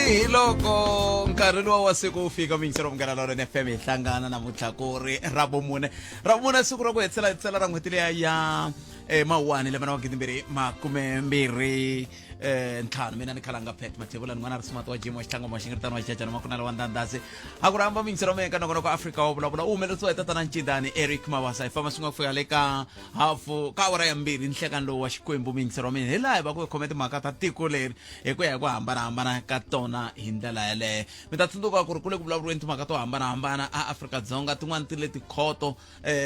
Hi loko nkarhi luwa wa siku wu fika, muyingiseri wa Munghana Lonene FM, hi hlangana namuntlha ku ri Ravumune. Ravumune, siku ra ku hetisela hetisela ra n'hweti liya ya Mawuwani, lembe ra 2025. Mina ni khalanga Pet Mathebula, ni n'wana ri sumati wa Jim wa Xitlangoma wa Xingiritano wa Xicacana Makunala wa Ndandasi. A ku rhamba muyingiseri wa mina eka nongonoko Afrika wa Vulavula, u humelerisiwa hi tatana Ncindani Eric Mabasa. Hi famba swin'we ku fika le ka hafu ka awara ya 2 nhlekani lowu wa Xikwembu. Muyingiseri wa mina, hi laha hi va ku hi khome timhaka ta tiko leri hi ku ya hi ku hambanahambana ka tona hi ndlela yeleyo. Mi ta tsundzuka ku ri ku le ku vulavuriweni timhaka to hambanahambana a Afrika-Dzonga, tin'wani ti le tikhoto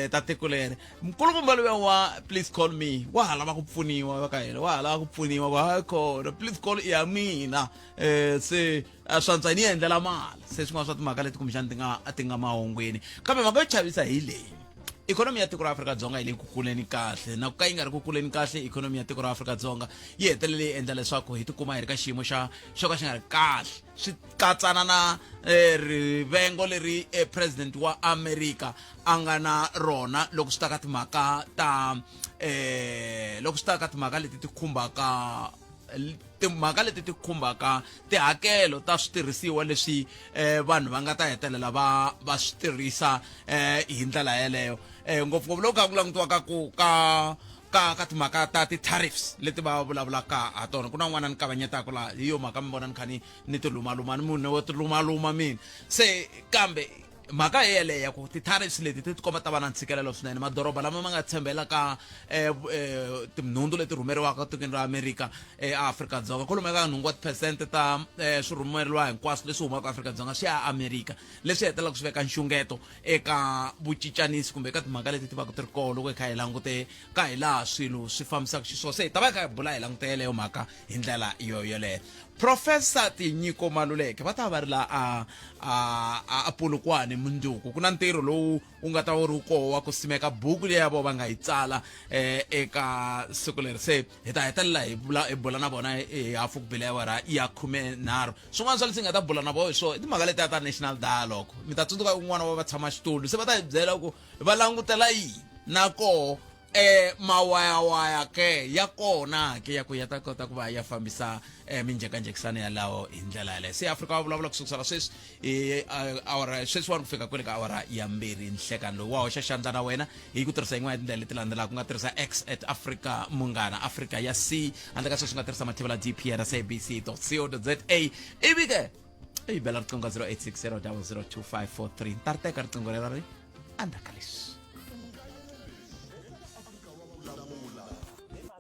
ta tiko leri. Nkulukumba luya wa please call me wa ha lava ku pfuniwa, va ka hina wa ha lava ku pfuniwa ku hayi khona please call i ya mina. Se swantswa ni endlela mali. Se swin'wana swa timhaka leti kumbexani ti nga mahungwini, kambe mhaka yo chavisa hi leyi: ikhonomi ya tiko ra Afrika-Dzonga yi le ku kuleni kahle, na ku ka yi nga ri ku kuleni kahle ikhonomi ya tiko ra Afrika-Dzonga yi hetelele yi endla leswaku hi tikuma hi ri ka xiyimo xa xo ka xi nga ri kahle. Swi katsana na rivengo leri president wa America a nga na rona loko swi ta ka timhaka ta loko swi ta ka timhaka leti ti khumbaka, timhaka leti ti khumbaka tihakelo ta switirhisiwa leswi vanhu va nga ta hetelela va swi tirhisa hi ndlela yeleyo, ngopfungopfu loko kha ku langutiwa ka ku ka timhaka ta ti-tariffs leti va vulavulaka ha tona. Ku na un'wana ni kavanyetaka laha, hi yo mhaka mi vona ni kha ni tilumaluma, ni munhu wo tilumaluma mina se. Kambe mhaka hi yeleyo ya ku ti-tariffs leti ti tikomba ta va na ntshikelelo swinene. Madoroba lama ma nga tshembela ka tinhundzu leti rhumeriwaka tikweni ra Amerika eAfrika-Dzonga, kwalomu ka 8 wa tiphesente ta swirhumeriwa hinkwaswo leswi humaka Afrika-Dzonga swi ya Amerika, leswi hetelelaka swi veka nxungeto eka vucincanisi kumbe eka timhaka leti ti vaka ti ri kona loko hi kha hi langute ka hi laha swilo swi fambisaka xiswona. Se hi ta va hi kha hi bula, hi langute yeleyo mhaka hi ndlela yo yoleyo. Professor Tinyiko Maluleke va ta va ri la a Polokwane mundzuku. Ku na ntirho lowu wu nga ta wu ri koho wa ku simeka buku leyi ya vo va nga yi tsala eka siku leri. Se hi ta hetelela hi bula, hi bula na vona hi hafu ku bile awara ya 13. Swin'wana swa leswi hi nga ta bula na vona hi swona i timhaka letiya ta national dialogue. Mi ta tsundzuka un'wana wa vatshama xitulu, se va ta hi byela ku va langutela yini na koho mawayawaya ke ya kona ke ya ku ya ta kota ku va ya fambisa minjhekanjhekisano yalawo hi ndlela yaleyo. Se Afrika wa Vulavula ku sukusela sweswi hi awara sweswiwani ku fika kwele ka awara ya 2 nhlekani lowu. Wa hoxa xandla na wena hi ku tirhisa yin'wana ya tindlela leti landzelaka. U nga tirhisa X @AfrikaMunghana, Afrika ya C. Handle ka sweswi u nga tirhisa mathevela dp at sabc co za, ivi ke i bela riqingho ka 0860 002543. Ni ta ri teka riqingho lero ri endzhaku ka leswi.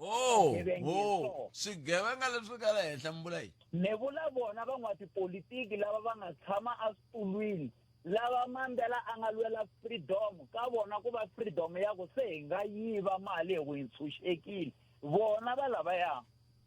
Oh, oh, swigevenga leswi nga le henhla mi vula yini? Ni vula vona van'watipolitiki lava va nga tshama eswitulwini, lava Mandela a nga lwela freedom ka vona, ku va freedom ya ku se hi nga yiva mali hi ku hi ntshunxekile. Vona va lavaya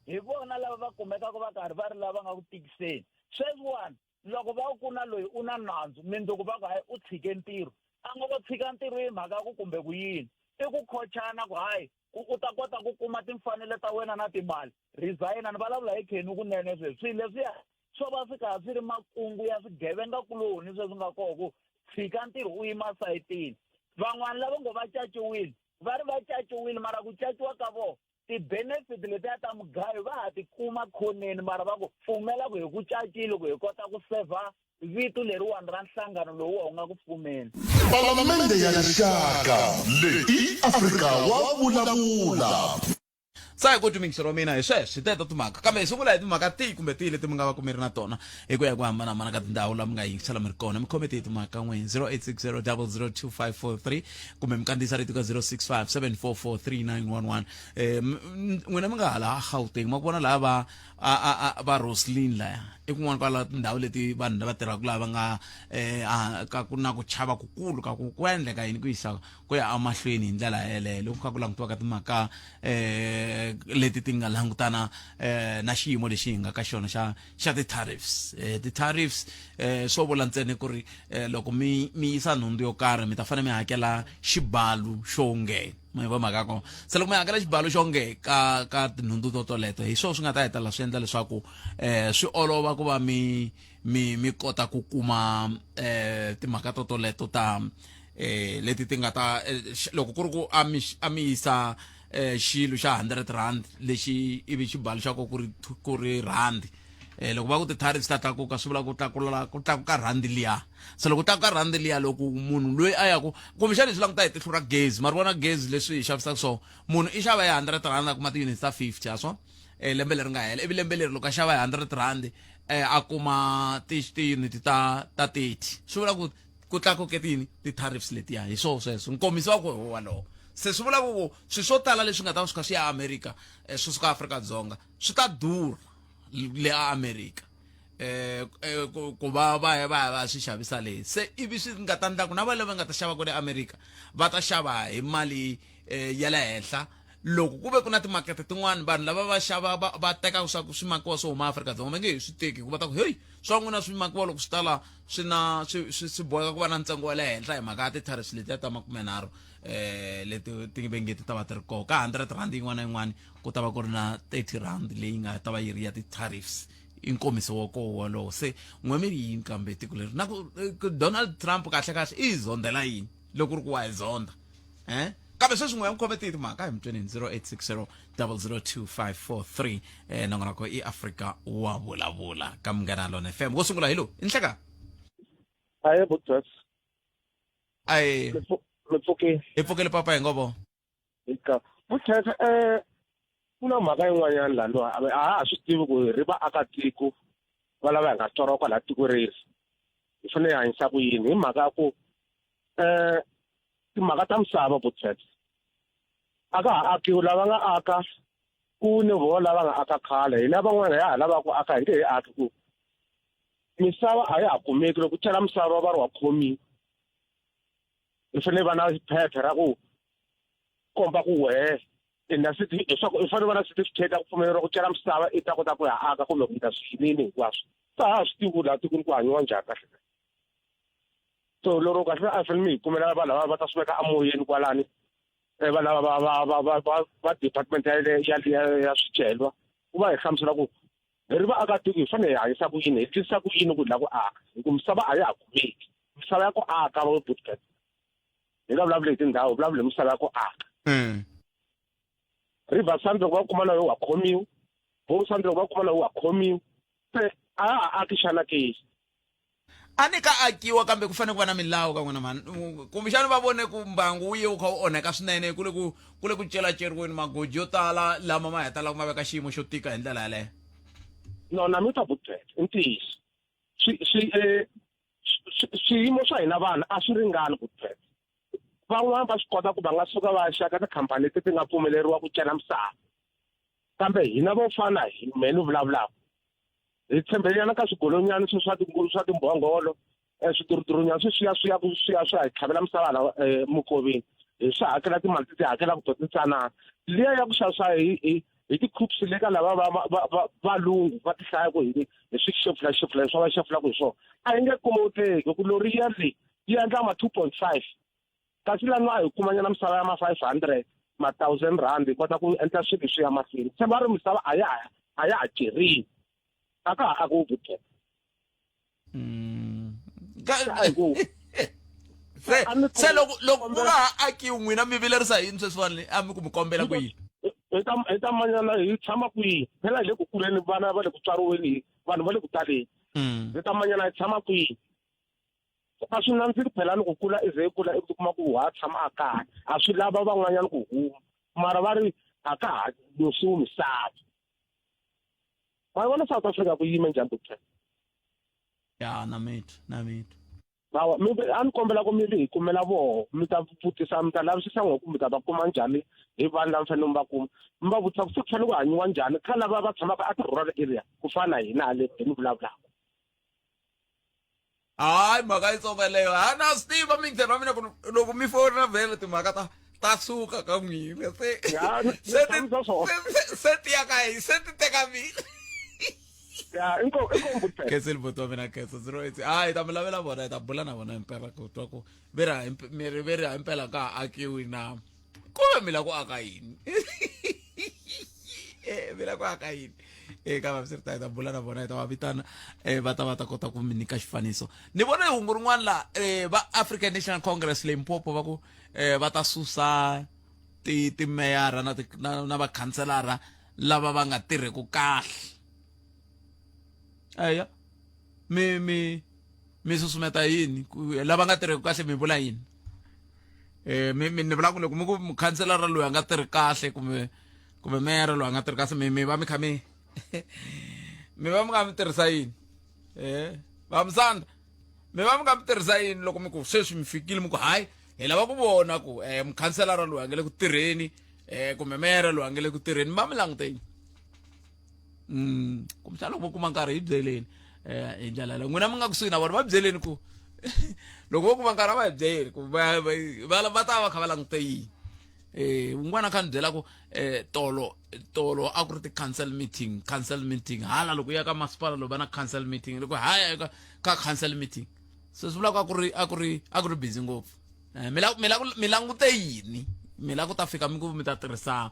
hi vona lava va kumekaka va karhi va ri lava nga ku tikiseni sweswiwani. Loko va ku na loyi u na nandzu, mindzuku va ku hayi, u tshike ntirho. A ngo ko tshika ntirho hi mhaka ya ku kumbe ku yini, i ku khochana ku hayi, ku u ta kota ku kuma timfanelo ta wena na timali, resign. Ni vulavula hi Kenny kunene sweswi. Swilo leswiya swo va swi karhi swi ri makungu ya swigevenga kuloni sweswi nga koho ku tshika ntirho u yima sayitini. Van'wana lava ngo va caciwile, va ri va caciwile, mara ku caciwa ka vona ti-benefit letiya ta mugayo va ha ti kuma khoneni, mara va ku pfumela ku hi ku cacile ku hi kota ku sevha vito leriwani ra nhlangano lowu wu nga ku pfumeni. Palamende ya Rixaka, leyi i Afrika wa Vulavula. Sa hi ku twi wa mina hi sweswo hi teto timhaka, kambe hi sungula hi timhaka tihi kumbe tihi leti mi nga va ku mi ri na tona hi ku ya hi ku hambanahambana ka tindhawu laha mi nga yingisela mi ri kona. Mi khome tihi timhaka n'we 0860 002543 kumbe mi kandziyisa rito ka 065 744 3911. N'wina mi nga hala Gauteng, ma ku vona laha va va Roslyn laya i kun'wana kwala tindhawu leti vanhu lava tirhaka laha va nga ka ku na ku chava kukulu ka ku ku endleka yini ku yisa ku ya emahlweni hi ndlela yeleyo loko kha ku langutiwa ka timhaka leti ti nga langutana na xiyimo lexi hi nga ka xona xa ti-tariffs. Ti-tariffs swo vula ntsena ku ri loko mi yisa nhundzu yo karhi, mi ta fanele mi hakela xibalo xo nge ma va mhaka kona. Se loko mi hakela xibalo xo nge ka tinhundzu to toleto, hi swona swi nga ta hetelela swi endla leswaku swi olova ku va mi kota ku kuma timhaka to toleto ta leti ti nga ta loko ku ri ku a mi yisa xilo xa 100 rand lexi, ivi xibalo xa ko ku ri rhandi. Eh, loko va ku ti-tariffs ta tlakuka swi vula ku tlakula ku tlakuka rhandi liya. Se loko tlakuka rhandi liya, loko munhu loyi a yaku kumbexana hi swi languta hi tihlo ra gezi, ma ri vona gezi leswi hi xavisaka swona, munhu i xava hi 100 rand a kuma ti-units ta 50 ha swona eh, lembe leri nga hela, ivi lembe leri loko a xava hi 100 rand eh, a kuma ti-unit ta 30, swi vula ku ku tlakuke tiyini ti-tariffs letiya. Hi swoho sweswo nkomiso wa ku hi wolowo. Se swi vula ku swilo swo tala leswi nga ta va swi kha swi ya Amerika eh, swi suka Afrika-Dzonga swi ta durha le a Amerika eh, eh ku va va ya va ya va swi xavisa le, se ivi swi nga ta ndla ku na va lava nga ta xava kwale Amerika va ta xava hi mali eh, ya le henhla. Loko ku ve ku na timakete tin'wani vanhu lava va xava va, va tekaka swa swi makiwa swo huma Afrika-Dzonga va nge he swi teki, hikuva ta ku heyi swa n'wina swi makiwa loko swi tala swi na swi swi swi boheka ku va na ntsengo wa le henhla hi mhaka ya ti-tariffs letiya ta 30 leti ti ve nge ti ta va ti ri kona ka 100 rand yin'wana na yin'wana ku ta va ku ri na 30 rand leyi nga ta va yi ri ya ti-tariffs. I nkomiso wa koho wolowo. Se n'we mi ri yini kambe tiko leri na ku Donald Trump kahle kahle i hi zondela yini loko ku ri ku wa hi zonda eh? Kambe sweswi n'we ya n'wi khome tihi timhaka hi mutweneni 0860 002543 eh, nongonoko i Afrika wa vulavula ka Munghana Lona FM. Wo sungula hi lowu i nhleka. Aye botas. Aye. Mi pfukile. Hi pfukile papa hi ngovo. Eka Buthetha ku na mhaka yin'wanyana laha lowa a ha ha swi tivi ku ri vaakatiko va lava hi nga tswariwa kwalaha tiko reri hi fanele hi hanyisa ku yini hi mhaka ya ku timhaka ta misava Buthetha a ka ha akiwi lava nga aka ku ni vo lava nga aka khale hina van'wana ya ha lava ku aka hi nge he aki ku misava a ya ha kumeki loko u cela misava va ri wa khomiwa i fanele va na phepha ra ku komba ku wehe i na leswaku i fanele va na certificate ya ku pfumeleriwa ku cela misava i ta kota ku ya aka kumbe ku endla swiyinini hinkwaswo. Se a ha swi tivi ku laha tikweni ku hanyiwa njhani kahle kahle. So lero kahle a fanele mi hi kumela vanhu lava va ta swi veka emoyeni kwalani va lava va va va va va va department ya ya ya ya swicelwa ku va hi hlamusela ku hi ri vaakatiko hi fanele hi hanyisa ku yini hi twisisa ku yini ku hi lava ku aka hi ku misava a ya ha kumeki misava ya ku aka va bootcat hi nga vulavuli hi tindhawu hi vulavuli hi misava ya ku aka. River Sand loko va kuma na yo wa khomiwa, Bull Sand loko va kuma na yo wa khomiwa, se a ya ha aki xana ke? A ni ka akiwa kambe ku fanele ku va na milawu ka n'wina mhani. Kumbexana va vone ku mbangu wu ye wu kha wu onheka swinene ku le ku ku le ku celaceriweni magoji yo tala lama ma hetelelaka ma veka xiyimo xo tika hi ndlela yaleyo. No na mi ta butela i ntiyiso swi swi eh, swiyimo swa hina vanhu a swi ringani ku tshemba van'wana va swi kota ku va nga suka va ya xaka tikhampani leti ti nga pfumeleriwa ku cela misava kambe hina vo fana hi mehe ni vulavulaka hi tshembelenyana ka swigolonyana swi swa swa timbhongolo um switurhuturhunyana swi swi ya swi ya swi ya swi ya hi tlhavela misava laha um mukoveni hi swi hakela timali ti ti hakelaka to tintsanana liya ya ku xavisa hi hi hi ti-coops le ka lava va va va valungu va ti hlaya ku hi hi swi xefula xefula swa va xefulaka hi swona a yi nge kumoteki ku lori ya leyi yi endla ma 2.5 kasi lani a hi kumanyana misava ya ma 500 ma 1000 rand hi kota ku endla swilo swi ya mahlweni se va ri misava a ya a ya ha ceriwi a ka ha akiwi vuteka. Se se loko loko ku nga ha akiwi n'wina mi vilerisa yini sweswiwani a mi ku mi kombela ku yini? Hi ta hi ta manyana hi tshama kwihi phela hi le ku kuleni vana va le ku tswariweni vanhu va le ku taleni hi ta manyana hi tshama kwihi a swi nandziki phela ni ku kula i ze i kula i tikuma ku ha tshama a kaya a swi lava van'wanyana ku huma mara va ri a ka ha losiwi misava ma vona South Africa ku yime njhani doctor ya na mitwa na mitwa Hawa mi a ni kombela ku mi hi kumela voho mi ta vutisa mi ta lavisisa n'we ku mi ta va kuma njhani hi vanhu lava fanele mi va kuma mi va vutisa ku se ku fanele ku hanyiwa njhani kha lava va tshamaka a ti-rural area ku fana na hina hale hi ni vulavulaka. Hayi mhaka yitsongo yeleyo ha na swi tiva mindzhelo wa mina ku loko mi fona vhele timhaka ta ta suka ka n'wina se se ti se ti ya ka hi se ti teka mina. Ya inkomu inkomu Khensa buti wa mina khensa 08 hayi hi ta mi lavela vona hi ta bula na vona himpela ku twa ku ve ri mi ri ve ri himpela ka ha akiwi na kumbe mi la ku aka yini eh mi la ku aka yini eh ka va ta bula na vona hi ta va vitana eh va ta va ta kota ku mi nyika xifaniso ni vona hungu rin'wana la eh va African National Congress Limpopo va ku eh va ta susa ti timeyara na na, na vakhanselara lava va nga tirheku kahle. Eya, mi susumeta yini lava nga tirheki kahle, mi vula yini? Mi ni vula ku loko mi ku mukhanselara loyi a nga tirhi kahle kumbe meyara loyi a nga tirhi kahle, mi va mi kha mi va mi nga mi tirhisa yini? Vamusanda, mi va mi nga mi tirhisa yini loko mi ku sweswi mi fikile mi ku hayi, hi lava ku vona ku mukhanselara loyi a nga le ku tirheni kumbe meyara loyi a nga le ku tirheni, mi va mi langute yini? Kumbexana loko vo kuma nkarhi, hi byeleni hi ndlela leyo n'wina mi nga kusuhi na vona, va byeleni ku loko vo kuma nkarhi a va hi byeli ku va ta va va kha va langute yini. Un'wana a kha ni byela ku tolo tolo a ku ri ti-council meeting, council meeting hala loko u ya ka masipala lowu va na council meeting, loko haya ka council meeting, se swi vula ku a ku ri busy ngopfu. Mi langute yini? Mi la ku ta fika mi ku mi ta tirhisa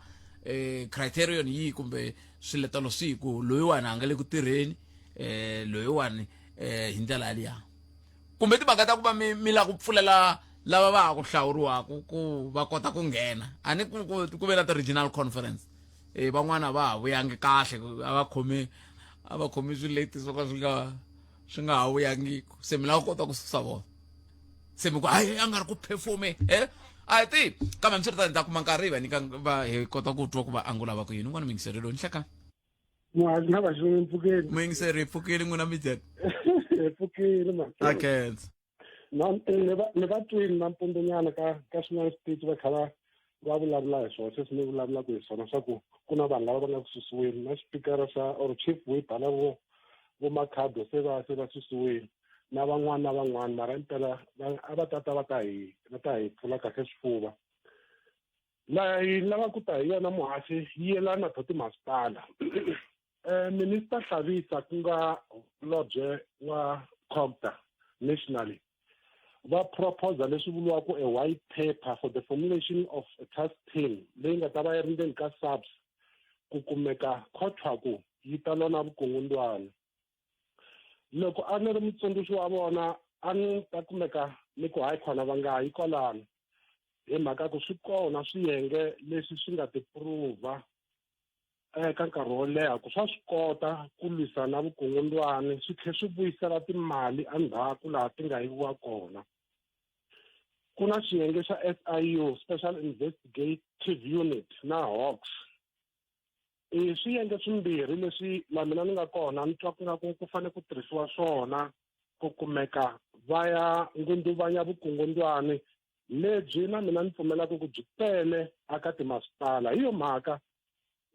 criterion yihi kumbe swiletelo swihi ku loyiwani a nga le ku tirheni, loyiwani hi ndlela yaliya, kumbe timhaka ta ku va mi la ku pfulela lava va ha ku hlawuriwaka ku va kota ku nghena? A ni ku ve na ti-regional conference, van'wana va ha vuyangi kahle, a va khomi swileti swo ka swi nga ha vuyangiku, se mi lava ku kota ku susa vona, se mi ku hayi, a nga ri ku performe. A hi tivi, kambe hambiswiritano hi ta kuma nkarhi hi va nyika va hi kota ku twa ku va angula va ku yini. Un'wana muyingiseri loyi nhleka. Muhaxi na vaxinuna, mpfukeni. Muyingiseri, hi pfukile, n'wina mijani? Hi pfukile ma. A khensa. Na ni va twini nampundzunyana ka swin'wana switichi va kha va vulavula hi swona sweswi mi vulavulaka hi swona, swa ku ku na vanhu lava va nga ku susiweni na xipikara xa or chief whip hala vo Makhado, se va susiweni na van'wana na van'wana, mara impela a va tata va ta hi pfula kahle swifuva. Laha hi lava ku ta hi yona, muhaxi, yi yelana to timasipala. Minister Hlabisa, ku nga holobye wa COGTA nationally, va proposa leswi vuriwaka a white paper for the formulation of a task team leyi nga ta va yi ri ndzeni ka SAPS ku kumeka khotshwa ku yi ta lwa na vukungundwani. Loko a ni ri mutsundzuxi wa vona, a ni ta kumeka ni ku hayi khona, va nga yi kwalano, hi mhaka ku swi kona swiyenge leswi swi nga ti prova eka nkarhi wo leha ku swa swi kota ku lwisana na vukungundwani, swi tlhela swi vuyisela timali endzhaku laha ti nga yiviwa kona. Ku na xiyenge xa SIU, Special Investigative Unit, na Hawks, i swiyenge swimbirhi leswi la mina ni nga kona ni twa ku nga ku fanele ku tirhisiwa swona ku kumeka va ya ngunduvanya vukungundwani lebyi na mina ni pfumelaka ku byi tele aka timasipala. Hi yo mhaka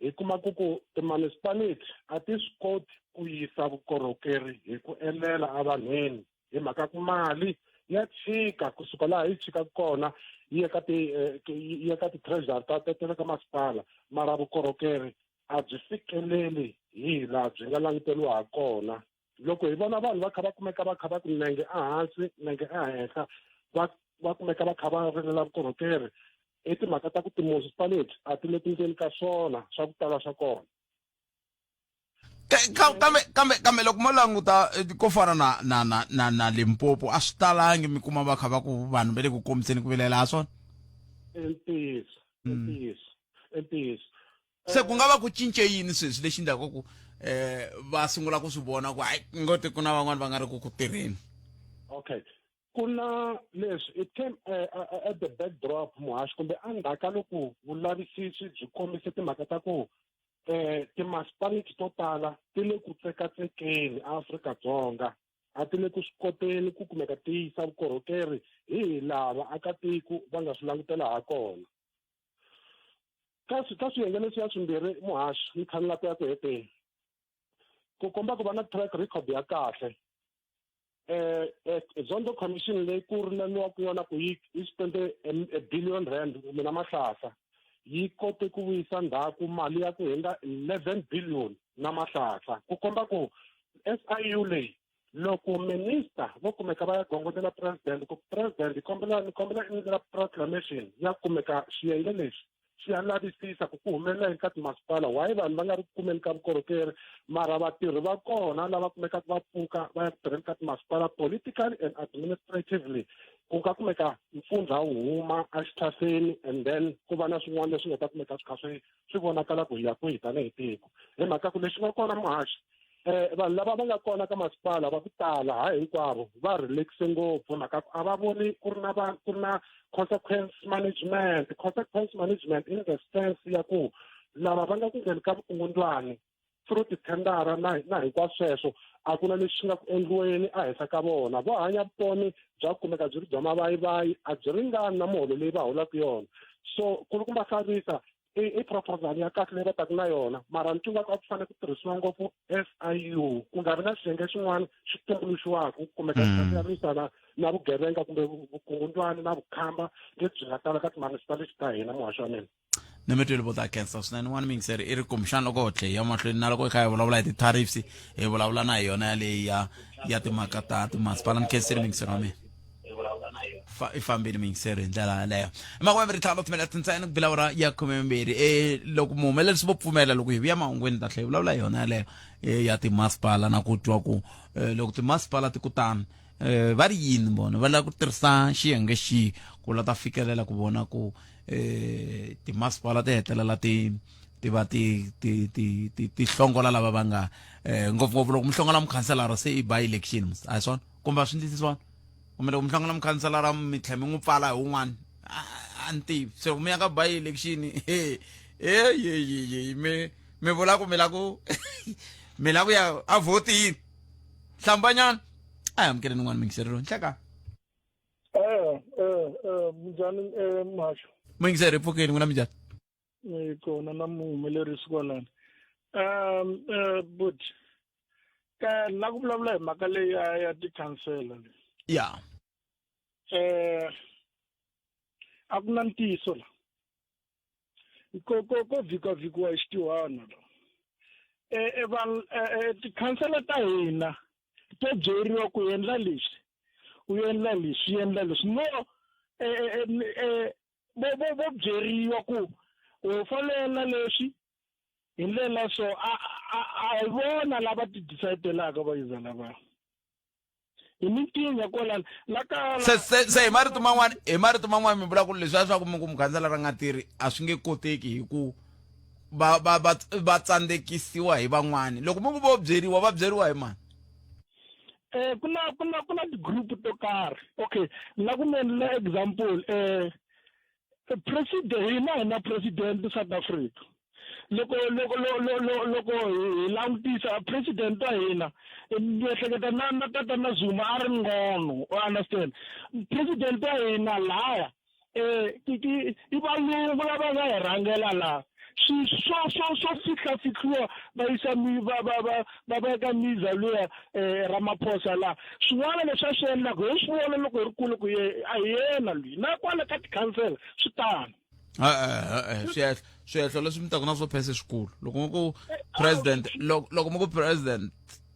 hi kuma ku ti-municipality a ti swi koti ku yisa vukorhokeri hi ku enela evanhwini, hi mhaka ku mali ya chika kusuka laha yi chikaka kona yi ya ka ti-treasury ta le ka masipala, mara vukorhokeri a byi fikeleli hi laha byi nga languteriwa ha kona. Loko hi vona vanhu va kha va kumeka va kha va ku nenge ehansi, nenge ehenhla, va kumeka va kha va rilela vukorhokeri, i timhaka ta ku ti-municipality a ti le ku ndleni ka swona swa ku tala swa kona. Kambe loko mo languta ko fana na Limpopo, a swi talangi mi kuma va kha va ku vanhu va le ku kombiseni ku vilela ha swona. I ntiyiso, i ntiyiso, i ntiyiso. Se ku nga va ku cince yini sweswi lexi endlaka ku va sungula ku swi vona ku hayi, ngoti ku na van'wani va nga ri ku tirheni? Okay, ku na leswi, it came at the backdrop, muhaxi, kumbe endzhaku ka loko vulavisisi byi kombise timhaka ta ku timasipaliti to tala ti le ku tsekatsekeni Afrika-Dzonga, a ti le ku swi koteni ku kumeka ti yisa vukorhokeri hi laha vaakatiko va nga swi langutela ha kona. Ka swiyenge leswiya swimbirhi, muhaxi, ni kha ni la ku ya ku heteni ku komba ku va na track record ya kahle, Zondo Commission leyi ku rileliwaka yona ku yi spende a billion rand kumbe na mahlahla, yi kote ku vuyisa ndzhaku mali ya ku hundza 11 billion na mahlahla, ku komba ku SIU leyi, loko minister vo kumeka va ya gongondela president ku president, hi kombela, ni kombela endlela proclamation ya kumeka xiyenge lexi xi ya lavisisa ku humelela yini ka timasipala, why vanhu va nga ri ku kumeni ka vukorhokeri, mara vatirhi va kona lava kumekaka va pfuka va ya ku tirheni ka timasipala, politically and administratively ku nga kumeka mpfundla wu huma exitlhaseni, and then ku va na swin'wana leswi nga ta kumeka swi kha swi vonakala ku hi ya kwihi tanihi tiko, hi mhaka ku lexi nga kona, muhaxi. Vanhu lava va nga kona ka masipala va ku tala ha hinkwavo va relaxe ngopfu mhaka ku a va voni ku ri na va ku ri na consequence management. Consequence management in the sense ya ku lava va nga ku ngheni ka vukungundzwani through tithendara na hinkwaswo sweswo, a ku na lexi nga ku endliweni ehenhla ka vona. Vo hanya vutomi bya kumeka byi ri bya mavayivayi, a byi ringani na muholo leyi va holaka yona. So kulukumba Hlabisa, i proposal ya kahle leyi va taka na yona, mara ni twa nga ku a ku fanele ku tirhisiwa ngopfu SIU, ku nga vi na xiyenge xin'wana xi tumbuluxiwaka ku kumeka xi ya lwisana na vugevenga kumbe vukungundzwani na vukhamba lebyi nga tala ka timunicipality ta hina, muhaxi wa mina. Ni mi twile vo ta khensa swinene. N'wana miyingiseri i ri kumbexana loko ho tlhe hi ya mahlweni na loko hi kha hi vulavula hi ti-tariffs, hi vulavula na hi yona yaleyi ya timhaka ta timasipala. Ni khensile miyingiseri wa mina. I fambile miyingiseri hi ndlela yaleyo. I 25 timinete ntsena ku bila awara ya 12. Loko muhumelerisi vo pfumela, loko hi vuya mahungwini ta tlhela hi vulavula hi yona yaleyo ya timasipala na ku twa ku loko timasipala ti ku tano, va ri yini vona, va lava ku tirhisa xiyenge xihi ku la ta fikelela ku vona ku timasipala ti hetelela ti va ti hlongola lava va nga ngopfungopfu loko mi hlongola mukhanselara se i by election mus a hi swona kumbe a swi ndlisi swona, kumbe loko mi hlongola mukhanselara mi tlhela mi n'wi pfala hi wun'wana, a ni tivi. Se loko mi ya ka by election, he he ye mi vula ku mi la ku ya a vhotini hlambanyana. A hi amukeleni n'wana muyingiseri loyi. Nhleka. Minjhani, muhaxo? Muyingiseri, pfukeni. N'wina minjhani? Hi kona na muhumelerisi kwalani. But ka la ku vulavula hi mhaka leyi ya tikhansela leyi. A ku na ntiyiso la. Ko vhika vhikiwa hi xitihwana la. Vanhu tikhansela ta hina to byeriwa ku endla leswi, u endla leswi, endla leswi. No vo byeriwa ku u fanele endla leswi hi ndlela, so a hi vona lava ti decidelaka va yiza lava hi mintinya kwalano la ka. Se hi marito man'wani mi vula ku leswiya swa ku mi ku mukhanselara ra nga tirhi a swi nge koteki hi ku va tsandzekisiwa hi van'wani. Loko mi ku vo byeriwa, va byeriwa hi mani? Ku na ti-group to karhi. Okay, la ku mi endlela example, president hina hi na president South Africa. Loko hi langutisa president wa hina, ni ehleketa na tata na Zuma a ri ngcono, u understand? President wa hina laya i valungu lava nga hi rhangela laha, swi swo fihla fihliwa, va yisa mi va veka miza luya Ramaphosa laha. Swin'wana leswi a swi endlaka hi swi vona loko hi ri kule ku ye a hi yena loyi, na kwale ka tikhansela swi tano. E-e, swihehlo leswi mi taku na swo phese swikulu loko mi ku president, loko mi ku president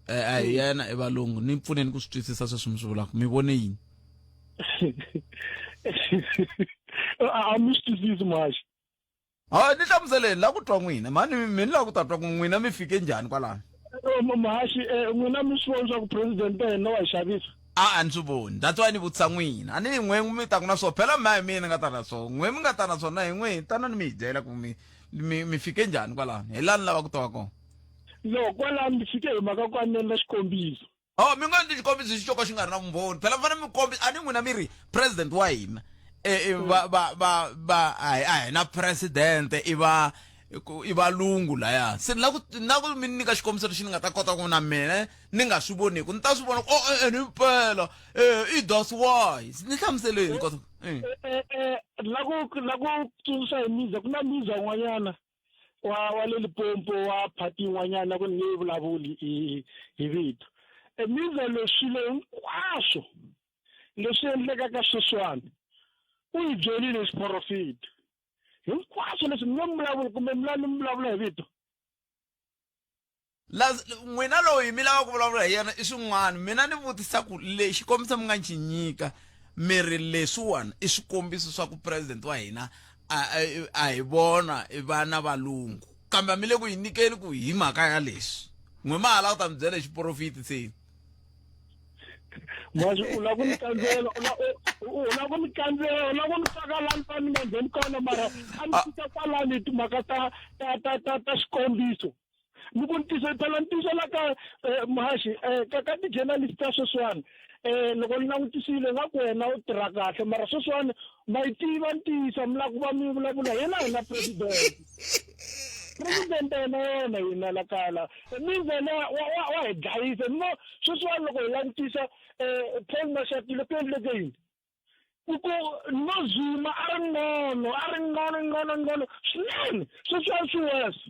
a hi yena, i valungu, ni pfuneni ku swi twisisa sweswi mi swi vulaka. Mi vone yini? A mi swi twisisi, muhaxi. Ha, ni hlamuseleni la ku twa n'wina mani, mi ni lava ku ta twa ku n'wina mi fike njhani kwalano. Muhaxi, n'wina mi swi voni swa ku president wa hina wa hi xavisa? A ni swi voni, that's why ni vutisa n'wina. A ni n'we mi taku na swona phela, mi a hi mina ni nga ta na swona, n'we mi nga ta na swona, hi n'we tana ni mi hi byela ku mi fike njhani kwalano, hi laha ni lava ku twa kona. No, kwalano mi fike hi mhaka ku a ni endla xikombiso. Oh, mi nga endli xikombiso xi xo ka xi nga ri na vumbhoni phela, mi fanele mi kombisa. A ni n'wina mi ri president wa hina va a hi na president, i valungu laya. Se ni la ku mi nyika xikombiso lexi ni nga ta kota ku na mina ni nga swi voniku, ni ta swi vona ku oh ni mpela i that's why ni hlamuseleni ni kota. La ku tsundzuxa hi miza, ku na miza un'wanyana wa le Limpopo wa party yin'wanyana, ku ni nge vulavuli hi vito. Miza leswilo hinkwaswo leswi endlekaka sweswiwani u hi byerile xiprofita hinkwaswo leswi. Ni nge vulavuli kumbe mi la ni vulavula hi vito. La n'wina loyi mi lava ku vulavula hi yena i swin'wana, mina ni vutisa ku lexi xikombiso mi nga xi nyika, mi ri leswiwani i swikombiso swa ku president wa hina a hi vona i vana valungu, kambe a mi le ku yi nyikeni ku hi mhaka ya leswi n'we ma ha lava ku ta mi byela hi xiprofiti se. Manje u lava ku ni kandzela, u lava ku ni kandzela, u lava ku ni faka lani pa ni nga ngheni kona, mara a ni fika kwalani hi timhaka ta xikombiso. Ni ku ntiyiso phela ntiyiso la ka muhaxi ka ka ti-journalist ta sweswiwani loko ni langutisile nga ku wena u tirha kahle mara sweswiwani ma yi tiva ntiyiso mi lava ku va mi vulavula hina hi na president president yena yena hina la kaya la mi vhele wa wa wa hi dlayisa no sweswiwani loko hi langutisa Paul Mashatile ku endleke yini ku ku no Zuma a ri ngcono a ri ngcono ngcono ngcono swinene sweswiwani swi worse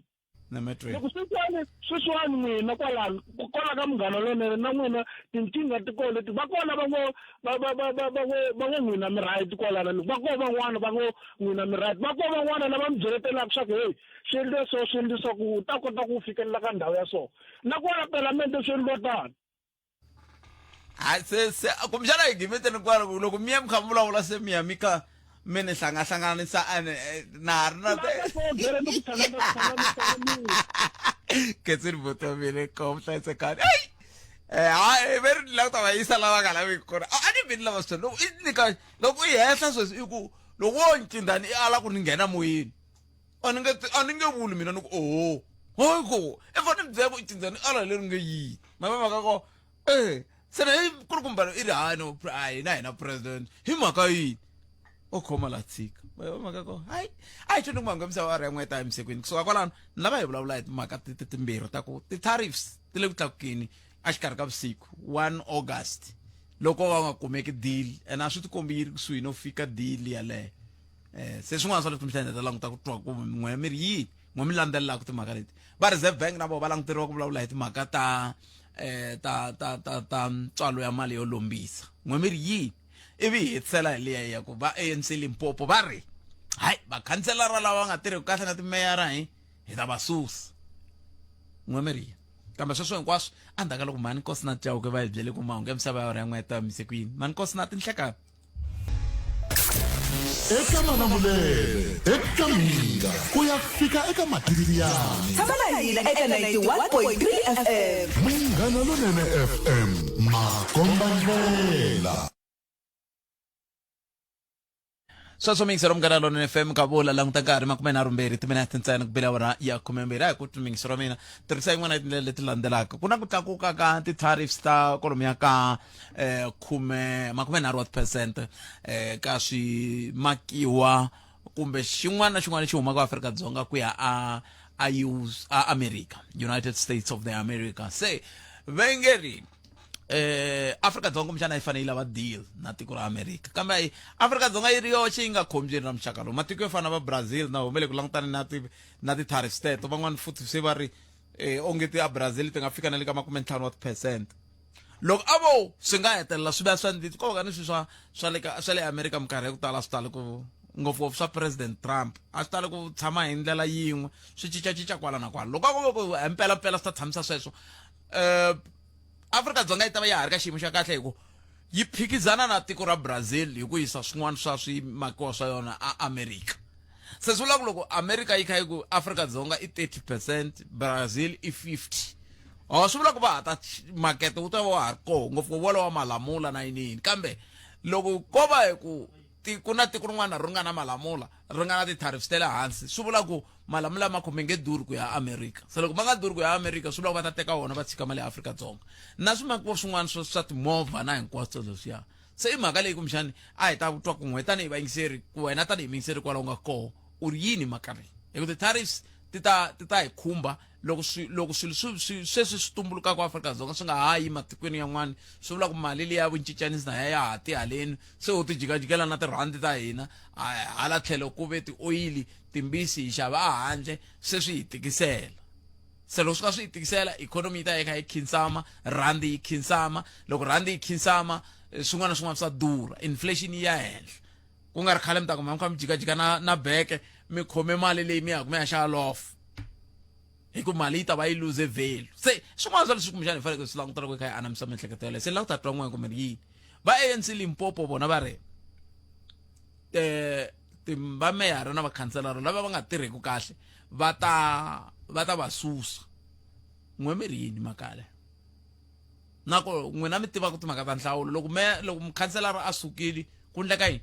loko sweswiwani sweswiwani n'wina kwalano kwala ka munghana lonene na n'wina tinkingha ti kona leti va kona va ngo va va va va va ngo va ngo n'wina mi right kwalano va kona van'wana va ngo n'wina mi right va kona van'wana lava mi byeletelaka swa ku heyi swi endliwe so swi endliwe so ku u ta kota ku fikelela ka ndhawu ya so na kwala palamende swi endliwa tano ha se se kumbexana hi gimeteni kwalo loko mi ya mi kha mi vulavula se mi ya mi kha mi ni hlangahlanganisa ene na ha ri na ketsini vutomile ko hlayisekani eyi hayi ve ri ni lava ku ta va yisa lava nga laveki kona a ni vi ni lava swona loko i nyika loko i hehla sweswi i ku loko wo ncindani i ala ku ni nghena moyeni a ni nge a ni nge vuli mina ni ku oho hayi ko i fanele mi byela ku cindzani ala leri nge yini ma va mhaka ko e se na hi kulukumba i ri hayi no a hina hina president hi mhaka yini o khoma la tshika ma va mhaka ko hayi a hi tshoni ku mhanga misava a ri ya n'weta emisekweni kusuka kwalano ni lava hi vulavula hi timhaka timbirhi ta ku ti-tariffs ti le ku tlakukeni exikarhi ka vusiku 1 August loko va nga kumeki deal and a swi tikombi yi ri kusuhi no fika deal yaleyo eh se swin'wana swa leswi kumbexana hi ta languta ku twa ku n'we mi ri yini n'we mi landzelelaka timhaka leti va reserve bank na vona va languteriwa ku vulavula hi timhaka ta eh ta ta ta ta ntswalo ya mali yo lombisa n'we mi ri yini ivi hi hetisela hi liya ya ku va ANC Limpopo va ri hayi vakhanselara lava va nga tirhiki kahle na timeyara hi hi ta va susa n'we mi ri yini kambe sweswo hinkwaswo endzhaku ka loko mhani nkosi na chauke va hi byele ku mahungu ya misava ya hora ya n'we ya ta mise ku yini mhani nkosi na tinhlekani Eka Malamulele, eka Mhinga, ku ya fika eka Matiriyani. Tshama na hina eka 91.3 FM. Munghana Lonene FM, makombandlela. Sweswo miyingiselo Munghana Lonene FM ka vula languta nkarhi 32 timinete ntsena ku bela awara ya 12 a hi ku miyingiselo wa mina tirhisa yin'wana ya tindlela leti landzelaka ku na ku tlakuka ka ti-tariffs ta kwalomuya ka eh khume 30 wa tiphesente eh ka swimakiwa kumbe xin'wana na xin'wana lexi humaka Afrika-Dzonga ku ya a a US a America United States of the America se vengeri eh Afrika-Dzonga kumbexana yi fanele yi lava deal na tiko ra America kambe ayi Afrika-Dzonga yi ri yoxe yi nga khombyeni ra muxaka lowu matiko yo fana na va Brazil na hume le ku langutane na ti na ti-tariffs teto van'wana futhi se va ri eh onge ti a Brazil ti nga fika na le ka 50 wa ti-percent loko a vo swi nga hetelela swi va swa ndzi ko va ni swilo swa swa le ka swa le America minkarhi ya ku tala swi tali ku ngopfungopfu swa President Trump a swi tali ku tshama hi ndlela yin'we swi cincacinca kwala na kwala loko a ko va ku hi mpelampela swi ta tshamisa sweswo um Afrika-Dzonga yi ta va ya ha ri ka xiyimo xa kahle hi ku yi phikizana na tiko ra Brazil hi ku yisa swin'wana swa swimakiwa swa yona a America se swi vula ku loko America yi kha yi ku Afrika-Dzonga i 30 percent Brazil i 50 oh swi vula ku va ha ta makete wu ta va wa ha ri koho ngopfungopfu wolowo wa malamula na yini yini kambe loko ko va hi ku ku na tiko rin'wana ri nga na malamula ri nga na ti-tariffs ta le hansi swi vula ku malamula ma khome nge durhi ku ya America se loko ma nga durhi ku ya America swi vula ku va ta teka wona va tshika ma le Afrika-Dzonga na swimakiwa swin'wana swa swa timovha na hinkwaswo leswiya se i mhaka leyi kumbexani a hi ta twa kun'we tanihi vayingiseri ku wena tanihi muyingiseri kwala u nga koho u ri yini mhaka leyi hi ku ti-tariffs ti ta ti ta hi khumba loko swi loko swilo swi swi sweswi swi tumbulukaka Afrika-Dzonga swi nga ha yi matikweni yan'wana swi vula ku mali liya vuncincanisi na ya ha ti haleni se ho ti jikajikela na tirhandi ta hina hala tlhelo ku ve tioyili timbisi hi xava a handle se swi hi tikisela se loko swi ka swi hi tikisela ikhonomi yi ta yi kha yi khinsama rhandi yi khinsama loko rhandi yi khinsama swin'wana na swin'wana swa durha inflation yi ya henhla ku nga ri khale mi ta kuma mi kha mi jikajika na na beke mi khome mali leyi mi yaku mi ya xava lof hi ku mali yi ta va yi lose value se swin'wana swa leswi kumbexana hi faneleke swi languta loko hi kha hi anamisa miehleketo yaleyo se ni lava ku ta twa n'we kumbe yini va ANC Limpopo vona va ri eh va meyara na vakhanselara lava va nga tirheki kahle va ta va ta va susa n'we mi ri yini makale na ku n'wina mi tivaka timhaka ta nhlawulo loko me loko mukhanselara a sukile ku ndleka yini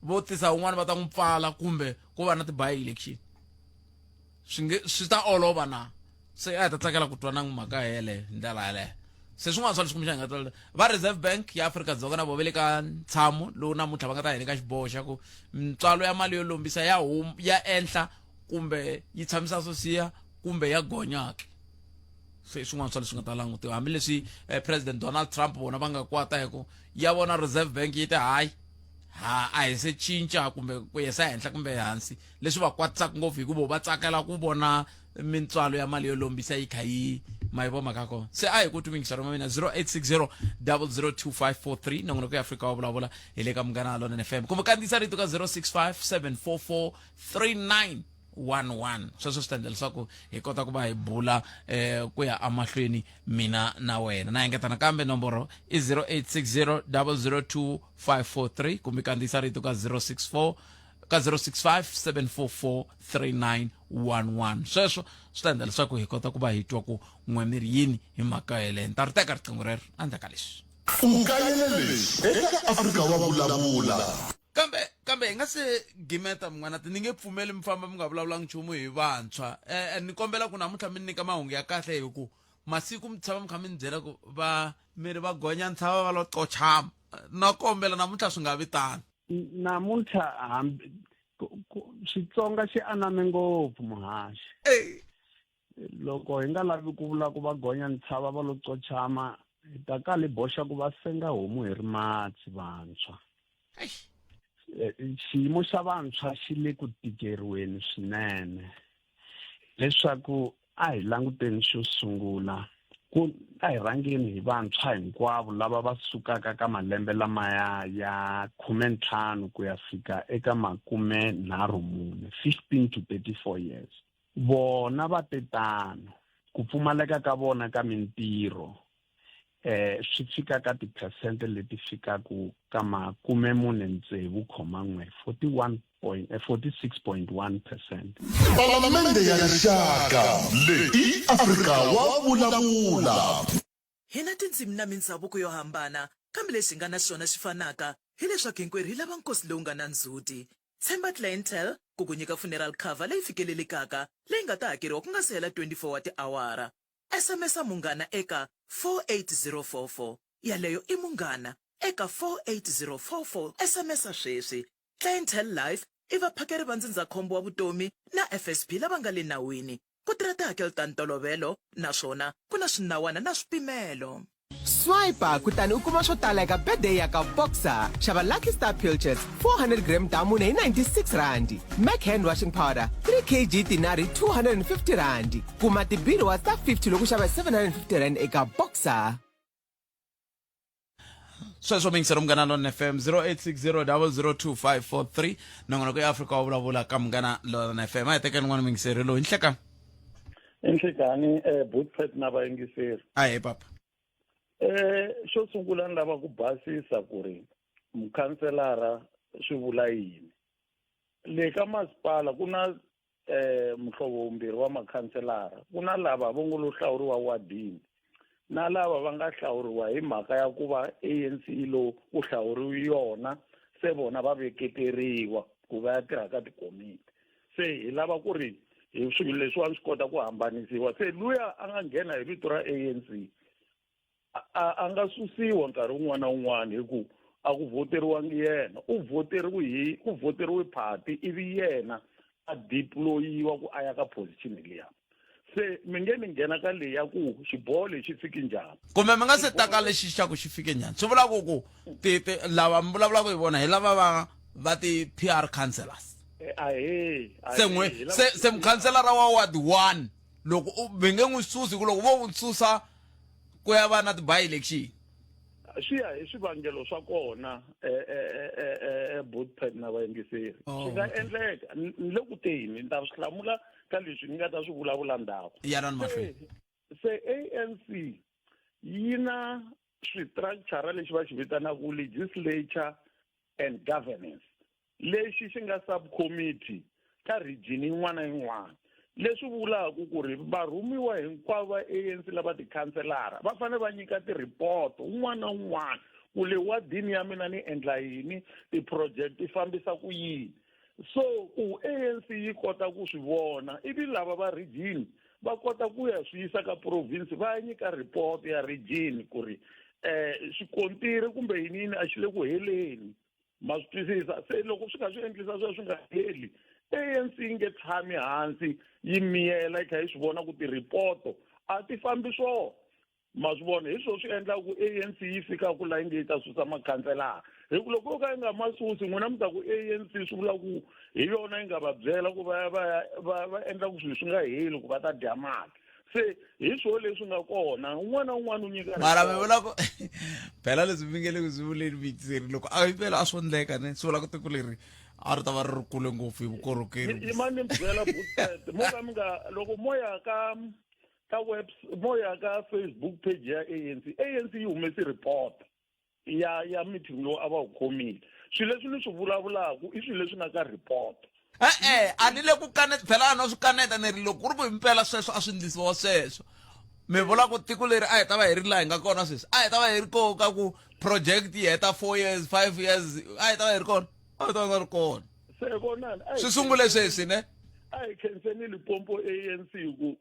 vo tisa un'wana va ta n'wi pfala kumbe ku va na ti-by election swi nge swi ta olova na Se a hi ta tsakela ku twa na mhaka yeleyo hi ndlela yaleyo. Se swin'wana swa leswi kumbexana hi nga ta va Reserve Bank ya Afrika-Dzonga na vona va le ka ntshamo lowu namuntlha va nga ta hi nyika xiboho xa ku mintswalo ya mali yo lombisa ya hum ya enhla kumbe yi tshamisa swo siya kumbe ya gonya ke. Se swin'wana swa leswi nga ta langutiwa hambileswi eh, President Donald Trump vona va nga kwata hi ku ya vona Reserve Bank yi te hayi ha a hi se cinca kumbe ku yesa henhla kumbe hansi leswi va kwatisaka ngopfu hikuva va tsakela ku vona mintswalo ya mali yo lombisa yi kha yi ma yi vo mhaka kona. Se a hi ku twi ma mina 0860 002543 nongonoko ya Afrika wa vulavula hi le ka Munghana Lonene FM kumbe kandziyisa rito ka 065 744 3911. Sweswo swi ta endla leswaku hi kota ku va hi bula ku ya emahlweni mina na wena. Na engeta nakambe nomboro i 0860 002543 kumbe kandziyisa rito ka 064 ka 065 744 3911. Sweswo swi ta endla leswaku hi kota ku va hi twa ku n'we mi ri yini hi mhaka yeleyo. Ni ta ri teka riqingho rero endzhaku ka leswi. U kayele leswi eka Afrika wa Vulavula. Kambe kambe hi nga se gimeta mun'wana ni nge pfumeli mi famba mi nga vulavulanga nchumu hi vantshwa. Eh, ni kombela ku namuntlha mi nyika mahungu ya kahle hi ku masiku mi tshama mi kha mi ni byela ku va mi ri va gonya ntshava va lo qochama. Na kombela namuntlha swi nga vi tano. Namuntlha hambi Xitsonga xi aname ngopfu muhaxi. Loko hi nga lavi ku vula ku va gonya ntshava va lo qochama hi ta kala hi boxa ku va senga homu hi rimatsi vantshwa. Xiyimo xa vantshwa xi le ku tikeriweni swinene leswaku a hi languteni xo sungula ku a hi rhangeni hi vantshwa hinkwavo lava va sukaka ka malembe lamaya ya 15 ku ya fika eka 34, 15 to 34 years. Vona va te tano, ku pfumaleka ka vona ka mintirho eh swi fika ka tiphesente leti fikaku ka 46.1, 46.1 percent. Palamende ya Rixaka leyi i Afrika wa vulavula. Hi na tindzimi na mindzhavuko yo hambana, kambe lexi hi nga na xona xi fanaka, hi leswaku hinkwerhu hi lava nkosi lowu nga na ndzhuti. Tshemba Clientele ku ku nyika funeral cover leyi fikelelekaka leyi nga ta hakeriwa ku nga si hela 24 wa tiawara. SMS-a Munghana eka 48044. Yaleyo i Munghana eka 48044. SMS-a sweswi. Clientele Life i vaphakeri va ndzindzakhombo wa vutomi na FSP lava nga le nawini. Ku tirha tihakelo ta ntolovelo naswona ku na swinawana na swipimelo. Swipe kutani u kuma swo tala eka birthday ya ka Boxer. Xava Lucky Star Pilchards 400 gram ta mune hi 96 rand. Mac hand washing powder 3 kg tinari 250 rand. Kuma tibiriwa ta 50 loko xava 750 rand eka Boxer. Sweswo mingisero Munghana Lon FM 0860002543 nongonoko ya Afrika wa vulavula ka Munghana Lon FM. A hi tekeni n'wana mingiseri loyi nhleka. Inhlekani eh Bootpet na vayingiseri. Ahee papa. Eh xo sungula ni lava ku basisa ku ri mukhanselara swi vula yini. Le ka masipala ku na eh muhlovo wumbirhi wa makhanselara ku na lava vo ngo lo hlawuriwa wadini na lava va nga hlawuriwa hi mhaka ya ku va ANC yi lo ku hlawuriwi yona se vona va veketeriwa ku va ya tirha ka tikomiti se hi lava ku ri hi swilo leswiwani swi kota ku hambanisiwa se luya a nga nghena hi vito ra ANC a nga susiwa nkarhi wun'wana na wun'wana hi ku a ku voteriwangi yena u voteriwi hi ku voteriwi party ivi yena a deployiwa ku a ya ka position liya se mi nge ni nghena ka leyi ya ku xiboho lexi fiki njhani kumbe mi nga se ta ka lexi xa ku xi fike njhani swi vula ku ku ti ti lava mi vulavulaka hi vona hi lava va va ti PR councillors ahee se n'we se se mukhanselara wa ward 1 loko u mi nge n'wi susi ku loko vo n'wi susa ku ya va na ti-by election swi ya hi swivangelo swa kona bootpad na vayingiseri swi nga endleka ni le ku teni ni ta swi hlamula ka leswi ni nga ta swi vulavula ndzhaku yanani mahlweni se ANC yi na swistructure lexi va xi vitanaka legislature and governance lexi xi nga subcommittee ka region yin'wana na yin'wana leswi vulaka ku ri varhumiwa hinkwavo va ANC lava tikhanselara va fanele va nyika ti-report un'wana na un'wana ku le wadini ya mina ni endla yini ti-project ti fambisa ku yini so ku ANC yi kota ku swi vona ivi lava va region. Va kota ku ya swi yisa ka province va ya nyika report ya region ku ri xikontiri kumbe yini yini a xi le ku heleni. Ma swi twisisa? Se loko swi kha swi endlisa sweswo swi nga heli, ANC yi nge tshami hansi yi miyela yi kha yi swi vona ku ti-report a ti fambi swona. Ma swi vona? Hi swona swi endlaka ku ANC yi fika ku la yi nge yi ta susa makhanselara, hi ku loko yo ka yi nga ma susi, n'wina mi ta ku ANC swi vula ku hi yona yi nga va byela ku va ya va ya va va endla ku swilo swi nga heli ku va ta dya mali. Se hi swona leswi nga kona, un'wana na un'wana u nyika mara mi vula ku phela leswi mi nge le ku swi vuleni mixeri loko a phela a swo endleka ne, swi vula ku tiko leri a ri ta va ri ri kule ngopfu hi vukorhokeri. Yima ni mi byela, Butet, mo ka mi nga loko mo ya ka ka web, mo ya ka Facebook page ya ANC, ANC yi humese report ya meeting lowu a va wu khomile. Swilo leswi ni swi vulavulaka i swilo leswi nga ka report. E-e, a ni le ku kaneta phela, a no swi kaneta, ni ri loko ku ri ku himpela sweswo a swi endlisiwa sweswo, mi vula ku tiko leri a hi ta va hi ri laha hi nga kona sweswi, a hi ta va hi ri koho ka ku project yi heta 4 years, 5 years, a hi ta va hi ri kona, a hi ta va nga ri kona. Se vonani, a hi Swi sungule sweswi ne? A hi khenseni Limpopo ANC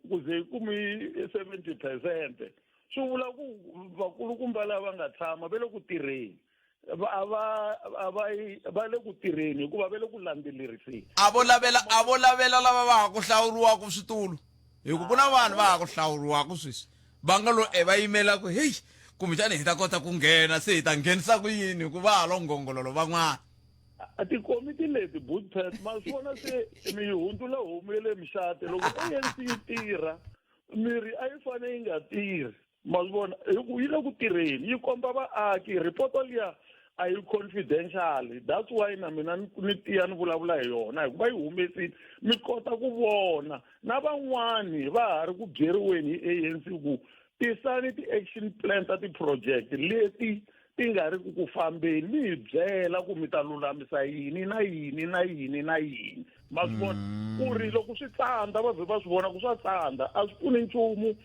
ku ze yi kumi 70%, swi vula ku vakulukumba lava nga tshama va le ku tirheni, va a va a va yi va le ku tirheni hikuva va le ku landzeleriseni. A vo lavela lava va ha ku hlawuriwaka switulu, hi ku ku na vanhu va ha ku hlawuriwaka sweswi va nga lo e va yimela ku heyi, kumbexani hi ta kota ku nghena, se hi ta nghenisa ku yini, hikuva ha lo ngongololo van'wana. A tikomiti leti, Bootpet, ma swi vona se mi yi hundzula homu ya le mixate. Loko ANC yi tirha, miri a yi fanele yi nga tirhi. Ma swi vona hi ku yi le ku tirheni, yi komba vaaki ripoto liya a yi confidential. That's why na mina ni tiya ni vulavula hi yona, hikuva yi humesile, mi kota ku vona. Na van'wani va ha ri ku byeriweni hi ANC ku tisani ti-action plan ta ti-project leti ti nga ri ku ku fambeni, mi hi byela ku mi ta lulamisa yini na yini na yini na yini. Ma swi vona ku ri loko swi tsandza, va vhe va swi vona ku swa tsandza, a swi pfuni nchumu.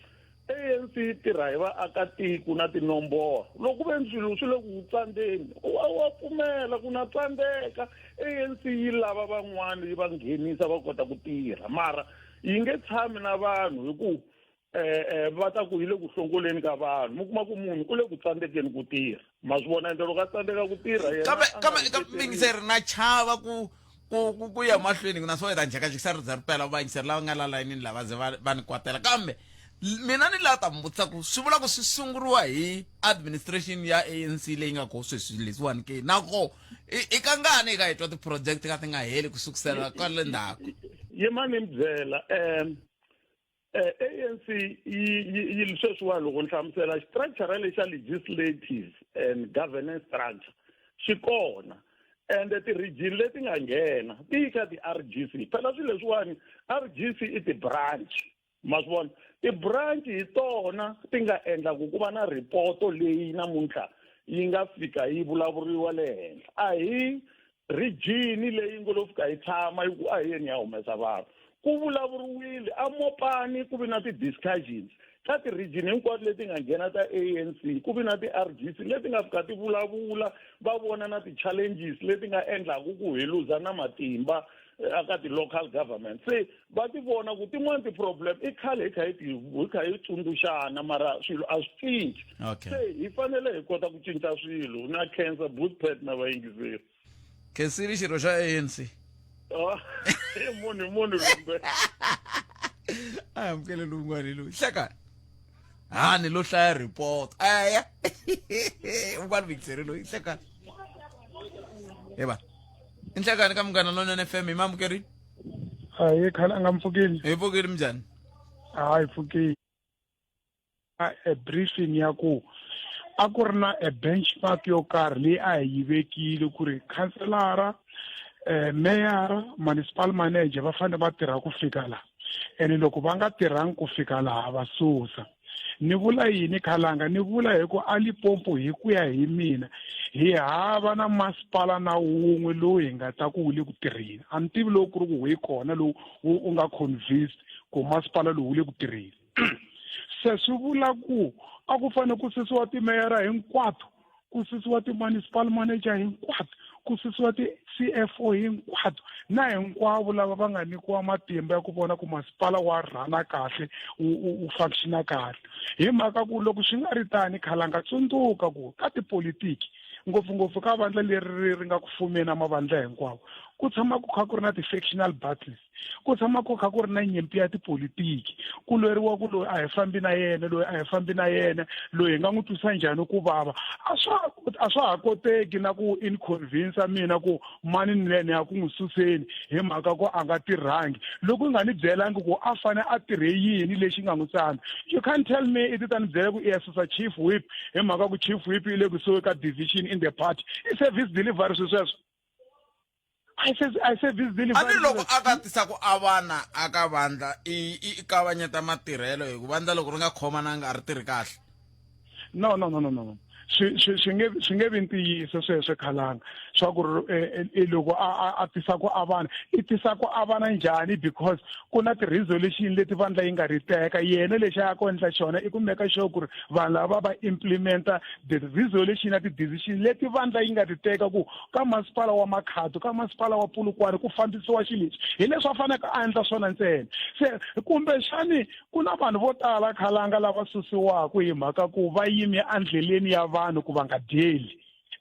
ANC yi tirha hi vaakatiko na tinomboro. Loko ku ve ni swilo swi le ku tsandzeni, wa pfumela ku na tsandzeka. ANC yi lava van'wani yi va nghenisa va kota ku tirha, mara yi nge tshami na vanhu hi ku va ta ku yi le ku hlongoleni ka vanhu. Mi kuma ku munhu u le ku tsandzekeni ku tirha, ma swi vona, ende loko a tsandzeka ku tirha yena kambe a nga kambe kambe hiketeriwi. Miyingiseri na chava ku ya mahlweni na swo hi ta njhekajekisa ri za ri pela. Vayingiseri lava nga la layinini lava ze va ni kwatela, kambe mina ni lava ta mi vutisa ku swi vula ku swi sunguriwa hi administration ya ANC leyi nga ko sweswi leswiwani ke, na ko i kangani hi ka hi twa ti-project ka ti nga heli ku sukusela kwale ndzhaku? Yima ni mi byela, ANC yi sweswiwa loko ni hlamusela structure lexa legislative and governance structure xi kona, ende ti-region leti nga nghena ti yi ka ti-RGC. Phela swilo leswiwani, RGC i ti-branch, ma swi vona, ti-branch hi tona ti nga endla ku ku va na ripoto leyi namuntlha yi nga fika yi vulavuriwa le henhla. A hi region leyi ngo lo fika yi tshama yi ku a hi yeni ya humesa vanhu. Ku vulavuriwile a Mopani, ku vi na ti-discussions ka ti-region hinkwato leti nga nghena ta ANC, ku vi na ti-RGC leti nga fika ti vulavula, va vona na ti-challenges leti nga endlaku ku hi luza na matimba aka ti-local government. Se va ti vona ku tin'wani ti-problem i khale hi kha hi tsundzuxana, mara swilo a swi cinci. Se hi fanele hi kota ku cinca swilo. Na khensa, Bootpet na vayingiseri. Khensile xirho xa ANC. Oh, i munhu lumbe. A amukele lowun'wani loyi hlekani hani lo hlaya report aya un'wana muyingiseri loyi hlekani eva i nhlekani ka Munghana Lonene FM, hi mamukerini. Hayi, khale a nga mpfukile. Hi pfukile, minjhani? Hayi, pfukile. A briefing ya ku a ku ri na a benchmark yo karhi leyi a hi yi vekile ku ri khanselara, meyara, municipal manager va fanele va tirha ku fika laha, ene loko va nga tirhangi ku fika laha va susa. Ni vula yini, khalanga? Ni vula hi ku a Limpopo, hi ku ya hi mina, hi hava na masipala na wun'we lowu hi nga ta ku wu le ku tirheni. A ni tivi lowu ku ri ku wu kona lowu u nga convinced ku masipala lowu wu le ku tirheni. Se swi vula ku a ku fanele ku susiwa timeyara hinkwato. Ku susiwa ti-municipal manager hinkwato, ku susiwa ti-CFO hinkwato, na hinkwavo lava va nga nyikiwa matimba ya ku vona ku masipala wa rhana kahle, wu functiona kahle. Hi mhaka ku loko swi nga ri tani, Khalanga, tsundzuka ku ka tipolitiki, ngopfungopfu ka vandla leri ri nga ku fumeni na mavandla hinkwawo, ku tshama ku kha ku ri na ti-factional battles, ku tshama ku kha ku ri na nyimpi ya tipolitiki, ku lweriwa ku loyi a hi fambi na yena, loyi a hi fambi na yena, loyi hi nga n'wi twisa njhani ku vava. A swa ha koteki na ku inconvince mina ku mani ni yena ya ku n'wi suseni hi mhaka ku a nga tirhangi, loko u nga ni byelangi ku a fane a tirhe yini lexi nga n'wi tsandza. You can't tell me i ti ta ni byela ku i ya susa chief whip hi mhaka ku chief whip i le kusuhi ka division in the party. I service delivery swi sweswo? A service delivery. A ni loko a ka tisa ku avana a ka vandla, i kavanyeta matirhelo, hi ku vandla loko ri nga khomananga a ri tirhi kahle. No, no, no, no, no, swi nge vi ntiyiso sweswo, Khalanga, swa ku ri loko a tisa ku avana, i tisa ku avana njhani? Because ku na ti-resolution leti vandla yi nga ri teka. Yena lexi a ya ku endla xona i ku make sure ku ri vanhu lava va implementa the resolution na ti-decision leti vandla yi nga ti teka, ku ka masipala wa Makhado, ka masipala wa Polokwane, ku fambisiwa xilo lexi. Hi leswi a faneleke a endla swona ntsena. Se kumbexani ku na vanhu vo tala, Khalanga, lava susiwaka hi mhaka ku va yime endleleni ya vanhu ku va nga dyeli,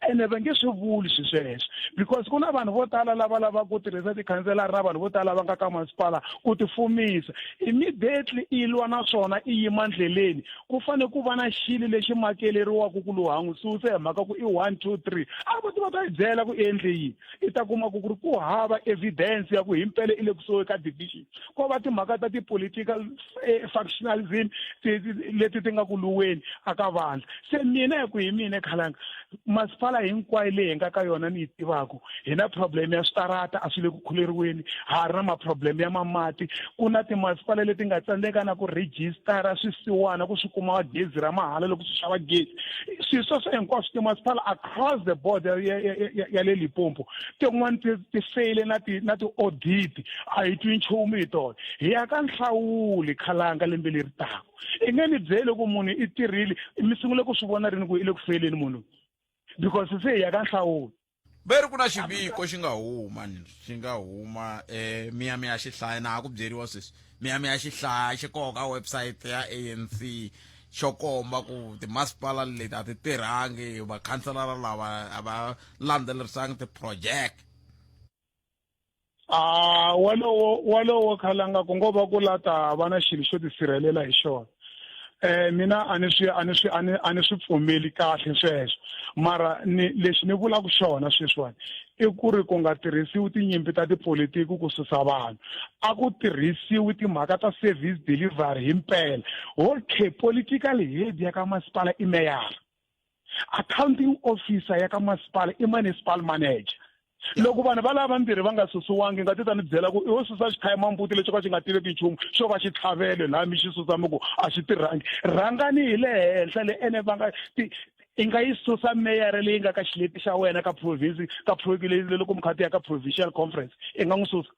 ene va nge swi vuli swi sweswo, because ku na vanhu vo tala lava lavaka ku tirhisa tikhanselara na vanhu vo tala va nga ka masipala ku tifumisa. Immediately i lwa na swona, i yima ndleleni, ku fanele ku va na xilo lexi makeleriwaka ku lowu ha n'wi susa hi mhaka ku i one, two, three. A va ti va ta yi byela ku i endle yini. I ta kuma ku ri ku hava evidence ya ku himpela i le kusuhi ka division, ko va timhaka ta ti-political factionalism leti ti nga ku luweni aka vandla. Se mina, hi ku hi mina, Khalanga, masipala hinkwayo leyi hi nga ka yona ni yi tivaku, hi na problem ya switarata, a swi le ku khuleriweni, ha ri na ma-problem ya mamati. Ku na timasipala leti nga tsandzeka na ku rejistara swisiwana ku swi kuma gezi ra mahala loko swi xava gezi. Swilo sweswo hinkwaswo, timasipala across the board ya le Limpopo, tin'wani ti feyile na ti-audit, a hi twi nchumu hi tona. Hi ya ka nhlawuli, Khalanga, lembe leri taka. I nge ni byeli ku munhu i tirhile, mi sungule ku swi vona rini ku i le ku feyileni munhu? Because se hi ya ka nhlawulo. Ve ri ku na xiviko xi nga huma, xi nga huma, mi ya xi hlaya na ha ku byeriwa sweswi, mi ya xi hlaya, xi koho ka website ya ANC, xo komba ku timasipala leti a ti tirhangi, vakhanselara lava a va landzelerisanga ti-project. A walowo, Khalanga, ku ngo va ku la ta va na xilo xo tisirhelela hi xona. Mina a ni swi pfumeli kahle sweswo, mara ni lexi ni vulaka xona sweswiwani i ku ri ku nga tirhisiwi tinyimpi ta tipolitiki ku susa vanhu, a ku tirhisiwi timhaka ta service delivery hi mpela. Okay, political head ya ka masipala i meyara, accounting officer ya ka masipala i municipal manager. Loko vanhu va lava vambirhi va nga susiwangi, nga ti ta ni byela ku i wo susa xikhayima mbuti lexi ka xi nga tiveki nchumu, xo va xi tlhavele laha, mi xi susa mi ku a xi tirhangi. Rhangani hi le henhla le, ene va nga ti i nga yi susa meyara leyi nga ka xileti xa wena ka province, ka loko mi kha ti ya ka provincial conference, i nga n'wi susa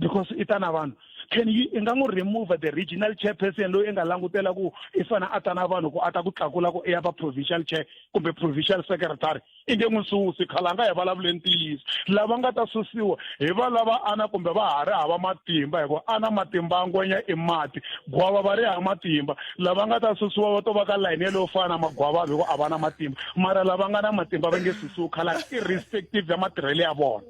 because i ta na vanhu? Can you, i nga n'wi remove the regional chairperson loyi i nga langutela ku i fane a ta na vanhu ku a ta ku tlakula ku i ya va provincial chair kumbe provincial secretary? I nge n'wi susi, Khalanga. Hi vulavule ntiyiso, lava nga ta susiwa hi va lava ana kumbe va ha ri hava matimba, hikuva ana matimba ngwenya i mati, gwava va ri hava matimba. Lava nga ta susiwa va to va ka layini yeleyo fana na magwavava, hikuva a va na matimba. Mara lava nga na matimba va nge susiwi, Khalanga, irrespective ya matirhelo ya vona.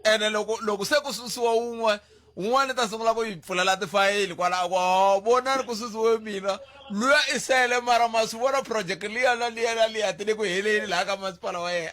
Ene loko se ku susiwa wun'we, wun'wana ta sungula ku yi pfulela tifayili kwalaho ku oh, vonani ku susiwe mina, luya i sele, mara ma swi vona project liya na liya na liya ti le ku heleni laha ka masipala wa yena.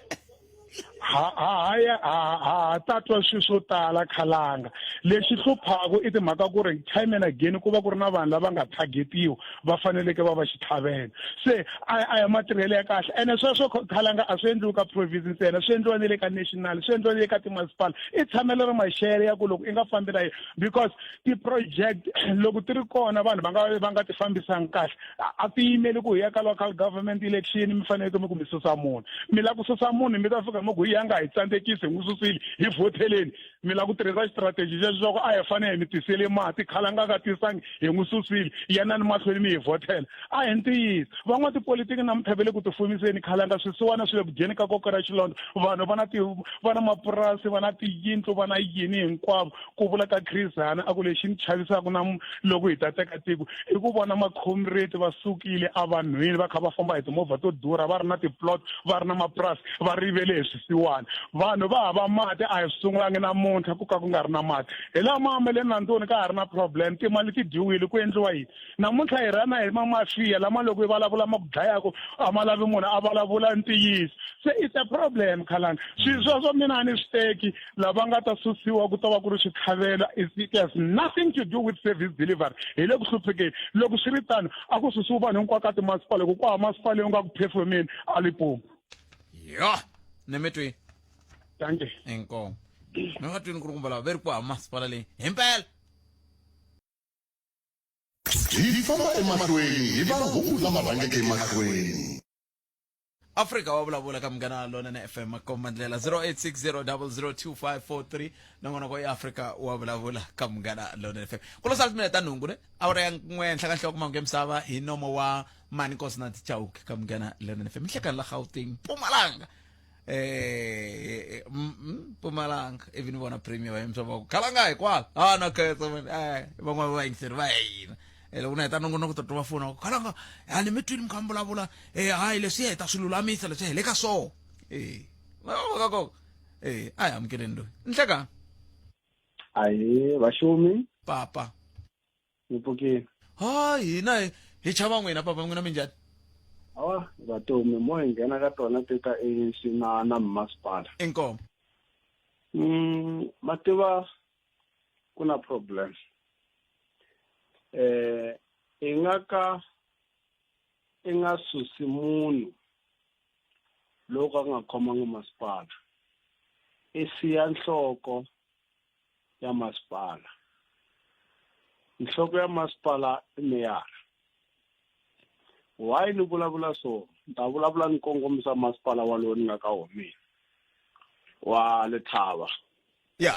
Ha ha ha ta twa swilo swo tala, Khalanga. Lexi hluphaku i timhaka ku ri time and again ku va ku ri na vanhu lava nga targetiwa, va faneleke va va xitlhavelo. Se a hi matirhelo ya kahle. Ene sweswo, Khalanga, a swi endliwi ka province ntsena, swi endliwa na le ka national, swi endliwa na le ka timasipala. I tshamelo ra maxele ya ku loko i nga fambi na yena, because ti-project loko ti ri kona, vanhu va nga ti fambisangi kahle, a ti yimeli ku hi ya ka local government election mi faneleke mi ku mi susa munhu. Mi lava ku susa munhu, mi ta fika mi ku loyi a nga hi tsandzekisi hi n'wi susile hi vhoteleni mi lava ku tirhisa xitirateji xexo xa ku a hi fanele hi mi tisele mati khalanga nga tisangi hi n'wi susile yanani mahlweni mi hi vhotela a hi ntiyiso van'watipolitiki namuntlha va le ku tifumiseni khalanga swisiwana swi le ku dyeni ka koka ra xilondza vanhu va na ti va na mapurasi va na tiyindlu va na yini hinkwavo ku vula ka Chris Hani a ku lexi ni chavisaka na loko hi ta teka tiko i ku vona makhomreti va sukile evanhwini va kha va famba hi timovha to durha va ri na ti-plot va ri na mapurasi va rivele hi swisiwana vanhu va hava mati a hi swi sungulangi namuntlha ku ka ku nga ri na mati hi lama ma le nandzoni ka ha ri na problem timali ti dyiwile ku endliwa yini namuntlha hi rana hi mamafiya lama loko i vulavula ma ku dlayaku a ma lavi munhu a vulavula ntiyiso se it's a problem khalanga swilo sweswo mina a ni swi teki lava nga ta susiwa ku ta va ku ri switlhavelo it has nothing to do with service delivery hi le ku hluphekeni loko swi ri tano a ku susiwi vanhu hinkwako ka timasipala ku ku hava masipala yo nga ku phefomeni a Limpopo yo ni mi twi dankie inkomu mi nga twini ku ri kumbe lava ve ri ku hava masipala leyi himpela Hi famba emahlweni hi mahungu lama rhangeke emahlweni. Afrika wa vulavula ka Munghana Lonene FM makomba ndlela 0860002543 nongonoko ya Afrika wa vulavula ka Munghana Lonene FM ku lo sala timinete ta nhungu ne awara ya n'we henhla ka nhloko mahungu ya misava hi nomo wa Mani Nkosinathi Chauke ka Munghana Lonene FM nhlekani la Gauteng Mpumalanga eh Mpumalanga ivi ni vona premier va yimisa va ku khalanga hikwala a na khetsa man eh van'wana va yingiseri va hina eh loko na heta nongonoko toto va fona ku khalanga a ni mi twini mi kha mi vulavula eh hayi leswi hi ta swi lulamisa leswi hi le ka swona eh va ka koko eh a hi amukeleni loyi nhleka Ahee, vaxumi papa mi pfukile ha hina hi hi chava n'wina papa n'wina minjhani awa vatomi mo hi nghena ka tona ti ta ANC na na masipala inkomo ma tiva ku na problem eh i nga ka i nga susi munhu loko a nga khomangi masipala i siya nhloko ya masipala nhloko ya masipala i meyara why ni vulavula so ni ta vulavula ni kongomisa masipala walowo ni nga ka wona mina wa Lethaba ya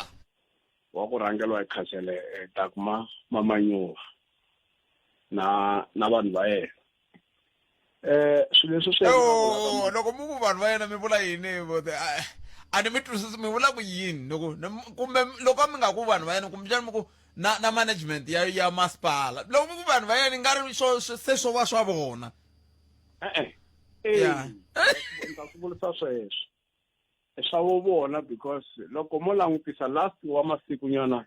wa ku rhangeriwa hi khansele eh, Dagmar Mamanyuwa na na vanhu va yena eh swilo leswi swi oh, loko mi ku vanhu va yena mi vula yini a ni mi twisisi mi vula ku yini loko kumbe loko mi nga ku vanhu va yena kumbexana mi ku na na management ya ya masipala loko mi ku vanhu va yena nga ri swo se swo va swa vona e-e eh ni ta swi vurisa sweswo swa vo vona because loko mo langutisa last wa masiku nyana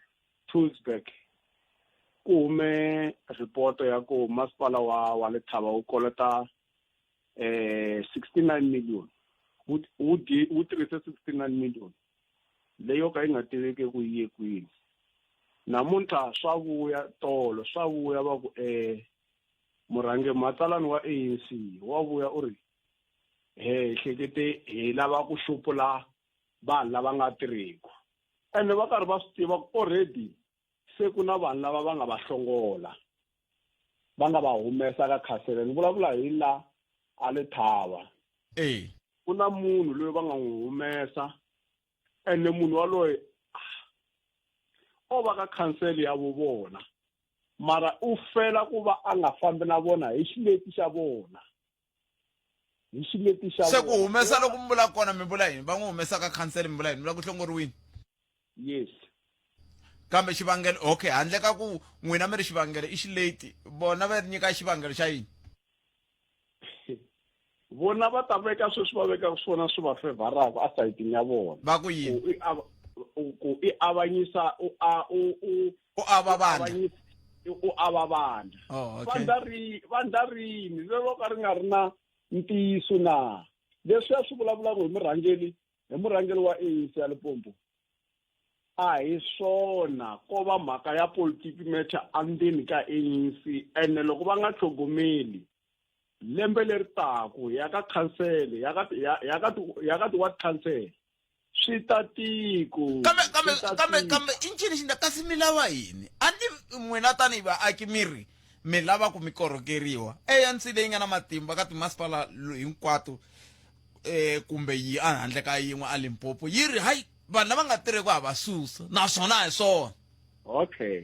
two weeks back ku hume report ya ku masipala wa wa Lethaba wu kolota eh 69 million wu wu wu tirhise 69 million leyo ka yi nga tiveki ku yi ye kwini namuntlha swa vuya tolo swa vuya va ku eh murhange matsalani wa ANC wa vuya u ri he hlekete hi lava ku xupula vanhu lava nga tirhiku ene va karhi va swi tiva ku already se ku na vanhu lava va nga va hlongola va nga va humesa ka khasele ni vulavula hi la a le thava e ku na munhu loyi va nga n'wi humesa ene munhu waloye o va ka khansele ya vo vona mara u fela ku va a nga fambi na vona hi xileti xa vona hi xileti xa se ku humesa loko mi vula kona mi vula yini va n'wi humesa ka khansele mi vula yini mi vula ku hlongoriwini yes kambe xivangelo okay handle ka ku n'wina mi ri xivangelo i xileti vona va ri nyika xivangelo xa yini vona va ta veka sweswi va vekaka swona swi va fevharaka esayitini ya vona va ku yini ku i avanyisa u a u u u ava vandla u ava vandla oh, okay. vandla ri vandla rini lero ka ri nga ri na ntiyiso na leswi a swi vulavulaka hi murhangeri hi murhangeri wa ANC ya Limpopo a hi swona ko va mhaka ya politiki matter endzeni ka ANC ene loko va nga tlhogomeli lembe leri taku ya ka khansele ya ka ya ka ya ka ti-ward council swi ta tiko kambe kambe kambe kambe i ncini xi kasi mi lava yini a ni n'wina tanihi vaaki mi ri mi lava ku mi korhokeriwa ANC leyi nga na matimba ka timasipala hinkwato eh kumbe yi a handle ka yin'we a Limpopo yi ri hayi vanhu lava nga tirheki ha va susa naswona a hi swona okay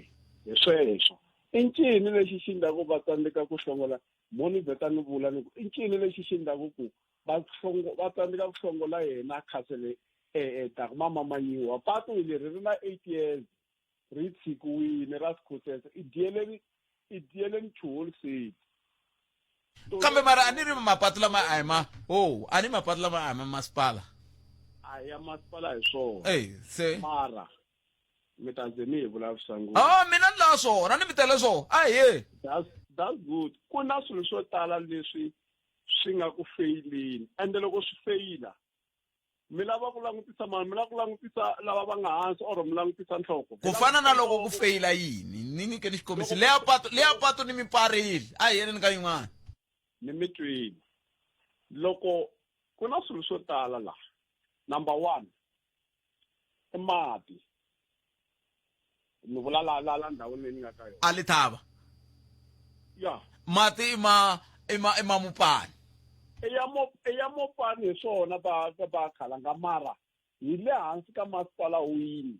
hi sweswo i ncini lexi xi endlaku va tsandzeka ku hlongola mo ni vheta ni vula ni ku i ncini lexi xi endlaku ku va hlongo va tsandzeka ku hlongola yena khasele eh Dagma Mamanyiwa patu leri ri na 8 years ri tshikiwile ra Sikhuseso i diyeleni i diyeleni chuholiseti kambe mara a ni ri mapatu lama a hi ma o a ni mapatu lama a hi ma masipala a ya masipala hi swona ey se mara mi ta ze mi hi vulavurisa ngopfu a mina ni lava swona ni mi tele swona a hi that's that's good ku na swilo swo tala leswi swi nga ku feyileni ende loko swi feyila mi lava ku langutisa mani mi lava ku langutisa lava va nga hansi or mi langutisa nhloko ku fana na loko ku feyila yini ni nyikeni xikombiso leya pato leya pato ni mi parile a hi yeleni ka yin'wana ni mi twini loko ku na swilo swo tala laha number one i mati ni vula la la la ndhawini leyi ni nga ka yona a lithava ya mati i ma i ma i ma mupani i ya mo i ya mopani hi swona va va khalanga mara hi le hansi ka masipala wini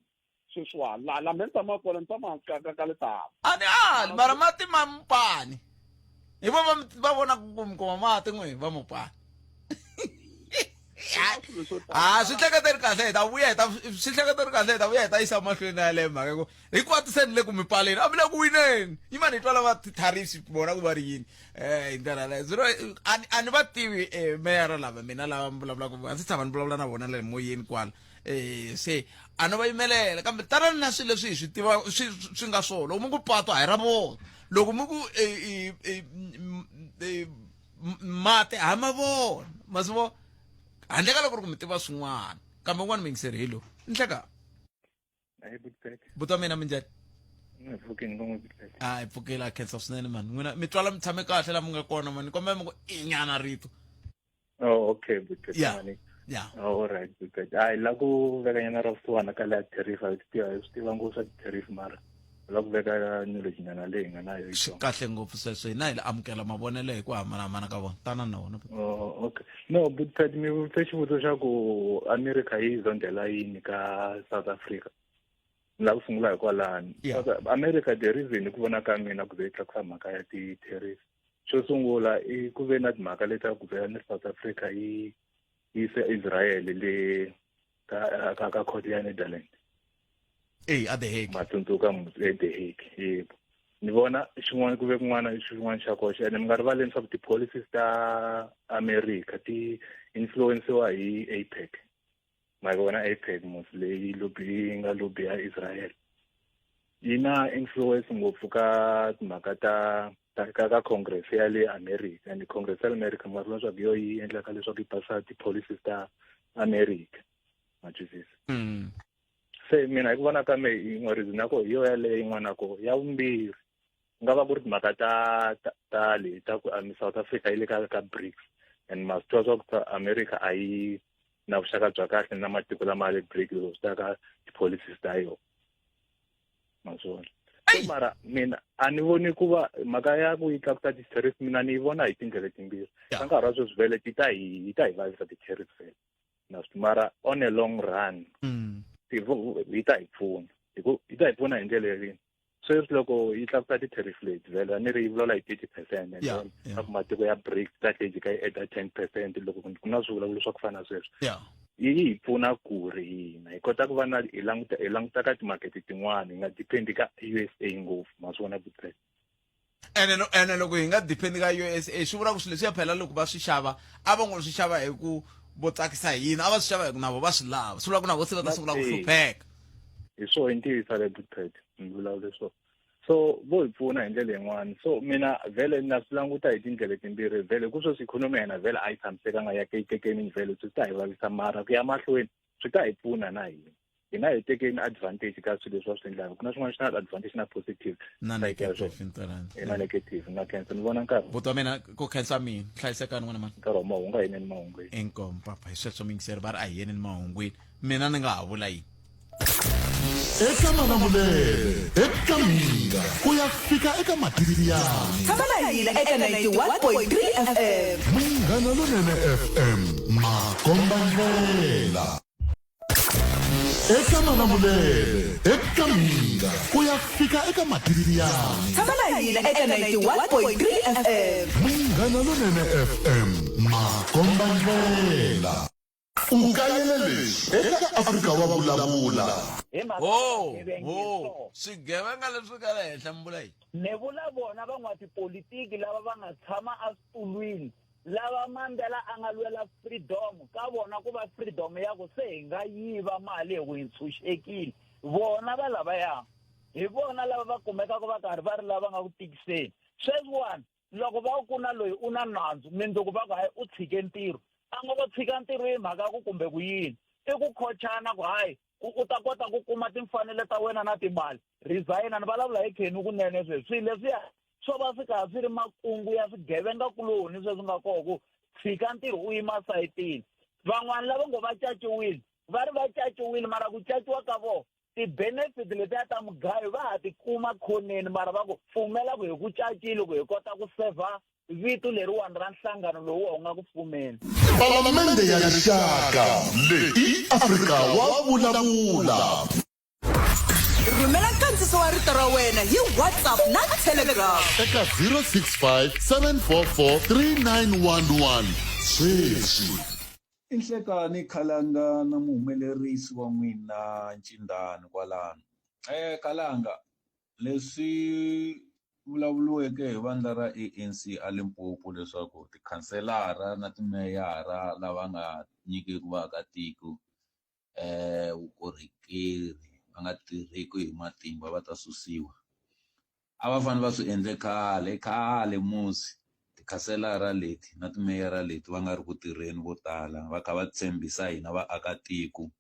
sweswiwani laha la me ni tshama kona ni tshama hansi ka ka ka letava a ni ali mara mati ma mupani hi vo va va vonaka ku mi kuma mati n'we va mupani a swi hleketeri kahle hi ta vuya hi ta swi hleketeri kahle hi ta vuya hi ta yisa mahlweni na yaleyo mhaka ku hinkwato se ni le ku mi paleni a mi le ku wineni yimani hi twa lava tharisi vona ku va ri yini um hi ndlela yaleyo zero a ni va tivi um meyara lava mina lava mi vulavulaka a ndzi tshama ni vulavula na vona le moyeni kwala um se a no va yimelela kambe tanani na swilo leswi hi swi tiva swi swi nga swona loko mi ku pato a hi ra vona loko mi ku mati ha ma vona ma swi vona handle ka loko ri ku mi tiva swin'wana kambe un'wana muyingiseri hi lowu nhleka buti wa mina minjhani a hi pfukile a khensa swinene mani n'wina mi twala mi tshame kahle la mi nga kona mani kombela mi ku inyana rito Oh, okay, buti. Yeah. Yeah. Oh, all right, buti. Hayi la ku veka nyana ra vusiwana ka leya tariff a swi tiva swi tiva ngopfu swa ti-tariff mara la ku veka knowledge nyana leyi hi nga na yo swi kahle ngopfu sweswo hina hi amukela mavonelo hi ku hambanahambana ka vona tana na wona oh, okay no but mi vutise xivutiso xa ku america yi zondela yini ka south africa ni lava ku sungula hi kwalani yeah. america the reason hi ku vona ka mina ku ze yi tlakusa mhaka ya ti-tariff xo sungula i ku ve na timhaka leti a ku vela ni south africa yi yise israel le ka ka ka court ya netherland eyi a the hague matsundzuka e the hague yebo ni vona xin'wana ku ve kun'wana xin'wana xa koxa ene mi nga rivaleni swa ku ti-policies ta america ti influensiwa hi apec ma vona apec mos leyi lobby yi nga lobby ya israel yi na influence ngopfu ka timhaka ta ta ka ka congress ya le america and congress ya le america mi nga vona leswaku yo yi endlaka leswaku yi pasa ti-policies ta america ma twisisa mm. se mina hi ku vona ka me yin'we reason ya koho hi yo yaleyo yin'wana ko ya vumbirhi ku nga va ku ri timhaka ta ta ta le ta ku ami South Africa yi le ka ka BRICS and ma swi tiva swa ku America a yi na vuxaka bya kahle na matiko lama ya le BRICS loko swi ta ka ti-policies ta yona ma swi vona so mara mina a ni voni ku va mhaka ya ku yi tlakusa ti-tariff mina ni yi vona hi tindlela timbirhi ka nkarhi wa sweswi vhele ti ta hi yi ta hi vavisa ti-tariff vhele na swi mara on a long run yi ta hi pfuna hi ku yi ta hi pfuna hi ndlela yini sweswi loko yi tlakusa ti-tariff leti vhele a ni ri yi vulavula hi 30 percent and then yeah. ku matiko ya brics ta tlhe jika yi adda 10 percent loko ku na swivulavulo swa ku fana na sweswo yi hi pfuna ku ri hina hi kota ku va na hi languta hi languta ka timakete tin'wana hi nga depend ka USA ngopfu ma swi vona butrek ene ene loko hi nga depend ka USA swi vula ku swilo leswiya phela loko va swi xava a va ngo swi xava hi ku vo tsakisa hi yini a va swi xava hi ku na vo va swi lava swi vula ku na vo se va ta sungula ku hlupheka hi swona i ntiyiso le butrek ni vulavule swona so vo hi pfuna hi ndlela yin'wana so mina vhele na swi languta hi tindlela timbirhi vhele ku sweswi ikhonomi ya hina vhele a yi tshamisekanga ya kekeni vhele swi ta hi vavisa mara ku ya mahlweni swi ta hi pfuna na hina hina hi tekeni advantage ka swilo leswi va swi endlaka ku na swin'wana swi na advantage na positive na negative na negative na khensa ni vona nkarhi buti wa mina ku khensa mina hlayisekani n'wana mani nkarhi wa mahungu a yineni mahungwini inkomu papa hi sweswo miyingiseri va ri a hi yeneni mahungwini mina ni nga ha vula yini eka malamulele eka mhinga ku ya fika eka matiriyani tshama na hina eka 91.3 fm munghana lonene fm. Makombandlela eka Malamulele eka Mhinga ku ya fika eka Matiyani. Tshama na hina eka 91.3 FM. Munghana Lonene FM Makombandlela. U kayele leswi eka Afrika wa vulavula. Ho, ho, swigevenga leswi nga le henhla mi vula yini? Ni vula vona van'watipolitiki lava va nga tshama eswitulwini lava Mandela a nga lwela freedom ka vona ku va freedom ya ku se hi nga yiva mali hi ku hi ntshunxekile vona va lavaya hi vona lava va kumekaka va karhi va ri lava nga ku tikiseni sweswiwani loko va ku na loyi u na nandzu mindzuku va ku hayi u tshike ntirho a ngo ko tshika ntirho hi mhaka ku kumbe ku yini i ku khochana ku hayi ku u ta kota ku kuma timfanelo ta wena na timali resign ni vulavula hi kheni kunene sweswi swilo leswiya swo va swi karhi swi ri makungu ya swigevenga kuloni sweswi nga koho ku tshika ntirho u yima sayitini van'wana lava ngo va caciwile va ri va caciwile mara ku caciwa ka vona ti-benefit letiya ta mugayo va ha ti kuma khoneni mara va ku pfumela ku hi ku cacile ku hi kota ku sevha vito leriwani ra nhlangano lowu wu nga ku pfumeni. Palamende ya Rixaka leyi i Afrika wa vulavula. Rhumela nkandziso wa rito ra wena hi WhatsApp na Telegram. Eka 065 744 3911 sweswi. I nhlekani Khalanga na muhumelerisi wa n'wina Ncindani kwalano. Khalanga leswi vulavuriweke hi vandla ra ANC a Limpopo leswaku tikhanselara na timeyara lava nga nyikeki vaakatiko vukorhokeri va nga tirheki hi matimba va ta susiwa a va fanele va swi endle khale khale musi tikhanselara leti na timeyara leti va nga ri ku tirheni vo tala va kha va tshembisa hina vaakatiko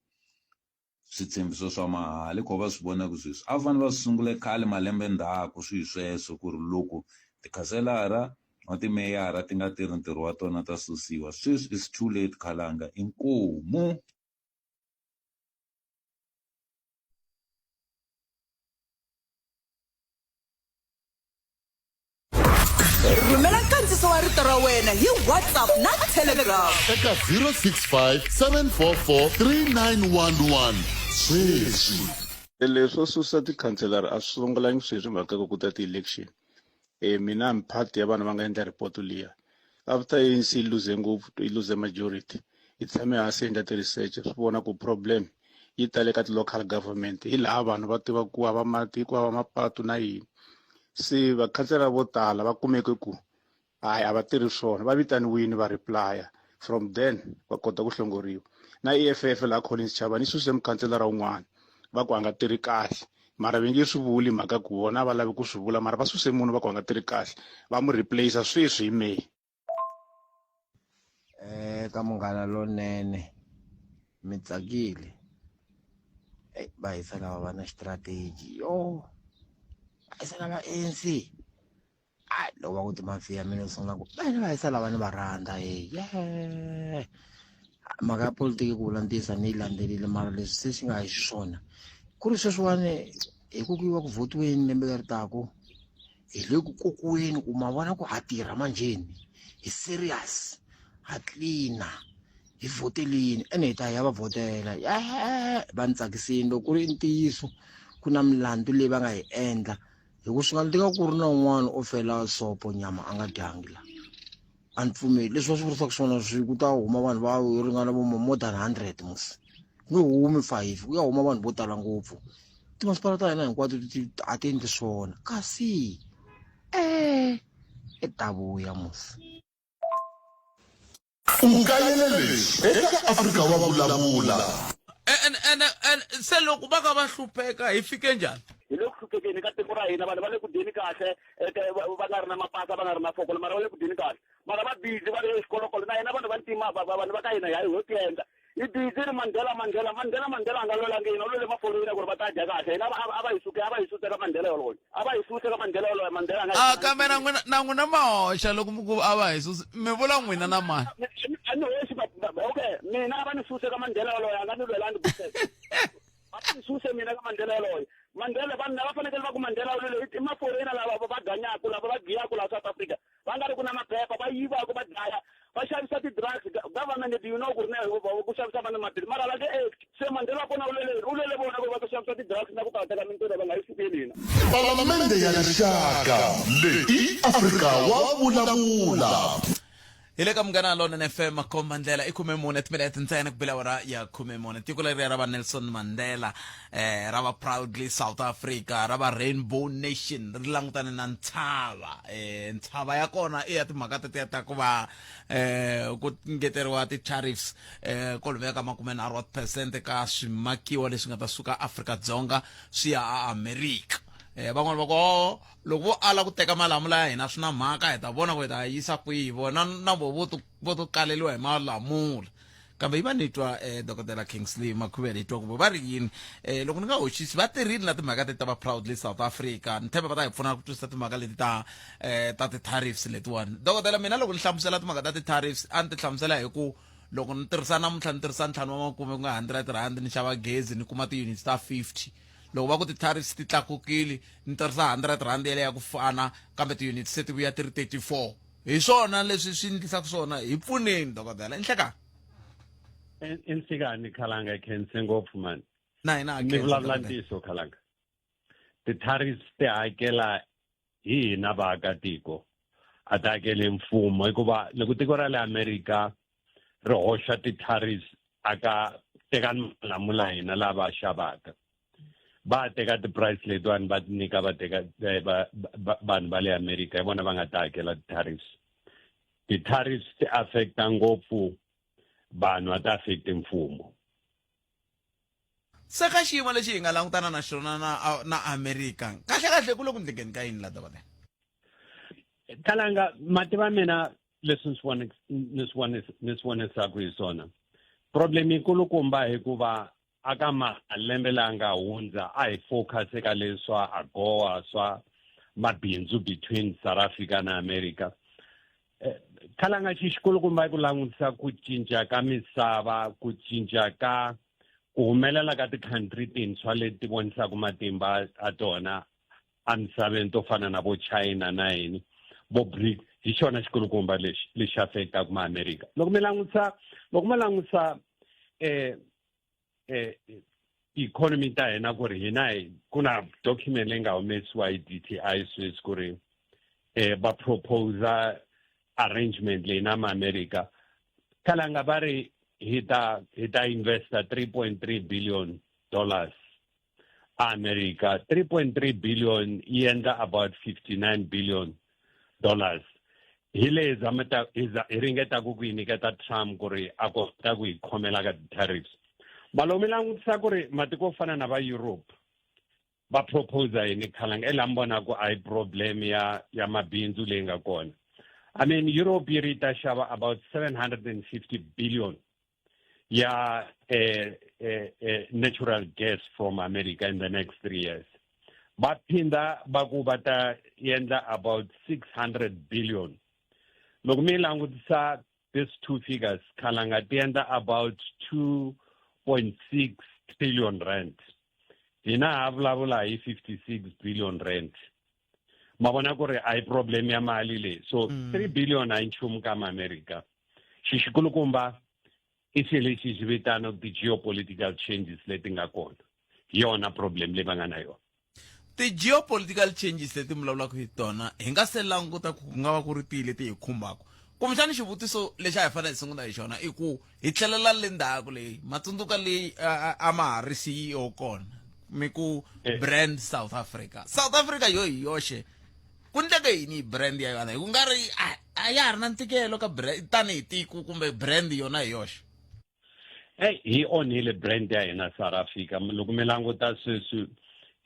switshembiso swa mahala i kho va swi vona ku sweswi a va fanele va swi sungule khale malembe ndzhaku swi sweswo ku ri loko tikhanselara na timeyara ti nga tirhi ntirho wa tona ta susiwa sweswi is too late khalanga inkomu. Rhumela nkandziso wa rito ra wena hi WhatsApp na Telegram. Eka 065 744 3911 sweswi. Leswo susa tikhanselara a swi sungulangi sweswi mhaka ku ta ti-election. Mina I'm part ya vanhu va nga endla report liya. After ANC yi luze ngopfu yi luze majority hi tshame hansi hi endla ti-research swi vona ku problem yi tale ka ti-local government hi laha vanhu va tiva ku hava mati ku hava mapatu na yini se vakhansela vo tala va kumeke ku hayi a va tirhi swona va vitaniwini va replya from then va kota ku hlongoriwa na EFF laha Collins Chabane yi suse mukhanselara wun'wana va ku a nga tirhi kahle mara va nge swi vuli mhaka ku vona a va lavi ku swi vula mara va suse munhu va ku a nga tirhi kahle va n'wi replace sweswi hi May. Eka Munghana Lonene mi tsakile eyi va hisa lava va na strategy yoh va hisa lava A_N_C hayi loko va ku timafiya mina ni sungula ku vene va hisa lava ni va rhandza ye mhaka ya politiki ku vula ntiyiso a ni yi landzeleli mara leswi se swi nga xiswona ku ri sweswiwani hi ku ku yiwa ku vhotiweni lembe leri taku hi le ku kokiweni ku ma vona ku ha tirha manjheni hi serious ha tlina hi vhotelini ene hi ta ya va vhotela va ni tsakisini loko ku ri ntiyiso ku na milandzu leyi va nga yi endla hi ku swi nga endleka ku ri na un'wana o fela sopo nyama a nga dyangi la a ni pfumeli leswi va swi vurisaka swona swi ku ta huma vanhu va ringana vo more than 100 mos ku nge humi five ku ya huma vanhu vo tala ngopfu timasipala ta hina hinkwato a ti endli swona kasi i ta vuya mos. U kayele leswi eka Afrika wa vulavula. Ene se loko va ka va hlupheka hi fike njhani? Hi le ku hluphekeni ka tiko ra hina vanhu va le ku dyeni kahle va nga ri na mapasa va nga ri na fokolo mara va le ku dyeni kahle mara va busy va ri exikolokolo na hina vanhu va ntima vanhu va ka hina hi ho tiendla hi busy ri Mandela Mandela Mandela Mandela a nga lwelangi hina u lwele maforeyina ku ri va ta dya kahle hina a va hi suke a va hi suse ka Mandela yoloye a va hi suse ka Mandela yoloye Mandela a nga A kambe na n'wina na n'wina ma hoxa loko mi ku a va hi susi mi vula n'wina na mani a ni hoxi okay mina a va ni suse ka Mandela yoloye a nga ni lwelangi a va ni suse mina ka Mandela yoloye Mandela vanhu lava fanekele va ku Mandela u lwele i maforeyina lava va ganyaku lava va giyaku laha South Africa va nga ri ku na maphepha va yivaku va dlaya va xavisa ti-drugs government you know ku ri na ku xavisa vana maphilisi mara va nge act se Mandela wa kona u lele u lele vona ku va ta xavisa ti-drugs na ku ta teka mintirho va nga yi sukeli hina. Palamende ya Rixaka leyi i Afrika wa vulavula. Hi le ka Munghana Lonene FM makomba ndlela i 14 timinete ntsena ku bela awara ya 14. Tiko leriya ra va Nelson Mandela eh, ra va proudly South Africa ra va Rainbow Nation ri langutane na ntshava eh, ntshava ya kona i ya timhaka tetiya ta ku va eh, ku ngeteriwa ti-tariffs eh, kwalomuya ka 30 wa tiphesente ka swimakiwa leswi nga ta suka Afrika-Dzonga swi ya aAmerika. Eh, van'wana va ku oh, loko vo ala ku teka malamula ya hina swi na mhaka hi ta vona ku hi ta yisa kwihi vona na vo vo to vo to kaleliwa hi malamula kambe yi va ni twa eh, dokodela Kingsley Makhuvele hi twa ku va ri yini eh, loko ni nga hoxisi va tirhile na timhaka leti ta va proudly South Africa ni tshemba va ta hi pfuna ku twisisa timhaka leti ta eh, ta ti-tariffs letiwani dokodela mina loko ni hlamusela timhaka ta ti-tariffs a ni ti hlamusela hi ku loko ni tirhisa namuntlha ni tirhisa ntlhanu wa makume ku nga 100 rand ni xava gezi ni kuma ti-units ta 50 loko va ku ti-tariffs ti tlakukile ni tirhisa 100 rand yeleyo ya ku fana kambe ti-units se ti vuya ti ri 34 hi swona leswi swi ndlisaka swona hi pfuneni dokodela i nhlekani I nhlikani khalanga khense ngopfu mani na hina ha mi khensa vulavula dokodela. ntiyiso khalanga ti-tariffs ti hakela hi hina vaakatiko a ti hakeli mfumo hikuva loko tiko ra le america ri hoxa ti-tariffs aka tekani malamula hina lava xavaka va teka ti-price letiwani va ti nyika va teka eh, vanhu va le america hi vona va nga ta hakela ti-tariffs ti-tariffs ti affecta ngopfu vanhu a ti affecti mfumo Se ka xiyimo lexi hi nga langutana na xona na na Amerika, kahle-kahle ku le ku ndlekeni ka yini la dokodela? Kalanga mativa mina leswi ni swi ni swi ni swi vonisaka hi swona problem yikulukumba hikuva aka malembe la nga hundza a hi focus eka leswa agoa swa mabindzu between South Africa na America eh, khalanga xi xikulukumba i ku langutisa ku cinca ka misava ku cinca ka ku humelela ka ti-country tintshwa leti vonisaka matimba a tona emisaveni to fana na vo China na yini vo BRICS hi xona xikulukumba lexi lexi affectaka ma-America loko mi langutisa loko ma langutisa eh eh economy ta hina ku ri hina hi ku na document leyi nga humesiwa hi DTI sweswi ku ri eh va proposa arrangement leyi na ma-America khalanga va ri hi ta hi ta investa 3.3 billion dollars America 3.3 billion yi endla about 59 billion dollars hi leyi zameta hi ringetaka ku yi nyiketa Trump ku ri a kota ku yi khomela ka ti-tariffs malomu langutisa ku ri matiko yo fana na va Europe va proposa yini khalanga e laha mi vonaka a yi problem ya ya mabindzu leyi nga kona I mean Europe yi ri yi ta xava about 750 billion ya eh, eh, eh, natural gas from America in the next three years va phinda va ku va ta endla about 600 billion loko mi langutisa these two figures khalanga ti endla about 2.6 trillion rand hina ha vulavula hi 56 billion rand ma vona ku ri a yi problem ya mali leyi so 3 billion a yi nchumu ka maamerika xixikulukumba i xilo lexi xi vitanaka ti-geopolitical changes leti nga kona hi yona problem leyi va nga na yona ti-geopolitical changes leti mi vulavulaka hi tona hi nga se languta ku ku nga va ku ri tihi leti hi khumbaka kumbexani xivutiso lexi a hi fanele hi sungula hi xona i ku hi tlhelela le ndzhaku leyi matsundzuka leyi a ma ha ri CEO kona mi ku eh. brand South Africa South Africa yo hi yoxe ku ndleke yini hi brand ya yona hi ku nga ri a ya ha ri na ntikelo ka brand tanihi tiko kumbe brand yona hi yoxe Hey, hi onhile brand ya hina South Africa loko mi languta sweswi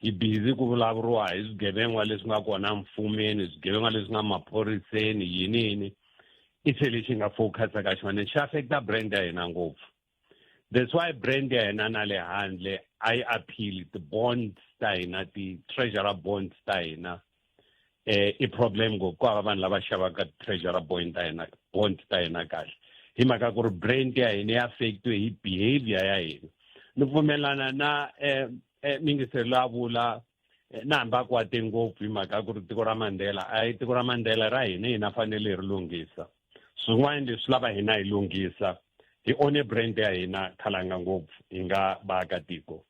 hi busy ku vulavuriwa hi swigevenga leswi nga kona mfumeni swigevenga leswi nga maphoriseni yini yini i xilo lexi nga focus ka xona xi affecta brand ya hina ngopfu that's why brand ya hina na le handle a yi appeal ti-bonds ta hina ti-treasurer bonds ta hina eh i problem ngopfu ku hava vanhu lava xavaka treasurer bond ta hina bond ta hina kahle hi mhaka ku ri brand ya hina ya affectiwe hi behavior ya hina ni pfumelana na eh, eh mingiselo la vula eh, na hambi a kwate ngopfu hi mhaka ku ri tiko ra Mandela a yi tiko ra Mandela ra hina hina fanele hi ri lunghisa swin'wana leswi lava hina hi lunghisa Hi one brand ya hina khalanga ngopfu hi nga vaakatiko.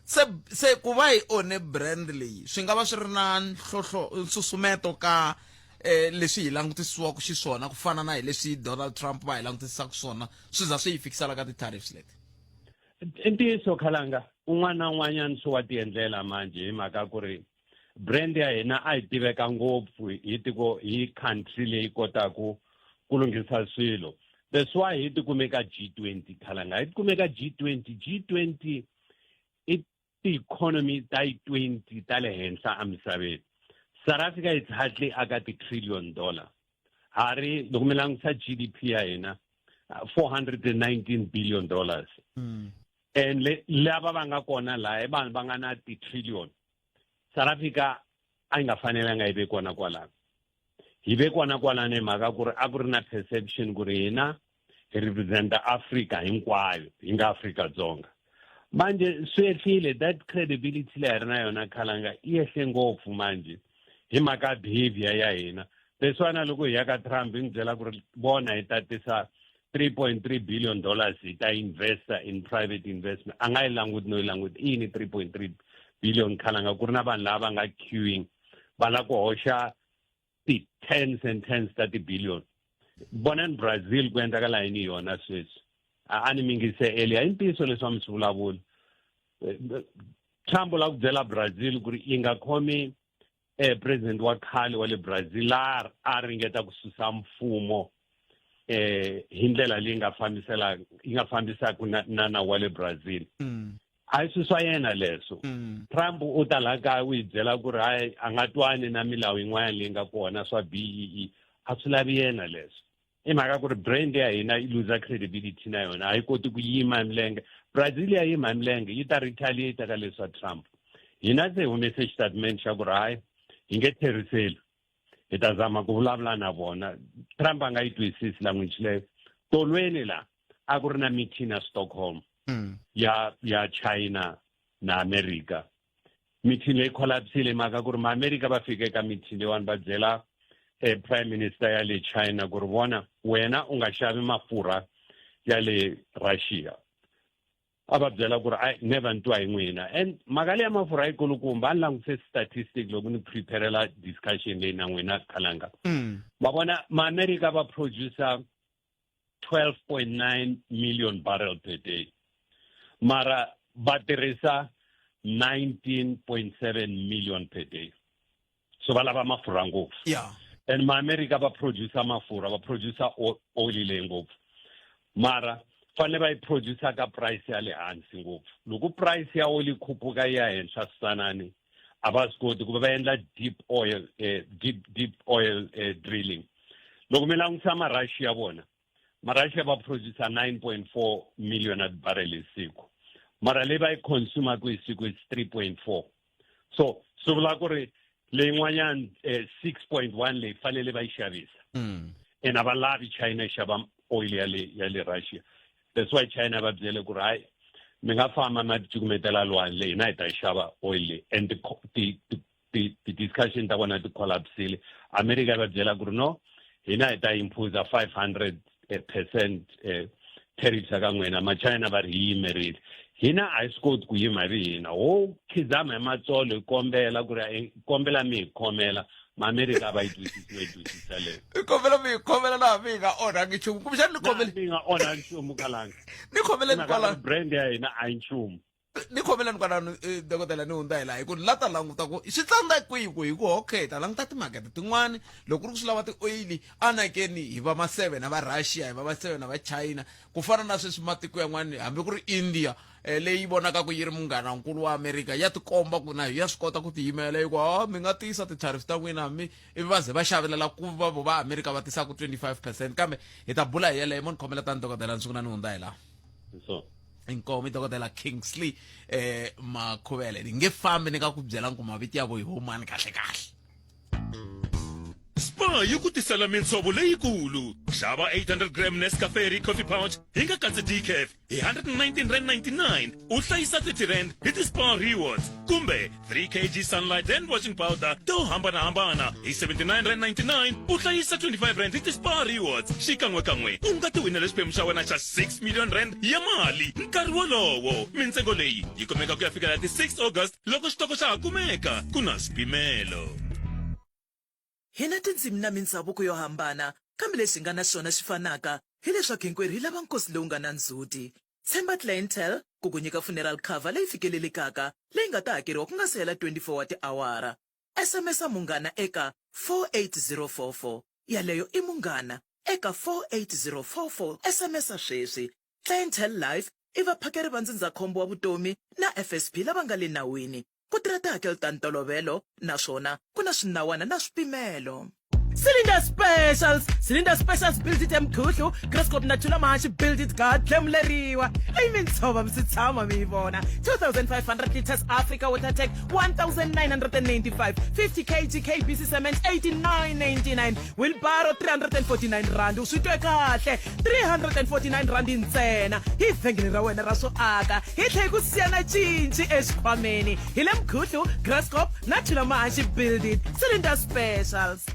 Se se ku va hi one brand leyi swi nga va swi ri na nhlohlo nsusumeto ka eh, leswi hi langutisiwaka xiswona ku fana na hi leswi Donald Trump va hi langutisisaka swona swi za swi hi fikisela ka ti-tariffs leti. I ntiyiso khalanga un'wana na un'wanyana swi wa tiendlela manjhe hi mhaka ku ri brand ya hina a yi tiveka ngopfu hi tiko hi country leyi kotaku ku lunghisa swilo that's why hi tikume ka G20 khalanga hi tikume ka G20 G20 i ti-economy ta yi 20 ta le henhla emisaveni South Africa it's hardly aka ti-trillion dollar ha ri loko mi langutisa GDP ya hina 419 billion dollars and lava va nga kona laha i vanhu va nga na ti-trillion South Africa a yi nga fanelanga yi ve kona kwalano hi ve kona kwalano hi mhaka ku ri a ku ri na perception ku ri hina hi representa Africa hinkwayo hi nga Afrika Dzonga manje swi ehlile that credibility leyi a ri na yona khalanga yi ehle ngopfu manje hi mhaka behavior ya hina leswiwa na loko hi ya ka Trump hi n'wi byela ku ri vona hi tatisa 3.3 billion dollars hi ta investa in private investment a nga yi languti no yi languti i yini 3.3 billion khalanga ku ri na vanhu lava va nga queuing va lava ku hoxa ti-tens and tens ta ti-billion vonani Brazil ku endlakala yini yona sweswi a ni mingise earlier i ntiyiso leswi a mi swi vulavula Trump u lava ku byela Brazil ku ri yi nga khomi eh president wa khale wa le Brazil la a ringeta ku susa mfumo eh hi ndlela leyi nga fambisela yi nga fambisaka na na nawu wa le Brazil a yi swi swa yena leswo Trump u ta laha kaya u yi byela ku ri hayi a nga twani na milawu yin'wana leyi nga kona swa BEE a swi lavi yena leswo i mhaka ku ri brand ya hina yi luza credibility na yona a yi koti ku yima hi milenge Brazil ya yima hi milenge yi ta retaliate ka leswa Trump hina se hi humese xitatimende xa ku ri hayi hi nge tlheriseli hi ta zama ku vulavula na vona Trump a nga yi twisisi language leyo tolweni la a ku ri na meeting ya Stockholm ya ya China na America meeting leyi collapsile mhaka ku ri maamerika va fike ka meeting leyiwani va byela eh, prime minister ya le China ku ri vona wena u nga xavi mafurha ya le Russia a va byela ku ri ai never ni twa hi n'wina and mhaka leya mafurha yi kulukumba a ni langutise statistic loko ni preparela discussion leyi na n'wina khalanga va vona maamerika va producer 12.9 million barrel per day mara va tirhisa 19.7 million per day so va lava mafurha ngopfu yeah. and maamerika va producer mafurha va producer oil leyi ngopfu mara fanele va yi producer ka price ya le hansi ngopfu loko price ya oil yi khuphuka yi ya henhla swisanani a va swi koti ku va va endla deep oil eh, deep deep oil eh, drilling loko mi langutisa marussia vona marussia va producer 9.4 million at barrel hi siku mara leyi va yi consumaka hi siku is 3.4 so swi vula ku ri leyin'wanyana eh, 6.1 leyi fanele va yi xavisa and a va lavi China yi xava oil ya le ya le Russia that's why China va byele ku ri hayi mi nga famba ma ticukumetela lwandle hina hi ta yi xava oil leyi and ti-discussion ta vona ti collapsile America va byela ku ri no hina hi ta impose 500 percent tariffs ka n'wina machina va ri hi yimerile hina a hi swi koti ku yima hi ri hina ho khizama hi matsolo hi kombela ku ri kombela mi hi khomela maamerika a va yi twisisi no yi twisisa leyo i kombela mi hi khomela laha mi nga onhangi nchumu kumbexani ni kombele mi nga onha nchumu kalanga ni khomeleni kwalano brand ya hina a yi nchumu ni khomeleni kwalano eh, dokodela ni hundza hi laha hi ku la ta languta ku swi tsandza kwihi ku hi ku okay ta languta timakete tin'wani loko ku ri ku swi lava ti-oyili anakeni hi va maseve na va Russia hi va maseve na va China ku fana na sweswi matiko yan'wani hambi ku ri India eh, leyi vonakaka yi ri munghanankulu wa Amerika ya tikomba ku na ya swi kota ku tiyimela yi ku a mi nga tiyisa ti-tariffs ta n'wina mi ivi va ze va xavelela ku va vo va Amerika va tisaka 25 percent kambe hi ta bula hi yeleyo mo ni khomela tani dokodela ni sungula ni hundza hi laha so inkomu i dokodela Kingsley eh Makhuvele ni nge fambi ni nga ku byela ku mavito ya vo hi vomani kahle kahle Spar yi ku tisela minsovo leyikulu. Xava 800 gram Nescafe Coffee Pouch hi nga katsi decaf hi 119 rand 99 u hlayisa 30 rand hi ti-spar rewards kumbe 3 kg sunlight hand washing powder to hambanahambana hi 79 rand 99 u hlayisa 25 rand hi ti-spar rewards xikan'wekan'we u nga tiwinela xiphemu xa wena xa 6 million rand ya mali nkarhi wolowo mintsengo leyi yi kumeka ku ya fikela ti 6 august loko xitoko xa ha kumeka ku na swipimelo Hi na tindzimi na mindzhavuko yo hambana, kambe lexi hi nga na xona xi fanaka, hi leswaku hinkwerhu hi lava nkosi lowu nga na ndzhuti. Tshemba Clientele ku ku nyika funeral cover leyi fikelelekaka leyi nga ta hakeriwa ku nga si hela 24 wa tiawara. SMS-a Munghana eka 48044. Yaleyo i Munghana eka 48044. SMS-a sweswi. Clientele Life i vaphakeri va ndzindzakhombo wa vutomi na FSP lava nga le nawini. Ku tirha tihakelo ta ntolovelo naswona ku na swinawana na swipimelo. Cylinder Specials Cylinder Specials Build It Emkhuhlu Graskop na Thula Mahashi Build It ga dlemuleriwa leyi mintshova mi si tshama mi yi vona 2500 liters Africa Water Tank 1995 50 kg KBC Cement 89.99 Wheelbarrow 349 rand u swi twe kahle 349 rand ntsena hi vhengele ra wena ra swo aka hi tlhe hi ku siya na cinci exikhwameni hi le mkhuhlu graskop na thulamahanxi building cylinder specials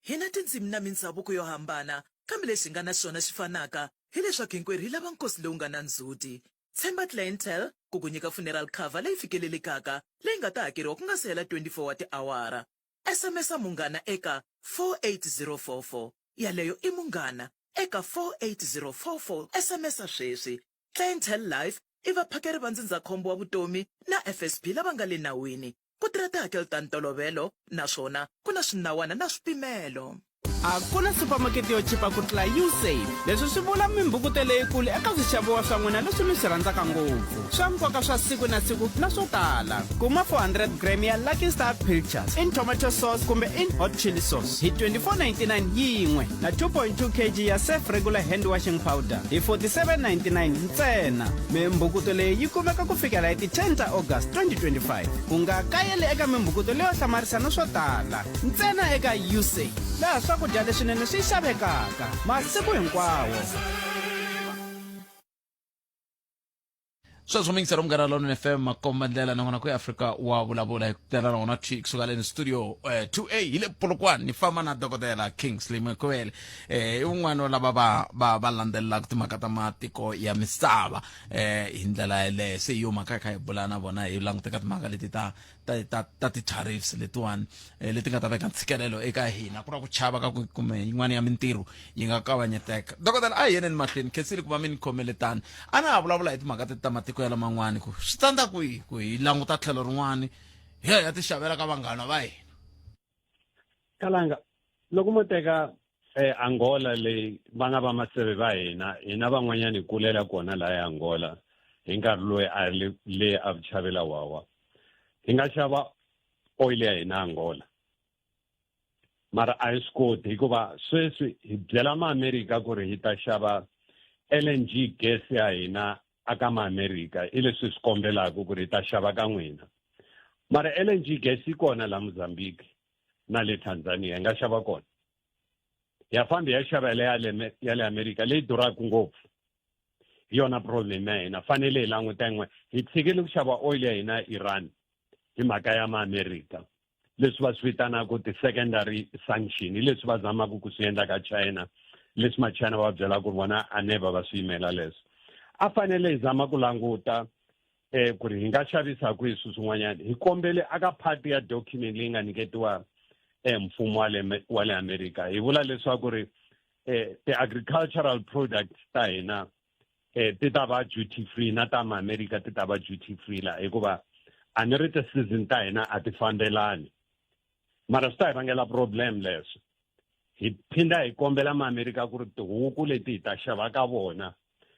Hi na tindzimi na mindzhavuko yo hambana, kambe lexi hi nga na xona xi fanaka, hi leswaku hinkwerhu hi lava nkosi lowu nga na ndzhuti. Tshemba Clientele ku ku nyika funeral cover leyi fikelelekaka leyi nga ta hakeriwa ku nga si hela 24 wa tiawara. SMS-a Munghana eka 48044. Yaleyo i Munghana eka 48044. SMS-a sweswi. Clientele Life i vaphakeri va ndzindzakhombo wa vutomi na FSP lava nga le nawini. Ku tirha tihakelo ta ntolovelo naswona ku na swinawana na swipimelo. A ku na supamakete yo chipa ku tlula Usave. Leswi swi vula mimbhukuto leyikulu eka swixaviwa swa n'wina leswi mi swi rhandzaka ngopfu, swa nkoka swa siku na siku na swo tala. Kuma 400 gram ya Lucky Star Pilchards in tomato sauce kumbe in hot chili sauce hi 24.99 yin'we na 2.2 kg ya Surf Regular hand washing powder hi 47.99 ntsena. Mimbhukuto leyi yi kumeka ku fikela hi ti 10 ta August 2025. U nga kayeli eka mimbhukuto leyo hlamarisa na swo tala. Ntsena eka Usave, laha swakudya leswinene swi xavekaka masiku hinkwawo. Sweswo mingisero Munghana Lonene FM makomba ndlela nakona ku Afrika wa vulavula hi ku tela na wona thi kusuka leni studio 2A hi le Polokwane ni famba na dokodela Kingsley Mkhwele i wun'wana wa lava va va va landzelelaka timhaka ta matiko ya misava hi ndlela yeleyo se hi yo mhaka hi kha hi bula na vona hi languteka timhaka leti ta ta ta ta ti-tariffs letiwani eh, leti nga ta veka ntshikelelo eka hina ku na ku chava ka ku kumbe yin'wana ya mintirho yi nga kavanyeteka dokodela a hi yeneni mahlweni khensile ku va mi ni khomele tani a na ha vulavula hi timhaka teti ta matiko ya laman'wani ku swi tsandza kwihi ku hi languta tlhelo rin'wani hi ya hi ya ti xavela ka vanghana va hina Kalanga loko mo teka eh, Angola leyi va nga va maseve va hina hina van'wanyana hi kulela kona laha ya Angola hi nkarhi loyi a le le a chavela wawa hi nga xava oil ya hina Angola mara a hi swi koti hikuva sweswi hi byela maamerika ku ri hi ta xava LNG gas ya hina aka maamerika i leswi swi kombelaka ku ri hi ta xava ka n'wina mara LNG gas yi kona la Mozambique na le Tanzania hi nga xava kona ya fambi ya xava ya le ya le America leyi duraka ngopfu hi yona problem ya hina fanele hi languta yin'we hi tshikile ku xava oil ya hina Iran hi mhaka ya maamerika leswi va swi vitanaka ti-secondary sanction hi leswi va zamaka ku swi endla ka China leswi machina va byela ku ri vona a never va swi yimela leswo a fanele hi zama ku languta eh ku ri hi nga xavisa kwihi swilo swin'wanyana hi kombele aka part ya document leyi nga nyiketiwa eh mfumo wa le wa le America hi vula leswaku ri eh ti-agricultural products ta hina eh ti ta va duty free na ta ma-America ti ta va duty free la hikuva a ni ri ti-season ta hina a ti fambelani mara swi ta hi vangela problem leswo hi phinda hi kombela maamerika ku ri tihuku leti hi ta xava ka vona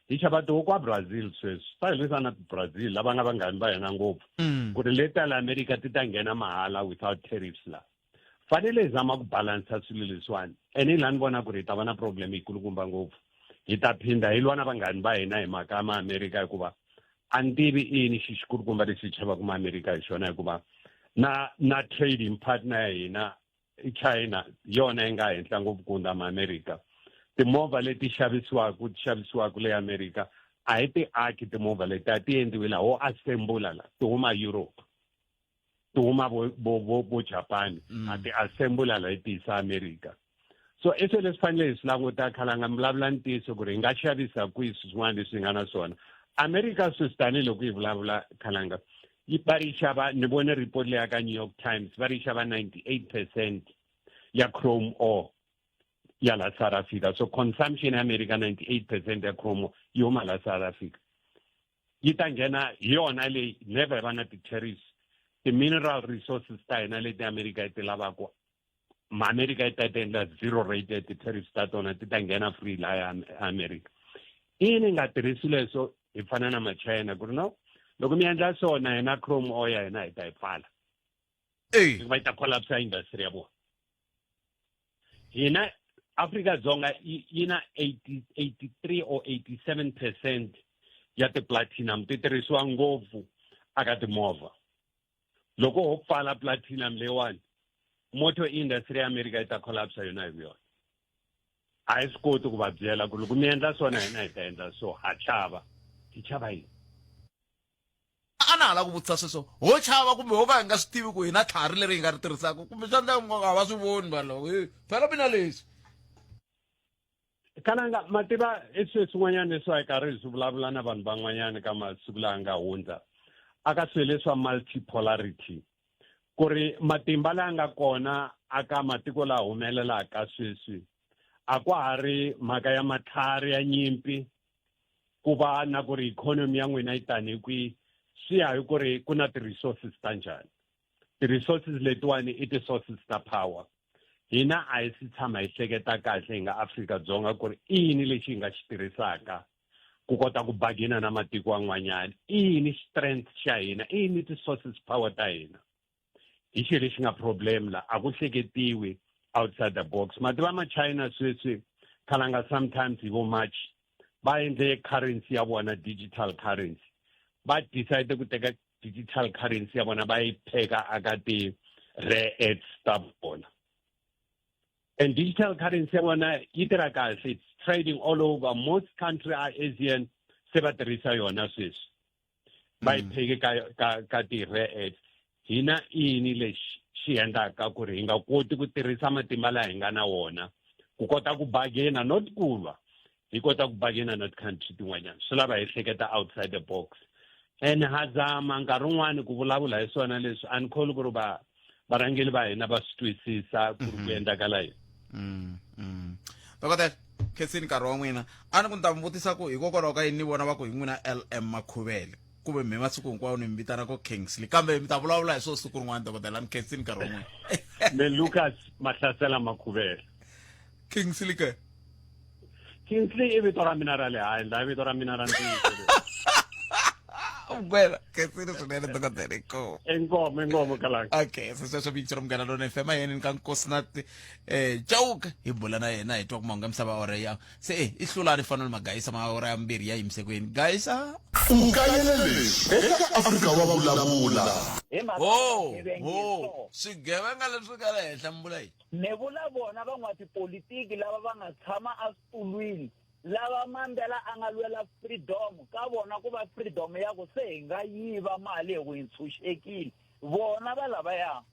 hi xava tihuku a brazil sweswi swa hi lwisana brazil lava nga vanghani va hina ngopfu ku ri leti ta le amerika ti ta nghena mahala without tariffs la fanele hi zama ku balansa swilo leswiwani ene hi laha ni vona ku ri hi ta va na problem yikulukumba ngopfu hi ta phinda hi lwa na vanghani va hina hi mhaka ya maamerika hikuva a ni tivi i yini xi xikulukumba lexi hi chavaka maamerika hi xona hikuva na na trading partner ya hina China yona yi nga henhla ngopfu ku hundza maAmerika. Timovha leti xavisiwaka ti xavisiwaka le Amerika a hi ti aki timovha leti a ti endliwi laha ho assembula la ti huma Europe ti huma vo vo vo vo Japan a ti assembula la hi ti yisa Amerika. So i swilo leswi fanele hi swi languta khalanga mi vulavula ntiyiso ku ri hi nga xavisa kwihi swilo swin'wana leswi hi nga na swona. Amerika sweswi tanihiloko hi vulavula khalanga yi va ri xava ni vone report leya ka New York Times va ri xava 98 percent ya chrome ore ya la South Africa. So consumption ya America 98 percent ya chrome ore yi huma la South Africa. Yi ta nghena hi yona leyi never hi va na ti-tariffs ti-mineral resources ta hina leti America yi ti lavaka maAmerika yi ta ta endla zero rate ya ti-tariffs ta tona ti ta nghena free laha ya America. I yini hi nga tirhisi leswo hi fana na machina ku ri no loko mi endla so na hina chrome ore ya hina hi ta yi pfala hikuva yi ta collapse industry ya vona. Hina Afrika-Dzonga yi na 83 or 87 percent ya ti-platinum ti tirhisiwa ngopfu aka timovha. Loko ho pfala platinum leyiwani motor industry ya America yi ta collapse yona hi yona. A hi swi koti ku va byela ku loko mi endla swona hina hi ta endla so ha chava. Hi chava yini? A na ha lava ku vutisa sweswo ho chava kumbe ho ka hi nga swi tivi ku hi na tlhari leri hi nga ri tirhisaka kumbe swa endleka mi a va swi voni vanhu lava phela mina leswi Kalanga ma tiva i swilo swin'wanyana leswi a hi karhi hi swi vulavula na vanhu van'wanyana ka masiku laha nga hundza aka swilo leswa multipolarity ku ri matimba laya nga kona aka matiko laha humelelaka sweswi a kwa ha ri mhaka ya matlhari ya nyimpi ku va na ku ri ikhonomi ya n'wina yi tani kwihi swi ya hi ku ri ku na ti-resources ta njhani. Ti-resources letiwani i ti-sources ta power. Hina a hi si tshama hi hleketa kahle hi nga Afrika-Dzonga ku ri i yini lexi hi nga xi tirhisaka ku kota ku bagina na matiko yan'wanyana. I yini strength xa hina, i yini ti-sources power ta hina. Hi xilo lexi nga problem la a ku hleketiwi outside the box. Ma tiva ma-China sweswi khalanga sometimes hi vo March va endle currency ya vona digital currency. Va decide ku teka digital currency ya vona va yi pheka aka ti-rare earths ta vona. And digital currency ya vona yi tirha kahle, it's trading all over. Most country are Asian se va tirhisa yona sweswi. Va yi pheke ka ka ka ti-rare earths. Hina i yini lexi xi endlaka ku ri hi nga koti ku tirhisa matimba laha hi nga na wona ku kota ku bargaina, not ku lwa, hi kota ku bargaina na ti-country tin'wanyana. Swi lava hi hleketa outside the box. And ha zama nkarhi wun'wani ku vulavula hi swona leswi a ni kholwi ku ri va varhangeri va hina va swi twisisa ku ri ku endlakala yini. Dokodela, khensini nkarhi wa n'wina. A ni ku ni ta mi vutisa ku hikokwalaho ka yini ni vona va ku hi n'wina LM Makhuvele kumbe mi masiku hinkwawo ni mi vitana ku Kingsley, kambe mi ta vulavula hi swo siku rin'wana dokodela. Ni khensini nkarhi wa n'wina. Me Lucas Mahlasela Makhuvele. Kingsley ke? Kingsley i vito ra mina ra le handle, i vito ra mina ra ntiyiso. Ngwena, khensini swinene dokodela inkomu. Inkomu, inkomu kalanga. Okay, se sweswo vito ra Munghana Lonene FM yena ka Nkosinathi Chauke hi bula na yena hi twa ku mahungu ya misava awara ya se i hlulani fanele magayisa ma awara ya mbirhi ya yimise ku yini gayisa. U kayele leswi eka Afrika wa Vulavula. Ho ho swigevenga leswi nga le henhla mi vula yini? Ni vula vona van'watipolitiki lava va nga tshama eswitulwini lava Mandela a nga lwela freedom ka vona ku va freedom ya ku se hi nga yiva mali hi ku hi ntshunxekile. Vona va lavaya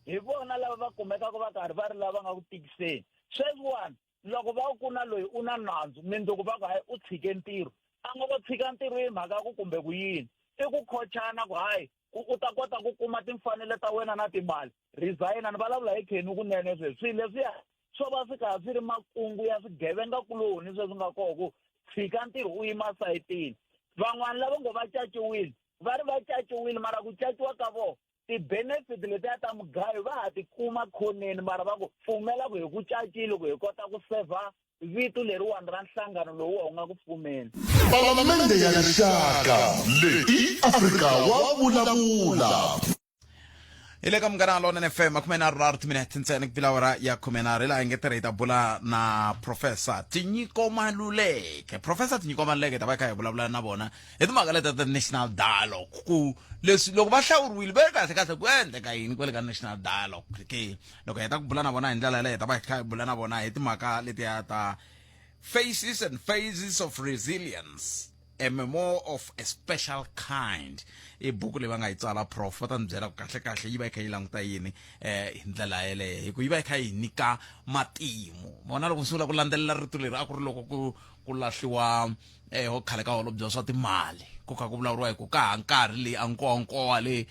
hi vona lava va kumekaka va karhi va ri lava nga ku tikiseni. Sweswiwani loko va ku na loyi u na nandzu mindzuku va ku hayi u tshike ntirho, a nga ko tshika ntirho hi mhaka ku kumbe ku yini, i ku khochana ku hayi ku u ta kota ku kuma timfanelo ta wena na timali, resign. Ni vulavula hi Kenny kunene sweswi. Swilo leswiya swo va swi karhi swi ri makungu ya swigevenga kuloni sweswi nga koho ku tshika ntirho u yima sayitini. Van'wana lava ngo va caciwile va ri va caciwile, mara ku caciwa ka vona ti-benefit letiya ta mugayo va ha ti kuma khoneni, mara va ku pfumela ku hi ku cacile ku hi kota ku sevha vito leriwani ra nhlangano lowu wu nga ku pfumeli. Palamende ya Rixaka leyi i Afrika wa Vulavula. Hi le ka Munghana Lonene FM, 36 timinete ntsena ku bila awara ya 13. Hi laha hi nge tirha hi ta bula na Professor Tinyiko Maluleke. Professor Tinyiko Maluleke ta va hi kha hi vulavula na vona hi timhaka leta ta National Dialogue, ku leswi loko va hlawuriwile va ri kahle kahle ku endleka yini kwale ka National Dialogue ke. Loko hi heta ku bula na vona hi ndlela yaleyo, hi ta va hi kha hi bula na vona hi timhaka letiya ta Faces and Phases of Resilience, A Memoir of a Special Kind. I buku leyi va nga yi tsala, prof va ta ni byela ku kahle kahle yi va yi kha yi languta yini hi ndlela yeleyo, hi ku yi va yi kha yi nyika matimu. Vona loko ni sungula ku landzelela rito leri a ku ri loko ku ku lahliwa ho khale ka holobye wa swa timali, ku kha ku vulavuriwa hi ku ka ha nkarhi leyi a nkowankowa leyi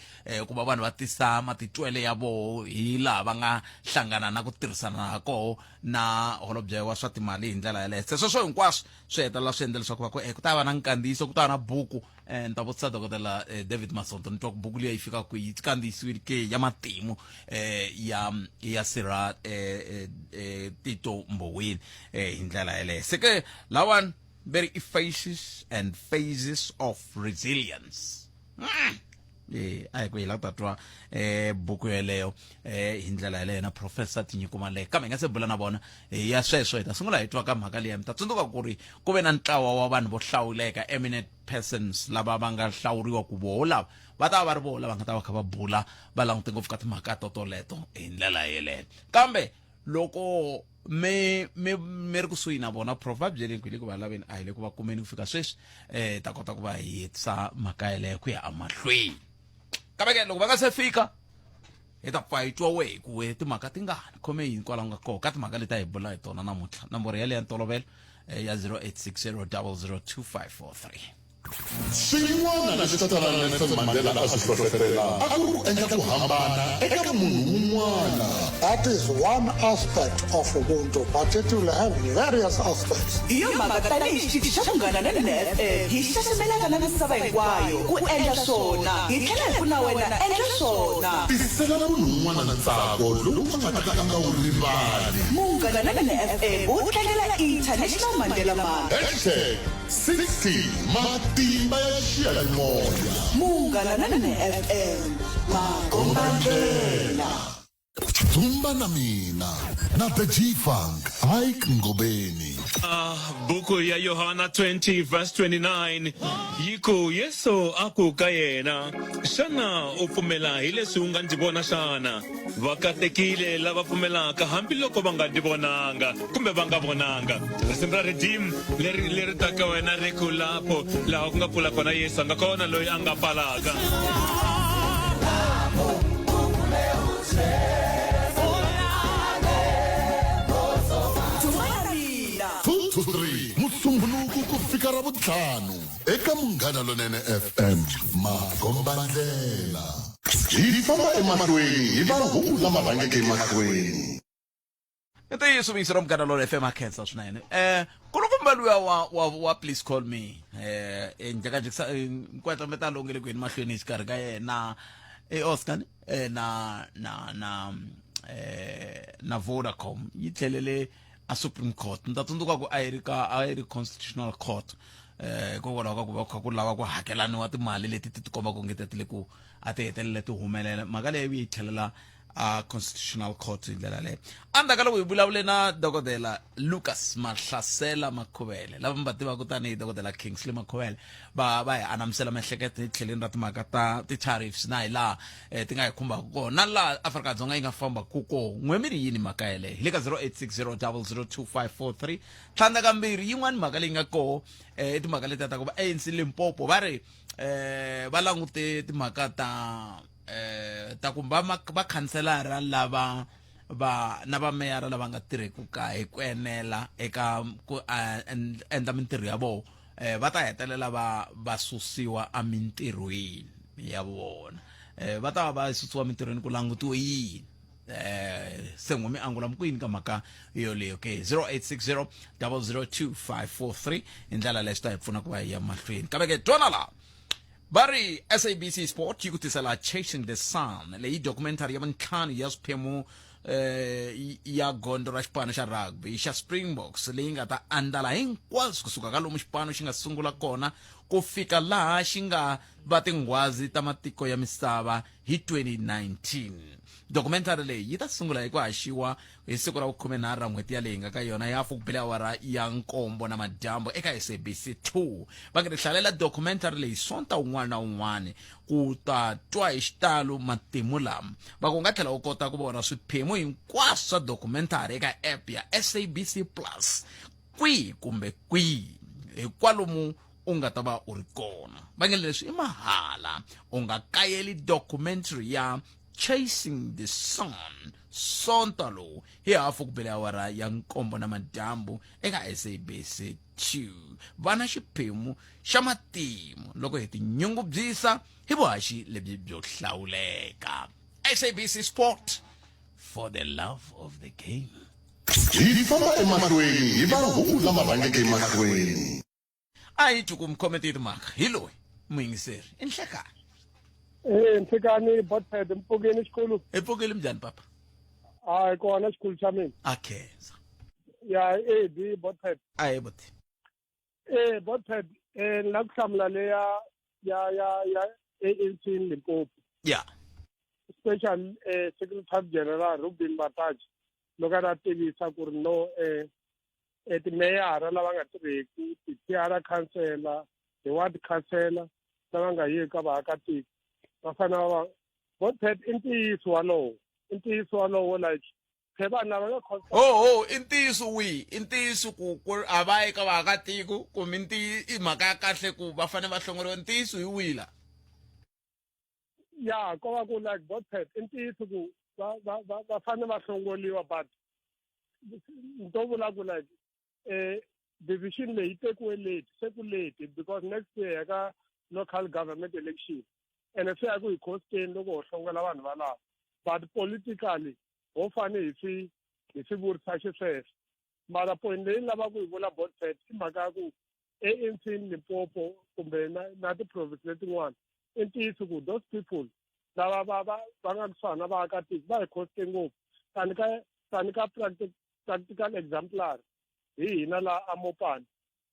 ku va vanhu va tisa matitwele ya voho hi laha va nga hlangana na ku tirhisana ha koho na holobye wa swa timali hi ndlela yaleyo. Se sweswo hinkwaswo swi hetelela swi endla leswaku va ku ku ta va na nkandziyiso, ku ta va na buku. Ni ta vutisa dokodela David Masonto, ni twa ku buku liya yi fika kwihi, yi kandziyisiwile ke, ya matimu ya sirha Tito Mboweni hi ndlela yaleyo. Se ke lawani ve ri i Faces and Phases of Resilience. A hi ku hi la ku ta twa buku yeleyo hi ndlela yeleyo na Professor Tinyiko Maluleke. Kambe hi nga se bula na vona hi ya sweswo, hi ta sungula hi twa ka mhaka liya. Mi ta tsundzuka ku ri ku ve na ntlawa wa vanhu vo hlawuleka, eminent persons, lava va nga hlawuriwa ku voho lava va ta va va ri voho lava nga ta va kha va bula va langute ngopfu ka timhaka totoleto hi ndlela yeleyo. Kambe loko mi mi mi ri kusuhi na vona, prof, va byeleni ku hi le ku va laveni, a hi le ku va kumeni ku fika sweswi, ta kota ku va hi hetisa mhaka yeleyo ku ya emahlweni. Kambe ke loko va nga se fika, hi ta pfa hi twa wehe ku we timhaka tingani khome yini kwalaho nga koho ka timhaka leti a hi bula hi tona namuntlha. Nomboro yaleyo ya ntolovelo ya 0860 00 2543. Swin'wana leswi Tatana Nelson Mandela a swi hlohletela a ku ri ku endla ku hambana eka munhu wun'wana. That is one aspect of Ubuntu, but it will have various aspects. Hi yo mhaka tanihi xitichi xa Munghana Lonene FM hi xaxamelaka na misava hinkwayo ku endla swona hi tlhela hi ku na wena endla swona. Tisela munhu un'wana ntsako lowu a nga ta ka a nga wu rivali. Munghana Lonene FM wu tlangela International Mandela Month. Hashtag 60 matimba ya xiyanimoya. Munghana Lonene FM makombandlela. Dzumba na mina na The G-Funk Ike Ngobeni. Buku ya Yohana 20 verse 29 yi ku, Yesu a ku ka yena, Xana u pfumela hi leswi u nga ndzi vona xana? Va katekile lava pfumelaka hambiloko va nga ndzi vonanga kumbe va nga vonanga. Risimu ra Redeem leri leri taka wena ri ku lapho laha ku nga pfula kona Yesu a nga kona loyi a nga pfalaka. 2 to 3 Musumbhunuku ku fika Ravuntlhanu eka Munghana Lonene FM Makombandlela. Hi famba emahlweni hi mahungu lama rhangeke emahlweni. I ntiyiso muyingiseri wa Munghana Lonene FM, a khensa swinene kulukumba luya wa Please Call Me, njhekanjhekisa nkwetlembetano lowu nge le ku yeni mahlweni exikarhi ka yena e Oscar na na na na Vodacom yi tlhelele a Supreme Court. Ni ta tsundzuka ku a yi ri ka a yi ri Constitutional Court, hikokwalaho ka ku va kha ku lava ku hakelaniwa timali leti ti tikomba ku nge ti le ku a ti hetelele ti humelela. Mhaka leyi yi tlhelela a Constitutional Court hi ndlela leyo. Endzhaku ka loko hi vulavule na Dokodela Lucas Mahlasela Makhuvele, lava mi va tivaka tanihi Dokodela Kingsley Makhuvele, va hi anamisela miehleketo hi tlheleni ra timhaka ta ti-tariffs na hi laha ti nga hi khumbaka kona na laha Afrika-Dzonga yi nga fambaka kona. N'we mi ri yini mhaka yeleyo? Hi le ka 0860 002543. Tlhandlakambirhi, yin'wani mhaka leyi nga koho i timhaka letiya ta ku va ANC Limpopo va ri va langute timhaka ta ta ku va va khanselara lava va na va meyara lava nga tirheki ka hi ku enela eka ku endla mintirho ya vona, va ta hetelela va susiwa emintirhweni ya vona. Va ta va va susiwa emintirhweni ku langutiwe yini? Se n'we mi angula mi ku yini ka mhaka yoleyo ke? 0860 002543 hi ndlela leyi swi ta hi pfuna ku va hi ya mahlweni. Kambe ke twana laha va ri SABC Sport yi ku tisela Chasing the Sun, leyi documentary ya vuntlhanu ya swiphemu ya gondzo ra xipano xa rugby xa Springboks, leyi nga ta andlala hinkwaswo kusuka ka lomu xipano xi nga sungula kona ku fika laha xi nga va tinghwazi ta matiko ya misava hi 2019. Dokumentari leyi yi ta sungula hi ku haxiwa hi siku ra vukhumenharhu ra n'hweti yaleyi hi nga ka yona ya hafu ku bile awara ya nkombo na madyambu eka SABC 2. Va nge ri hlalela dokumentari leyi Sonta wun'wana na wun'wana ku ta twa hi xitalo matimu lama. Va ku u nga tlhela u kota ku vona swiphemu hinkwaswo swa dokumentari eka app ya SABC Plus kwihi kumbe kwihi hi kwalomu u nga ta va u ri kona. Va nge leswi i mahala, u nga kayeli documentary ya Chasing the Sun Sonta lowu hi hafu ku bele awara ya nkombo na madyambu eka SABC 2. Va na xiphemu xa matimu loko hi tinyungubyisa hi vuhaxi lebyi byo hlawuleka. SABC Sport for the love of the game. Hi famba emahlweni hi mahungu lama rhangeke emahlweni. A hi twi ku mikhomete yi timhaka hi loyi muyingiseri i nhlekani. Eh, nhlekani Botped mpfukeni xikhulu. Hi pfukile mjhani papa? Hayi kona xikhulu xa mina. A khensa. Ya A B Botped. A hi buti. Eh Botped eh ni la ku hlamula leya ya ya ya ANC in Limpopo. Ya. Special eh Secretary General Reuben Madadzhe loko a ta tivisa ku ri no eh eh timeyara lava nga tirheki ti-TR councillor ti-ward councillor lava nga yiki ka vaakatiko va fanele va Botped i ntiyiso walowo i ntiyiso walowo like phe vanhu lava nga ho ho i ntiyiso wihi i ntiyiso ku ku a va yi ka vaakatiko kumbe i mhaka ya kahle ku va fanele va hlongoriwa ntiyiso hi wihi la ya ko va ku like Botped i ntiyiso ku va va va va fanele va hlongoriwa but ni to vula ku like eh decision leyi tekiwe late se ku late because next year ya ka local government election ene se ya ku hi costeni loko ho hlongola vanhu valava but politically ho fane hi swi hi swi vurisa xisweswo mara point leyi ni lavaka ku yi vula Botped i mhaka ya ku ANC in Limpopo kumbe na, na ti-province letin'wana i ntiyiso ku those people lava va va va nga kusuhana na vaakatiko va hi coste ngopfu tani ka tani ka practical exemplar hi hina la amopani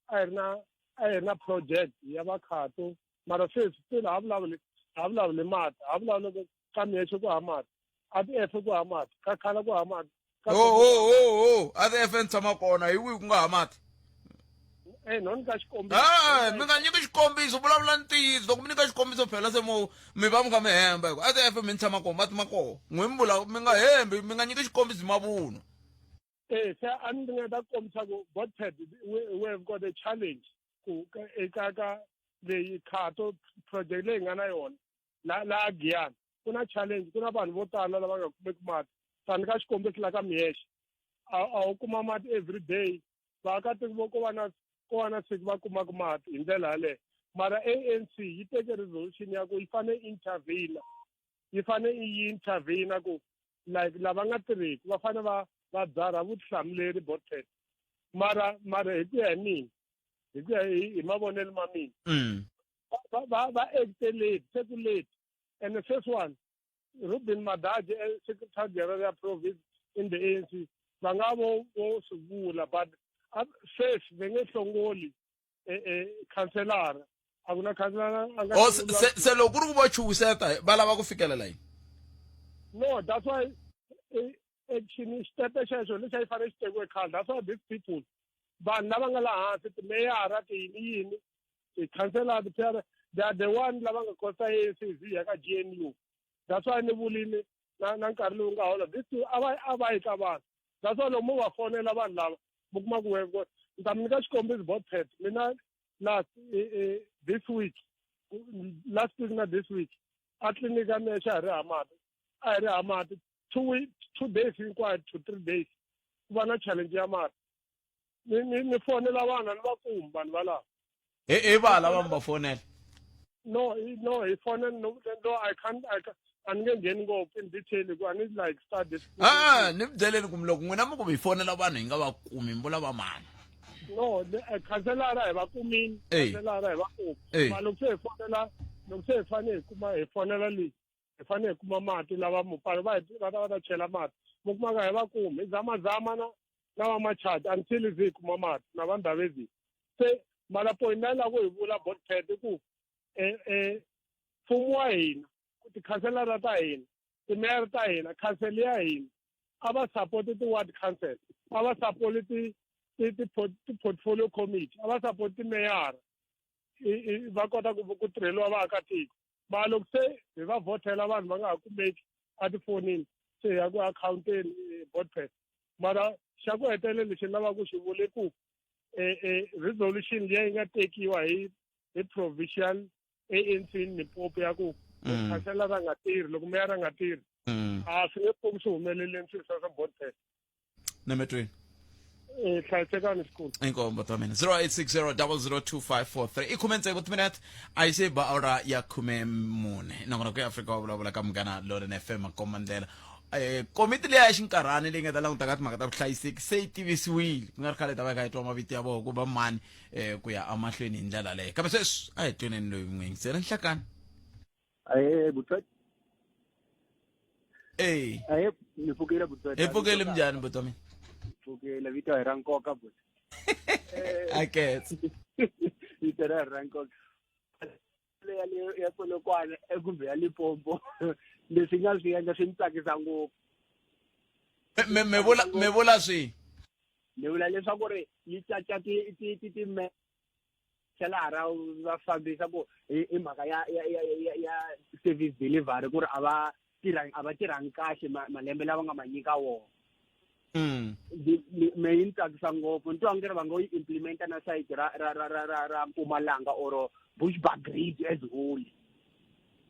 a hi ri na a hi ri na project ya vakhato mara sweswi still ha vulavuli ha vulavuli mati ha vulavuli ka miyexe ku ha mati a ti efe ku ha mati ka khala ku ha mati ho ho ho ho a ti efe ni tshama kona hi wihi ku nga ha mati Eh, no ni ka xikombiso Eh, mi nga nyiki xikombiso vulavula ntiyiso loko mi nyika xikombiso phela se mo mi va mi kha mi hemba hi ku a ti efe mi ni tshama kona mati ma kona n'wi mi vula mi nga hembi mi nga nyiki xikombiso hi mavunwa Eh, se a ni ringeta ku kombisa ku Botped we have got a challenge ku eka ka leyi khato project leyi nga na yona la la Giyani ku na challenge ku na vanhu vo tala lava nga kumeki mati tani ka xikombiso la ka Miyexe a a wu kuma mati every day vaakatiko vo ko va na ko va na siku va kumaka mati hi ndlela yaleyo mara ANC yi teke resolution ya ku yi fane intervene yi fane yi intervene ku like lava nga tirheki va fane va va byarha vutihlamuleri Botped mara mara hi ku ya hi mina hi ku ya hi mavonelo ma mina va va va acte late se ku late and sweswiwani Reuben Madadzhe secretary general ya province in the ANC va nga vo vo swi vula but sweswi va nge hlongoli khanselara a ku na khanselara a nga Oh, se loko ku ri ku va chuhiseta va lava ku fikelela yini no that's why action xitepe xexo lexi a yi fanele xi tekiwe khale that's why these people vanhu lava nga laha hansi timeyara tiyini yini tikhanselara ti-PR they are the one lava nga costa ANC ya ka GNU that's why ni vulini na na nkarhi lowu nga hola this two a va a va yi ka vanhu that's why loko mo va fonela vanhu lava mi kuma ku we ni ta mi nyika xikombiso Botped mina last this week last week na this week a tliliniki ya mina xa ha ri ha mati a hi ri ha mati 2 week 2 days hinkwayo to 3 days ku va na challenge ya mati ni ni ni fonela vanhu a ni va kumi vanhu valava hi hi va lava mi va fonela no no hi fonela no no I can't I can't a ni nge ngheni ngopfu in detail hi ku a ni like start this a ni byeleni ku loko n'wina mi ku mi fonela vanhu hi nga va kumi mi vula va mani no khanselara hi va kumini khanselara hi va kumi ma loko se hi fonela loko se hi fanele hi kuma hi fonela leyi hi fanele hi kuma mati lava mupfalo va va ta va ta chela mati mi kuma ka hi va kumi hi zamazama na na va machadi until ze hi kuma mati na va ndhavezini se mara point leyi lava ku hi vula Botped i ku Mfumo wa hina, tikhanselara ta hina, timeyara ta hina, khansele ya hina a va support ti-ward council, a va support ti-portfolio committee, a va support timeyara, va kota ku tirheliwa vaakatiko. Mara loko se hi va vhotela vanhu va nga ha kumeki etifonini, se hi ya ku akhawunteni board. Mara xa ku hetelela lexi ni lavaka ku xi vule ku resolution liya yi nga tekiwa hi provincial ANC Limpopo ya ku khansela ra nga tirhi loko meyara nga tirhi, a swi nge pfuki swi humeleleni swilo swa board. Nemetweni. Hlayisekani xikulu. Inkombo ta mina 0860 002543 i 16 timinete a yi se ba awara ya 14. Nongonoko ya Afrika wa vulavula ka Munghana Lonene FM makomandlela. Komiti leyi ya xinkarhani leyi nga ta languta ka timhaka ta vuhlayiseki se yi tivisiwile, ku nga ri khale ta va yi kha yi twa mavito ya vona ku va mani ku ya emahlweni hi ndlela leyo. Kambe sweswi a hi tweneni loyi n'wingi nhlekani. Ahee, butswat. Ey. Ahee, ni pfukile butswat. Hi pfukile, minjhani buti wa mina? Pfukile, vito hi ra nkoka but. A ketse. Vito ra ra nkoka. Le ya le ya Polokwane kumbe ya Limpopo. Leswi nga swi endla swi ni tsakisa ngopfu. Me vula swihi? Ni vula leswaku ri yi caca ti ti ti ti me tlhela va fambisa ku hi mhaka ya service delivery ku ri a va tirha a va tirhangi kahle malembe lawa nga ma nyika wona. Me yi ni tsakisa ngopfu, ni twa nge ri va ngo yi implementa na sayiti ra Mpumalanga or Bushbuckridge as whole.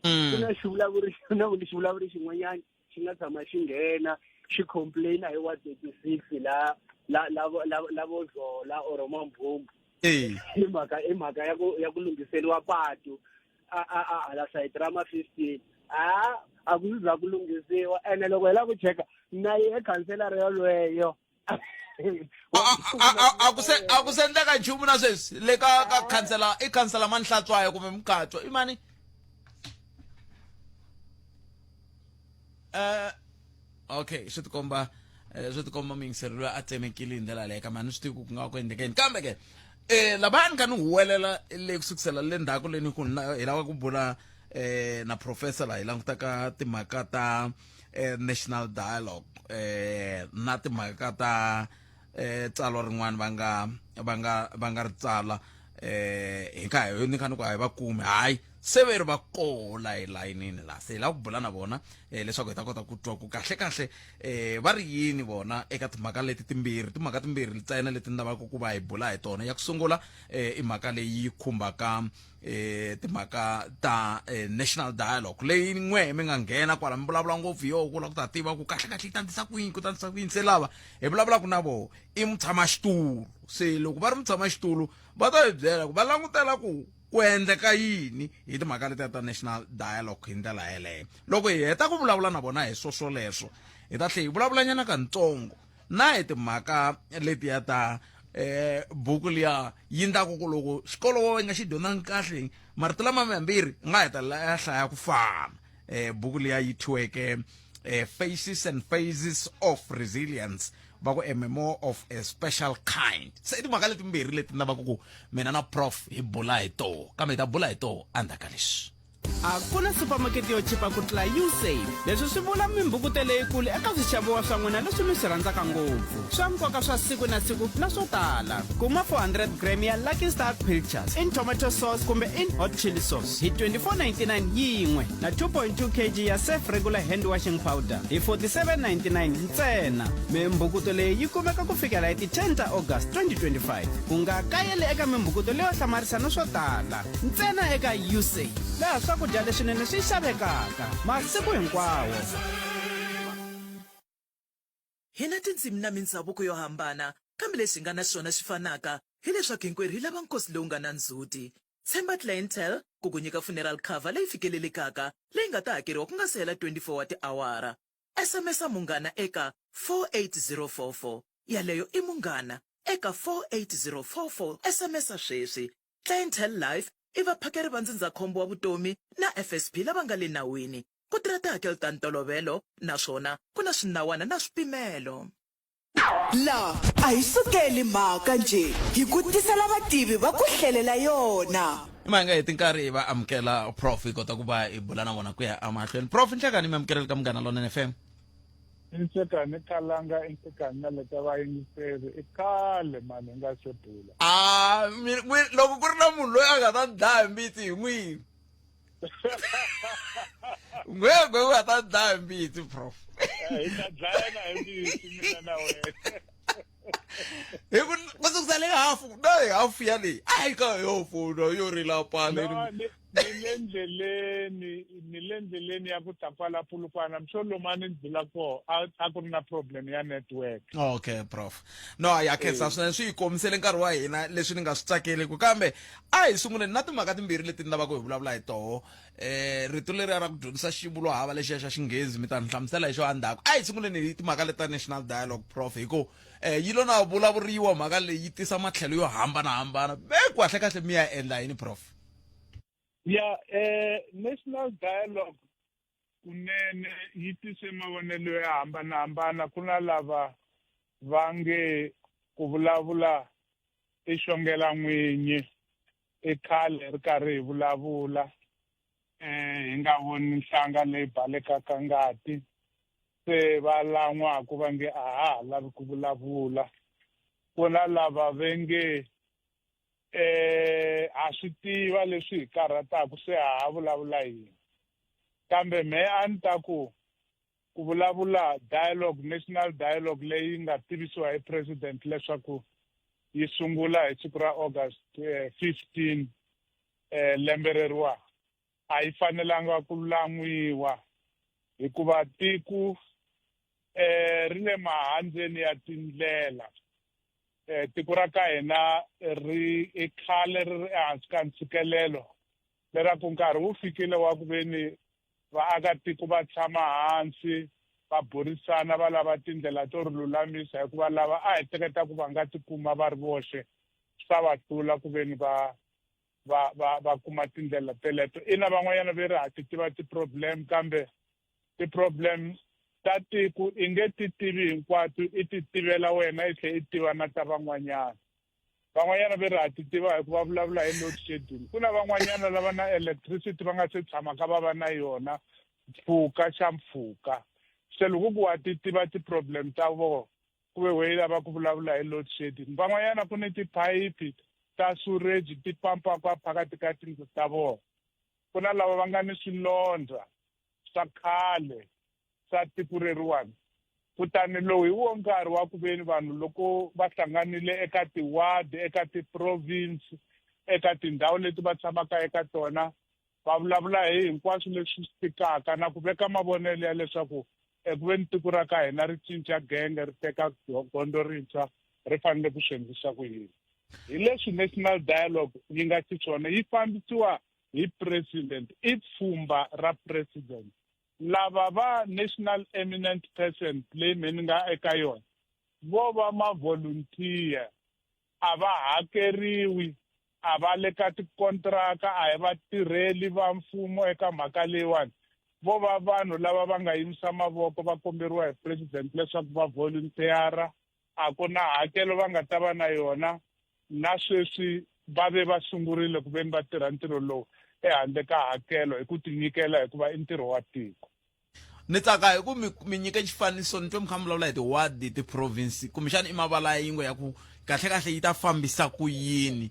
Ku na xivulavuri, na xivulavuri xin'wanyana xi nga tshama xi nghena xi complaina hi wa 36 la la lavo lavo zola or mambhumbu i mhaka ya ku lunghiseliwa patu a hala sayiti ra ma 15, a ku za ku lunghisiwa. Ene loko hi lava ku cheka na ye khanselara yolweyo. A ku se endleka nchumu na sweswi le ka khansela, i khansela Manhlatswayo kumbe Mukhatswa, i mani? Okay, swi tikomba muyingiseri loyi a tsemekile hi ndlela leyo, kambe a ni swi tivi ku nga va ku endlekeni. Kambe ke lavaya ni kha ni huwelela le kusukisela le ndzhaku le ni ku hi lava ku bula na professor la hi langutaka timhaka ta national dialogue na timhaka ta tsalwa rin'wana va nga ri tsala hi kha hi ni kha ni ku a hi va kumi. Hayi, se ve ri va kola elayinini laha, se hi lava ku bula na vona leswaku hi ta kota ku twa ku kahle kahle va ri yini vona eka timhaka leti timbirhi, timhaka timbirhi ntsena leti ni lavaka ku va hi bula hi tona. Ya ku sungula i mhaka leyi khumbaka timhaka ta national dialogue leyi n'we mi nga nghena kwala mi vulavula ngopfu yo ku lava ku ta tiva ku kahle kahle yi ta ndlisa ku yini, ku ta ndlisa ku yini. Se lava hi vulavulaka na voho i mutshamaxitulu, se loko va ri mutshamaxitulu va ta hi byela ku va langutela ku endleka yini hi timhaka letiya ta national dialogue hi ndlela yeleyo. Loko hi heta ku vulavula na vona hi swoswoleswo, hi ta tlhela hi vulavulanyana katsongo na hi timhaka letiya ta buku liya yi ndlaku ku loko xikolo wa nga xi dyondzangi kahle marito lama mambirhi nga hetelela ya hlaya ku fana, buku liya yi thyiweke Faces and Phases of Resilience, va ku a memoir of a special kind. Se i timhaka letimbirhi leti ni lavaka ku mina na prof hi bula hi toho, kambe hi ta bula hi toho endzhaku ka leswi. A ku na supermarket yo chipa ku tlula Usave. Leswi swi vula mimbhukuto leyikulu eka swixaviwa swa n'wina leswi mi swi rhandzaka ngopfu, swa nkoka swa siku na siku na swo tala. Kuma 400 gram ya Lucky Star Pilchards in tomato sauce kumbe in hot chili sauce hi 24.99 yin'we na 2.2 kg ya Surf Regular hand washing powder hi 47.99 ntsena. Mimbhukuto leyi yi kumeka ku fikela hi ti 10 ta August 2025. U nga kayeli eka mimbhukuto leyo hlamarisa na swo tala ntsena eka Usave, laha swakudya leswinene swi xavekaka masiku hinkwawo. Hi na tindzimi na mindzhavuko yo hambana, kambe lexi hi nga na xona xi fanaka hileswaku hinkwerhu hi lava nkosi lowu nga na ndzhuti. Tshemba Clientele ku ku nyika funeral cover leyi fikelelekaka leyi nga ta hakeriwa ku nga si hela 24 wa tiawara. SMS-a Munghana eka 48044. Yaleyo i Munghana eka 48044. SMS-a sweswi. Clientele Life i vaphakeri va ndzindzakhombo wa vutomi na FSP lava nga le nawini. Ku tirha tihakelo ta ntolovelo naswona ku na swinawana na swipimelo. La a hi sukeli mhaka njhe, hi ku tisela vativi va ku hlelela yona. I mhaka hi tinkarhi hi va amukela prof hi kota ku va hi bula na vona ku ya emahlweni. Prof Nhlekani, mi amukeleli ka Munghana Lonene FM. I nhlekani Kalanga, i nhlekani na le ka vayingiseri. I khale mani hi nga se bula. A mi loko ku ri na munhu loyi a nga ta ni dlaya hi mbitsi hi n'wini. Ngwegwe u nga ta dlaya hi mbitsi prof. Hi ta dlayana hi mbitsi mina na wena. Hi ku ku sukisa le hafu na hi hafu ya leyi a yi ka yo pfuna yo rila pale. No, ni ni le ndleleni, ni le ndleleni ya ku ta kwala Polokwane. I'm sure lomu a ni ndlula koho a a ku ri na problem ya network. Okay prof. No ya khensa swinene swi hi komisele nkarhi wa hina leswi ni nga swi tsakeliku kambe A hi sunguleni na timhaka timbirhi leti ni lavaka hi vulavula hi toho. Rito leriya ra ku dyondzisa xivulwa hava lexiya xa Xinghezi mi ta ni hlamusela hi xo endzhaku. A hi sunguleni hi timhaka leti ta National Dialogue Prof hi ku yi lo na vulavuriwa mhaka leyi yi tisa matlhelo yo hambanahambana. Ve kahlekahle mi ya endla yini Prof? Ya National Dialogue kunene yi tise mavonelo yo hambanahambana. Ku na lava va nge ku vulavula i xongela n'winyi, i khale ri karhi hi vulavula hi nga voni nhlanga leyi balekaka ngati, se va lan'waku va nge a ha ha lavi ku vulavula. Ku na lava ve nge ha swi tiva leswi hi karhataka se ha ha vulavula yini. Kambe mehe a ni ta ku ku vulavula dialogue, national dialogue leyi nga tivisiwa hi president leswaku yi sungula hi siku ra August 15 lembe reriwa, a yi fanelanga ku lan'wiwa hikuva tiko ri le mahandzeni ya tindlela. Tiko ra ka hina ri i khale ri ri ehansi ka ntshikelelo leraku nkarhi wu fikile wa ku veni vaakatiko va tshama hansi va burisana va lava tindlela to ri lulamisa, hikuva lava a hi hleketa ku va nga tikuma va ri voxe swa va hlula ku veni va va va va kuma tindlela teleto. Ina, van'wanyana ve ri ha ti tiva ti-problem, kambe ti-problem ta tiko i nge ti tivi hinkwato, i ti tivela wena i tlhe i tiva na ta van'wanyana. Van'wanyana ve ri ha ti tiva hikuva vulavula hi load shedding. Ku na van'wanyana lava na electricity va nga se tshamaka va va na yona mpfhuka xa mpfhuka. Se loko ku wa ti tiva ti-problem ta vona, ku ve we lava ku vulavula hi load shedding. Van'wanyana ku ni tiphayiphi ta sewage ti pampaka phakathi ka tindlu ta vona. Ku na lava va nga ni swilondza swa khale swa tiko reriwani. Kutani lowu hi wo nkarhi wa ku veni vanhu loko va hlanganile eka tiwadi, eka ti-province, eka tindhawu leti va tshamaka eka tona, va vulavula hi hinkwaswo leswi swi tikaka na ku veka mavonelo ya leswaku eku veni tiko ra ka hina ri cinca genge ri teka gondzo rintshwa ri fanele ku swi endlisa ku yini. Hi leswi National Dialogue yi nga xiswona, yi fambisiwa hi president, i pfhumba ra president. Lava va National Eminent Person leyi me ni nga eka yona vo va ma-volunteer, a va hakeriwi, a va le ka tikontraka, a hi vatirheli va mfumo eka mhaka leyiwani. Vo va vanhu lava va nga yimisa mavoko va komberiwa hi president leswaku va volunteer-a, a ku na hakelo va nga ta va na yona. Na sweswi va ve va sungurile ku veni va tirha ntirho lowu ehandle ka hakelo hi ku tinyikela hikuva i ntirho wa tiko. Ni tsaka hi ku mi mi nyike xifaniso, ni twe mi kha mi vulavula hi ti-ward, ti-province, kumbexana i mavala ya yingwe ya ku kahle-kahle yi ta fambisa ku yini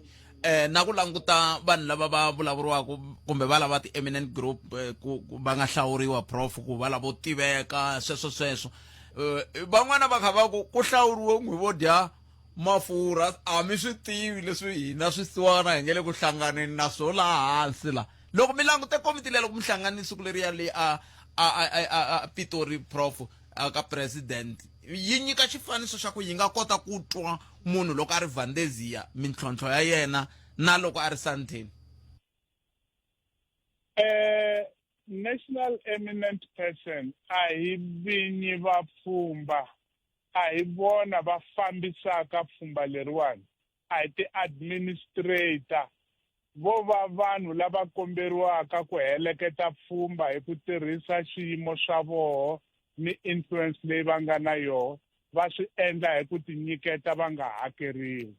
na ku languta vanhu lava va vulavuriwaka kumbe va lava ti-eminent group ku va nga hlawuriwa prof ku va lavo tiveka sweswo sweswo. Van'wana va kha va ku ku hlawuriwe n'wi vo dya mafurha, a mi swi tivi leswi hina swisiwana hi nge le ku hlanganeni na swo laha hansi la. Loko mi langute komiti leyi loko mi hlanganile siku leriya le a a a a a Pitori prof a ka president yi nyika xifaniso xa ku yi nga kota ku twa munhu loko a ri Valdezia mintlhontlho ya yena na loko a ri Sandton. National Eminent Person a hi vinyi va pfhumba, a hi vona va fambisaka pfhumba leriwani, a hi ti-administrator, vo va vanhu lava komberiwaka ku heleketa pfhumba hi ku tirhisa xiyimo xa voho ni influence leyi va nga na yoho. va swi endla hi ku tinyiketa va nga hakeriwi.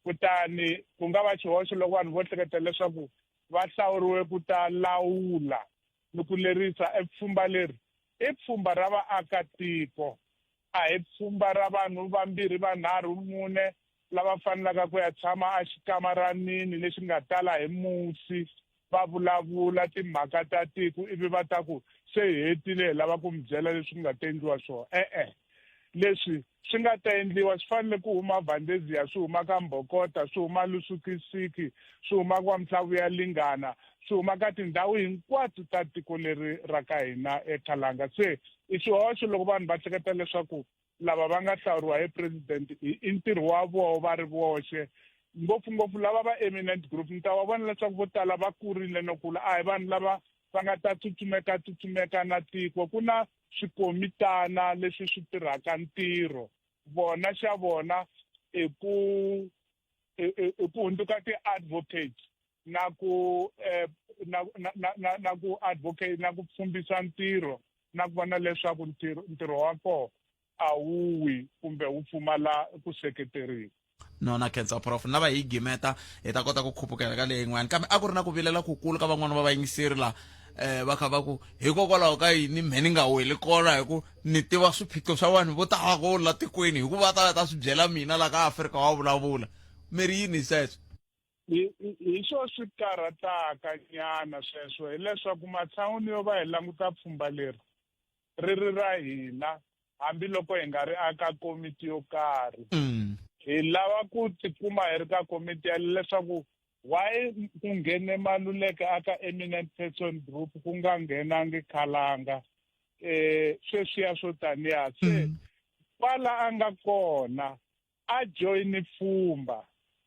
Kutani ku nga va xihoxo loko vanhu vo hleketa leswaku va hlawuriwe ku ta lawula ni ku lerisa. E pfhumba leri i pfhumba ra vaaka-tiko, a hi pfhumba ra vanhu vambirhi, vanharhu, mune lava fanelaka ku ya tshama exikamaranini lexi nga tala hi musi va vulavula timhaka ta tiko ivi va ta ku se hi hetile hi lava ku mi byela leswi ku nga ta endliwa swona. E-e, leswi swi nga ta endliwa swi fanele ku huma Valdezia, swi huma ka Mbhokota, swi huma Lusikisiki, swi huma kwa Mhlabuyalingana, swi huma ka tindhawu hinkwato ta tiko leri ra ka hina eKhalanga. Se i xihoxo loko vanhu va hleketa leswaku lava va nga hlawuriwa hi president i i ntirho wa voho va ri voxe, ngopfungopfu lava va eminent group. Mi ta va vona leswaku vo tala va kurile no kula, a hi vanhu lava va nga ta tsutsumeka tsutsumeka na tiko. Ku na swikomitana leswi swi tirhaka ntirho, vona xa vona i ku i ku hundzuka ti-advocates na ku na na na na na ku advocate na ku pfhumbisa ntirho na ku vona leswaku ntirho ntirho wa kona a wu wi kumbe wu pfumala ku seketeriwa. No na khensa prof na va hi gimeta hi ta kota ku khupukela ka leyin'wana, kambe a ku ri na ku vilela kukulu ka van'wana va vayingiseri la va kha va ku hikokwalaho ka yini mhe ni nga weli kona, hi ku ni tiva swiphiqo swa vanhu vo tala ko la tikweni, hikuva ta ta swi byela mina la ka Afrika wa vulavula. Mi ri yini hi sweswo? Hi swo swi karhataka nyana sweswo, hileswaku matshan'wini yo va hi languta pfhumba leri ri ri ra hina, hambiloko hi nga ri aka komiti yo karhi, hi lava ku tikuma hi ri ka komiti ya leswaku why ku nghene Maluleke aka eminent person group ku nga nghenangi Khalanga, sweswiya swo taniya. Se kwala a nga kona a joyini pfhumba,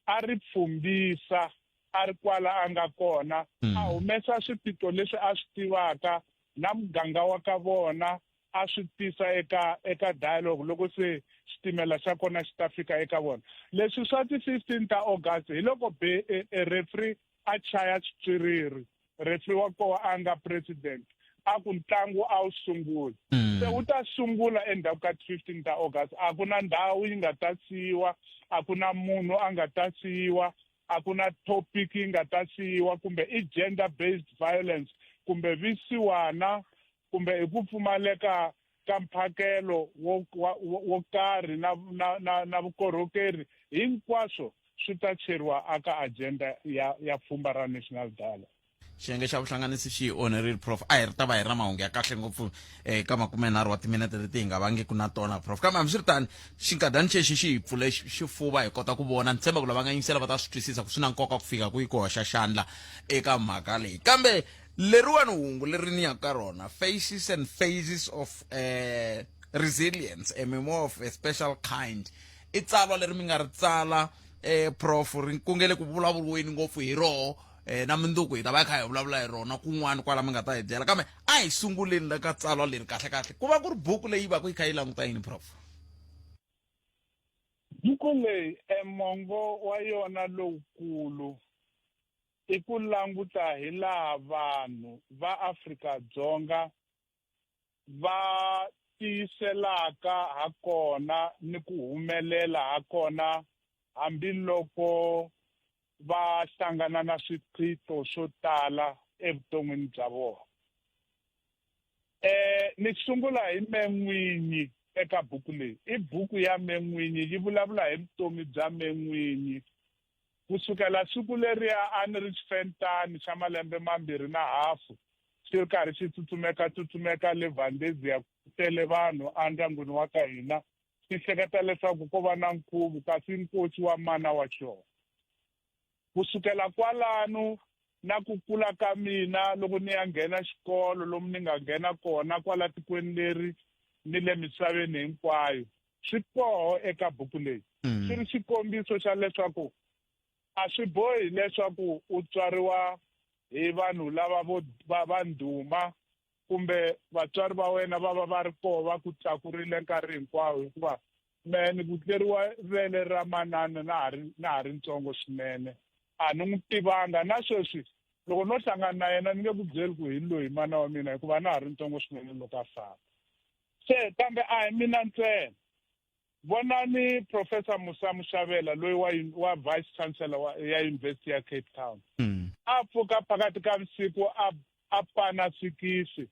a ri pfhumbisa a ri kwala a nga kona, a humesa swiphiqo leswi a swi tivaka na muganga wa ka vona, a swi tisa eka eka dialogue loko se xitimela xa kona xi ta fika eka vona. Leswi swa ti 15 ta August hi loko be e referee a chaya xitswiriri, referee wa koho a nga president a ku ntlangu a wu sunguli, se wu ta sungula endzhaku ka 15 ta August. A ku na ndhawu yi nga ta siyiwa, a ku na munhu a nga ta siyiwa, a ku na topic yi nga ta siyiwa, kumbe i gender based violence, kumbe visiwana, kumbe i ku pfumaleka ka mphakelo wo wo karhi na na na na vukorhokeri, hinkwaswo swi ta cheriwa aka agenda ya ya pfhumba ra National Dialogue. Xiyenge xa vuhlanganisi xi hi onherile prof, a hi ri ta va hi ri na mahungu ya kahle ngopfu eka makumenharhu wa timinete leti hi nga vangiku na tona prof, kambe hambiswiritano xinkadyani xexi xi hi pfule xifuva hi kota ku vona. Ni tshemba ku lava nga yingisela va ta swi twisisa ku swi na nkoka ku fika kwihi ku hoxa xandla eka mhaka leyi. Kambe leriwani hungu leri ni yaka ka rona, Faces and Phases of Resilience, a memoir of a special kind, i tsalwa leri mi nga ri tsala prof, ri kungele ku vulavuriweni ngopfu hi roho na mundzuku hi ta va hi kha hi vulavula hi rona kun'wana kwala mi nga ta hi byela. Kambe a hi sunguleni la ka tsalwa leri, kahle kahle ku va ku ri buku leyi va ku yi kha yi languta yini prof? Buku leyi e mongo wa yona lowukulu i ku languta hi laha vanhu va Afrika-Dzonga va tiyiselaka ha kona ni ku humelela ha kona hambiloko va hlangana na swiphiqo swo tala evuton'wini bya vona. Ni sungula hi me n'winyi eka buku leyi. I buku ya me n'winyi, yi vulavula hi vutomi bya me n'winyi. Ku sukela siku leriya a ni ri xifentani xa malembe mambirhi na hafu xi ri karhi xi tsutsumeka-tsutsumeka le Valdezia ku tele vanhu endyangwini wa ka hina, xi hleketa leswaku ko va na nkhuvo kasi i nkosi wa mana wa xona. Ku sukela kwalano na ku kula ka mina loko ni ya nghena xikolo lomu ni nga nghena kona kwala tikweni leri ni le misaveni hinkwayo, swi koho eka buku leyi. Swi ri xikombiso xa leswaku a swi bohi leswaku u tswariwa hi vanhu lava vo va va ndhuma kumbe vatswari va wena va va va ri koho va ku tlakurile nkarhi hinkwawo, hikuva mehe ni kutleriwa vele ra manana na ha ri na ha ri ntsongo swinene, a ni n'wi tivanga na sweswi. Loko no hlangana na yena ni nge ku byeli ku hi loyi mana wa mina, hikuva na ha ri ntsongo swinene loko a famba. Se kambe a hi mina ntsena. Vonani Professor Musa Mushavela loyi wa wa Vice Chancellor wa ya University ya Cape Town. A pfuka phakathi ka vusiku a a pana sikisi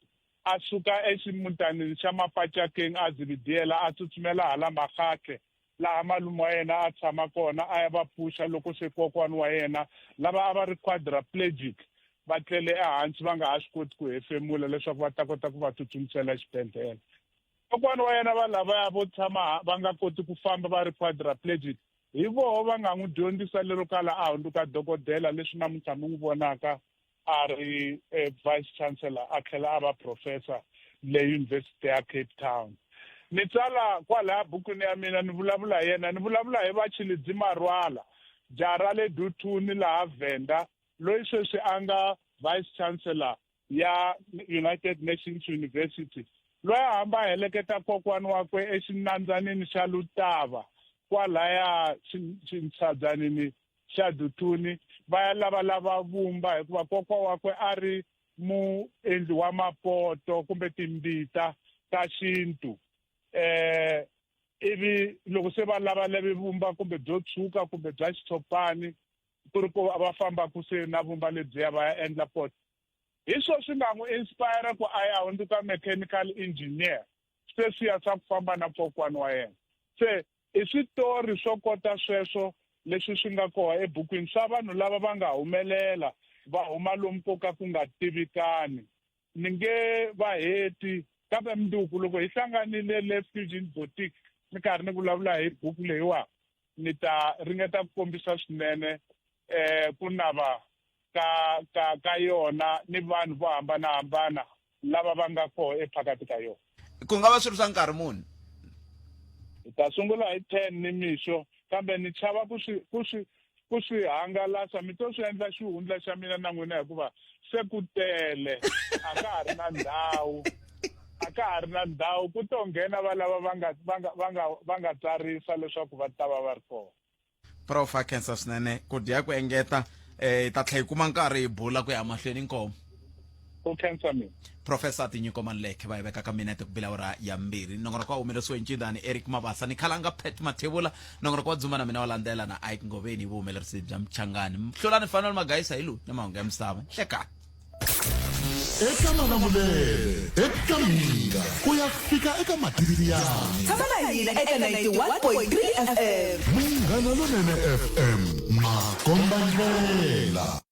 a suka eximutanini xa Mapacakeng a Zibidiyela a tsutsumela hala Makgatle laha malume wa yena a tshama kona a ya va pfuxa loko se kokwani wa yena lava a va ri quadriplegic va tlele ehansi va nga ha swi koti ku hefemula leswaku va ta kota ku va tsutsumisela exibedhlele. Kokwani wa yena va lavaya vo tshama va nga koti ku famba va ri quadriplegic hi voho va nga n'wi dyondzisa lero kala a hundzuka dokodela leswi namuntlha mi n'wi vonaka a ri eh, vice chancellor a tlhela a va professor le University ya Cape Town. Ni tsala kwalaya bukwini ya mina ni vulavula hi yena ni vulavula hi va Tshilidzi Marwala jaha ra le Duthuni laha Venda loyi sweswi a nga vice chancellor ya United Nations University loyi a hamba a heleketa kokwani wakwe exinandzanini xa Lutava kwalaya xintshabyanini xa Duthuni va ya lavalava vumba hikuva kokwa wakwe a ri muendli wa mapoto kumbe timbita ta xintu eh ivi loko se va lavalave vumba kumbe byo tshuka kumbe bya xitshopani ku ri ku va fambaka se na vumba lebyiya va ya endla poto hi swo swi nga n'wi inspire ku a ya hundzuka mechanical engineer sweswiya swa ku famba na kokwani wa yena se i switori swo kota sweswo leswi swi nga kona ebukwini swa vanhu lava va nga humelela va huma lomu ko ka ku nga tivikani ni nge va heti kambe mundzuku loko hi hlanganile le Fusion Boutique ni karhi ni vulavula hi buku leyiwa ni ta ringeta ku kombisa swinene eh ku nava ka ka ka yona ni vanhu vo hambanahambana lava va nga kona ephakathi ka yona. Ku nga va swi ri swa nkarhi muni? Hi ta sungula hi 10 nimixo, kambe ni chava ku swi ku swi ku swi hangalasa mi to swi endla xihundla xa mina na n'wina hikuva se ku tele a ka ha ri na ndhawu a ka ha ri na ndhawu ku to nghena va lava va nga va nga va nga va nga tsarisa leswaku va ta va va ri kona. Prof a khensa swinene ku dya ku engeta eh hi ta tlhela hi kuma nkarhi hi bula ku ya mahlweni inkomu. Ku khensa mina. Professor Tinyiko Maluleke va yi veka ka minete ku bila awara ya mbirhi. Nongonoko wa humelerisiwe hi Ncindani Eric Mabasa ni Khalanga Pat Mathebula. Nongonoko wa Dzumba na mina wa landzela na Ike Ngoveni hi vuhumelerisi bya Mchangani. Hlulani Fanuel Magaisa hi lowu na mahungu ya misava. Nhlekani. Eka Malamulele, eka Mhinga, ku ya fika eka Matiriyani. Tshama na hina eka 91.3 FM. Munghana Lonene FM, makombandlela.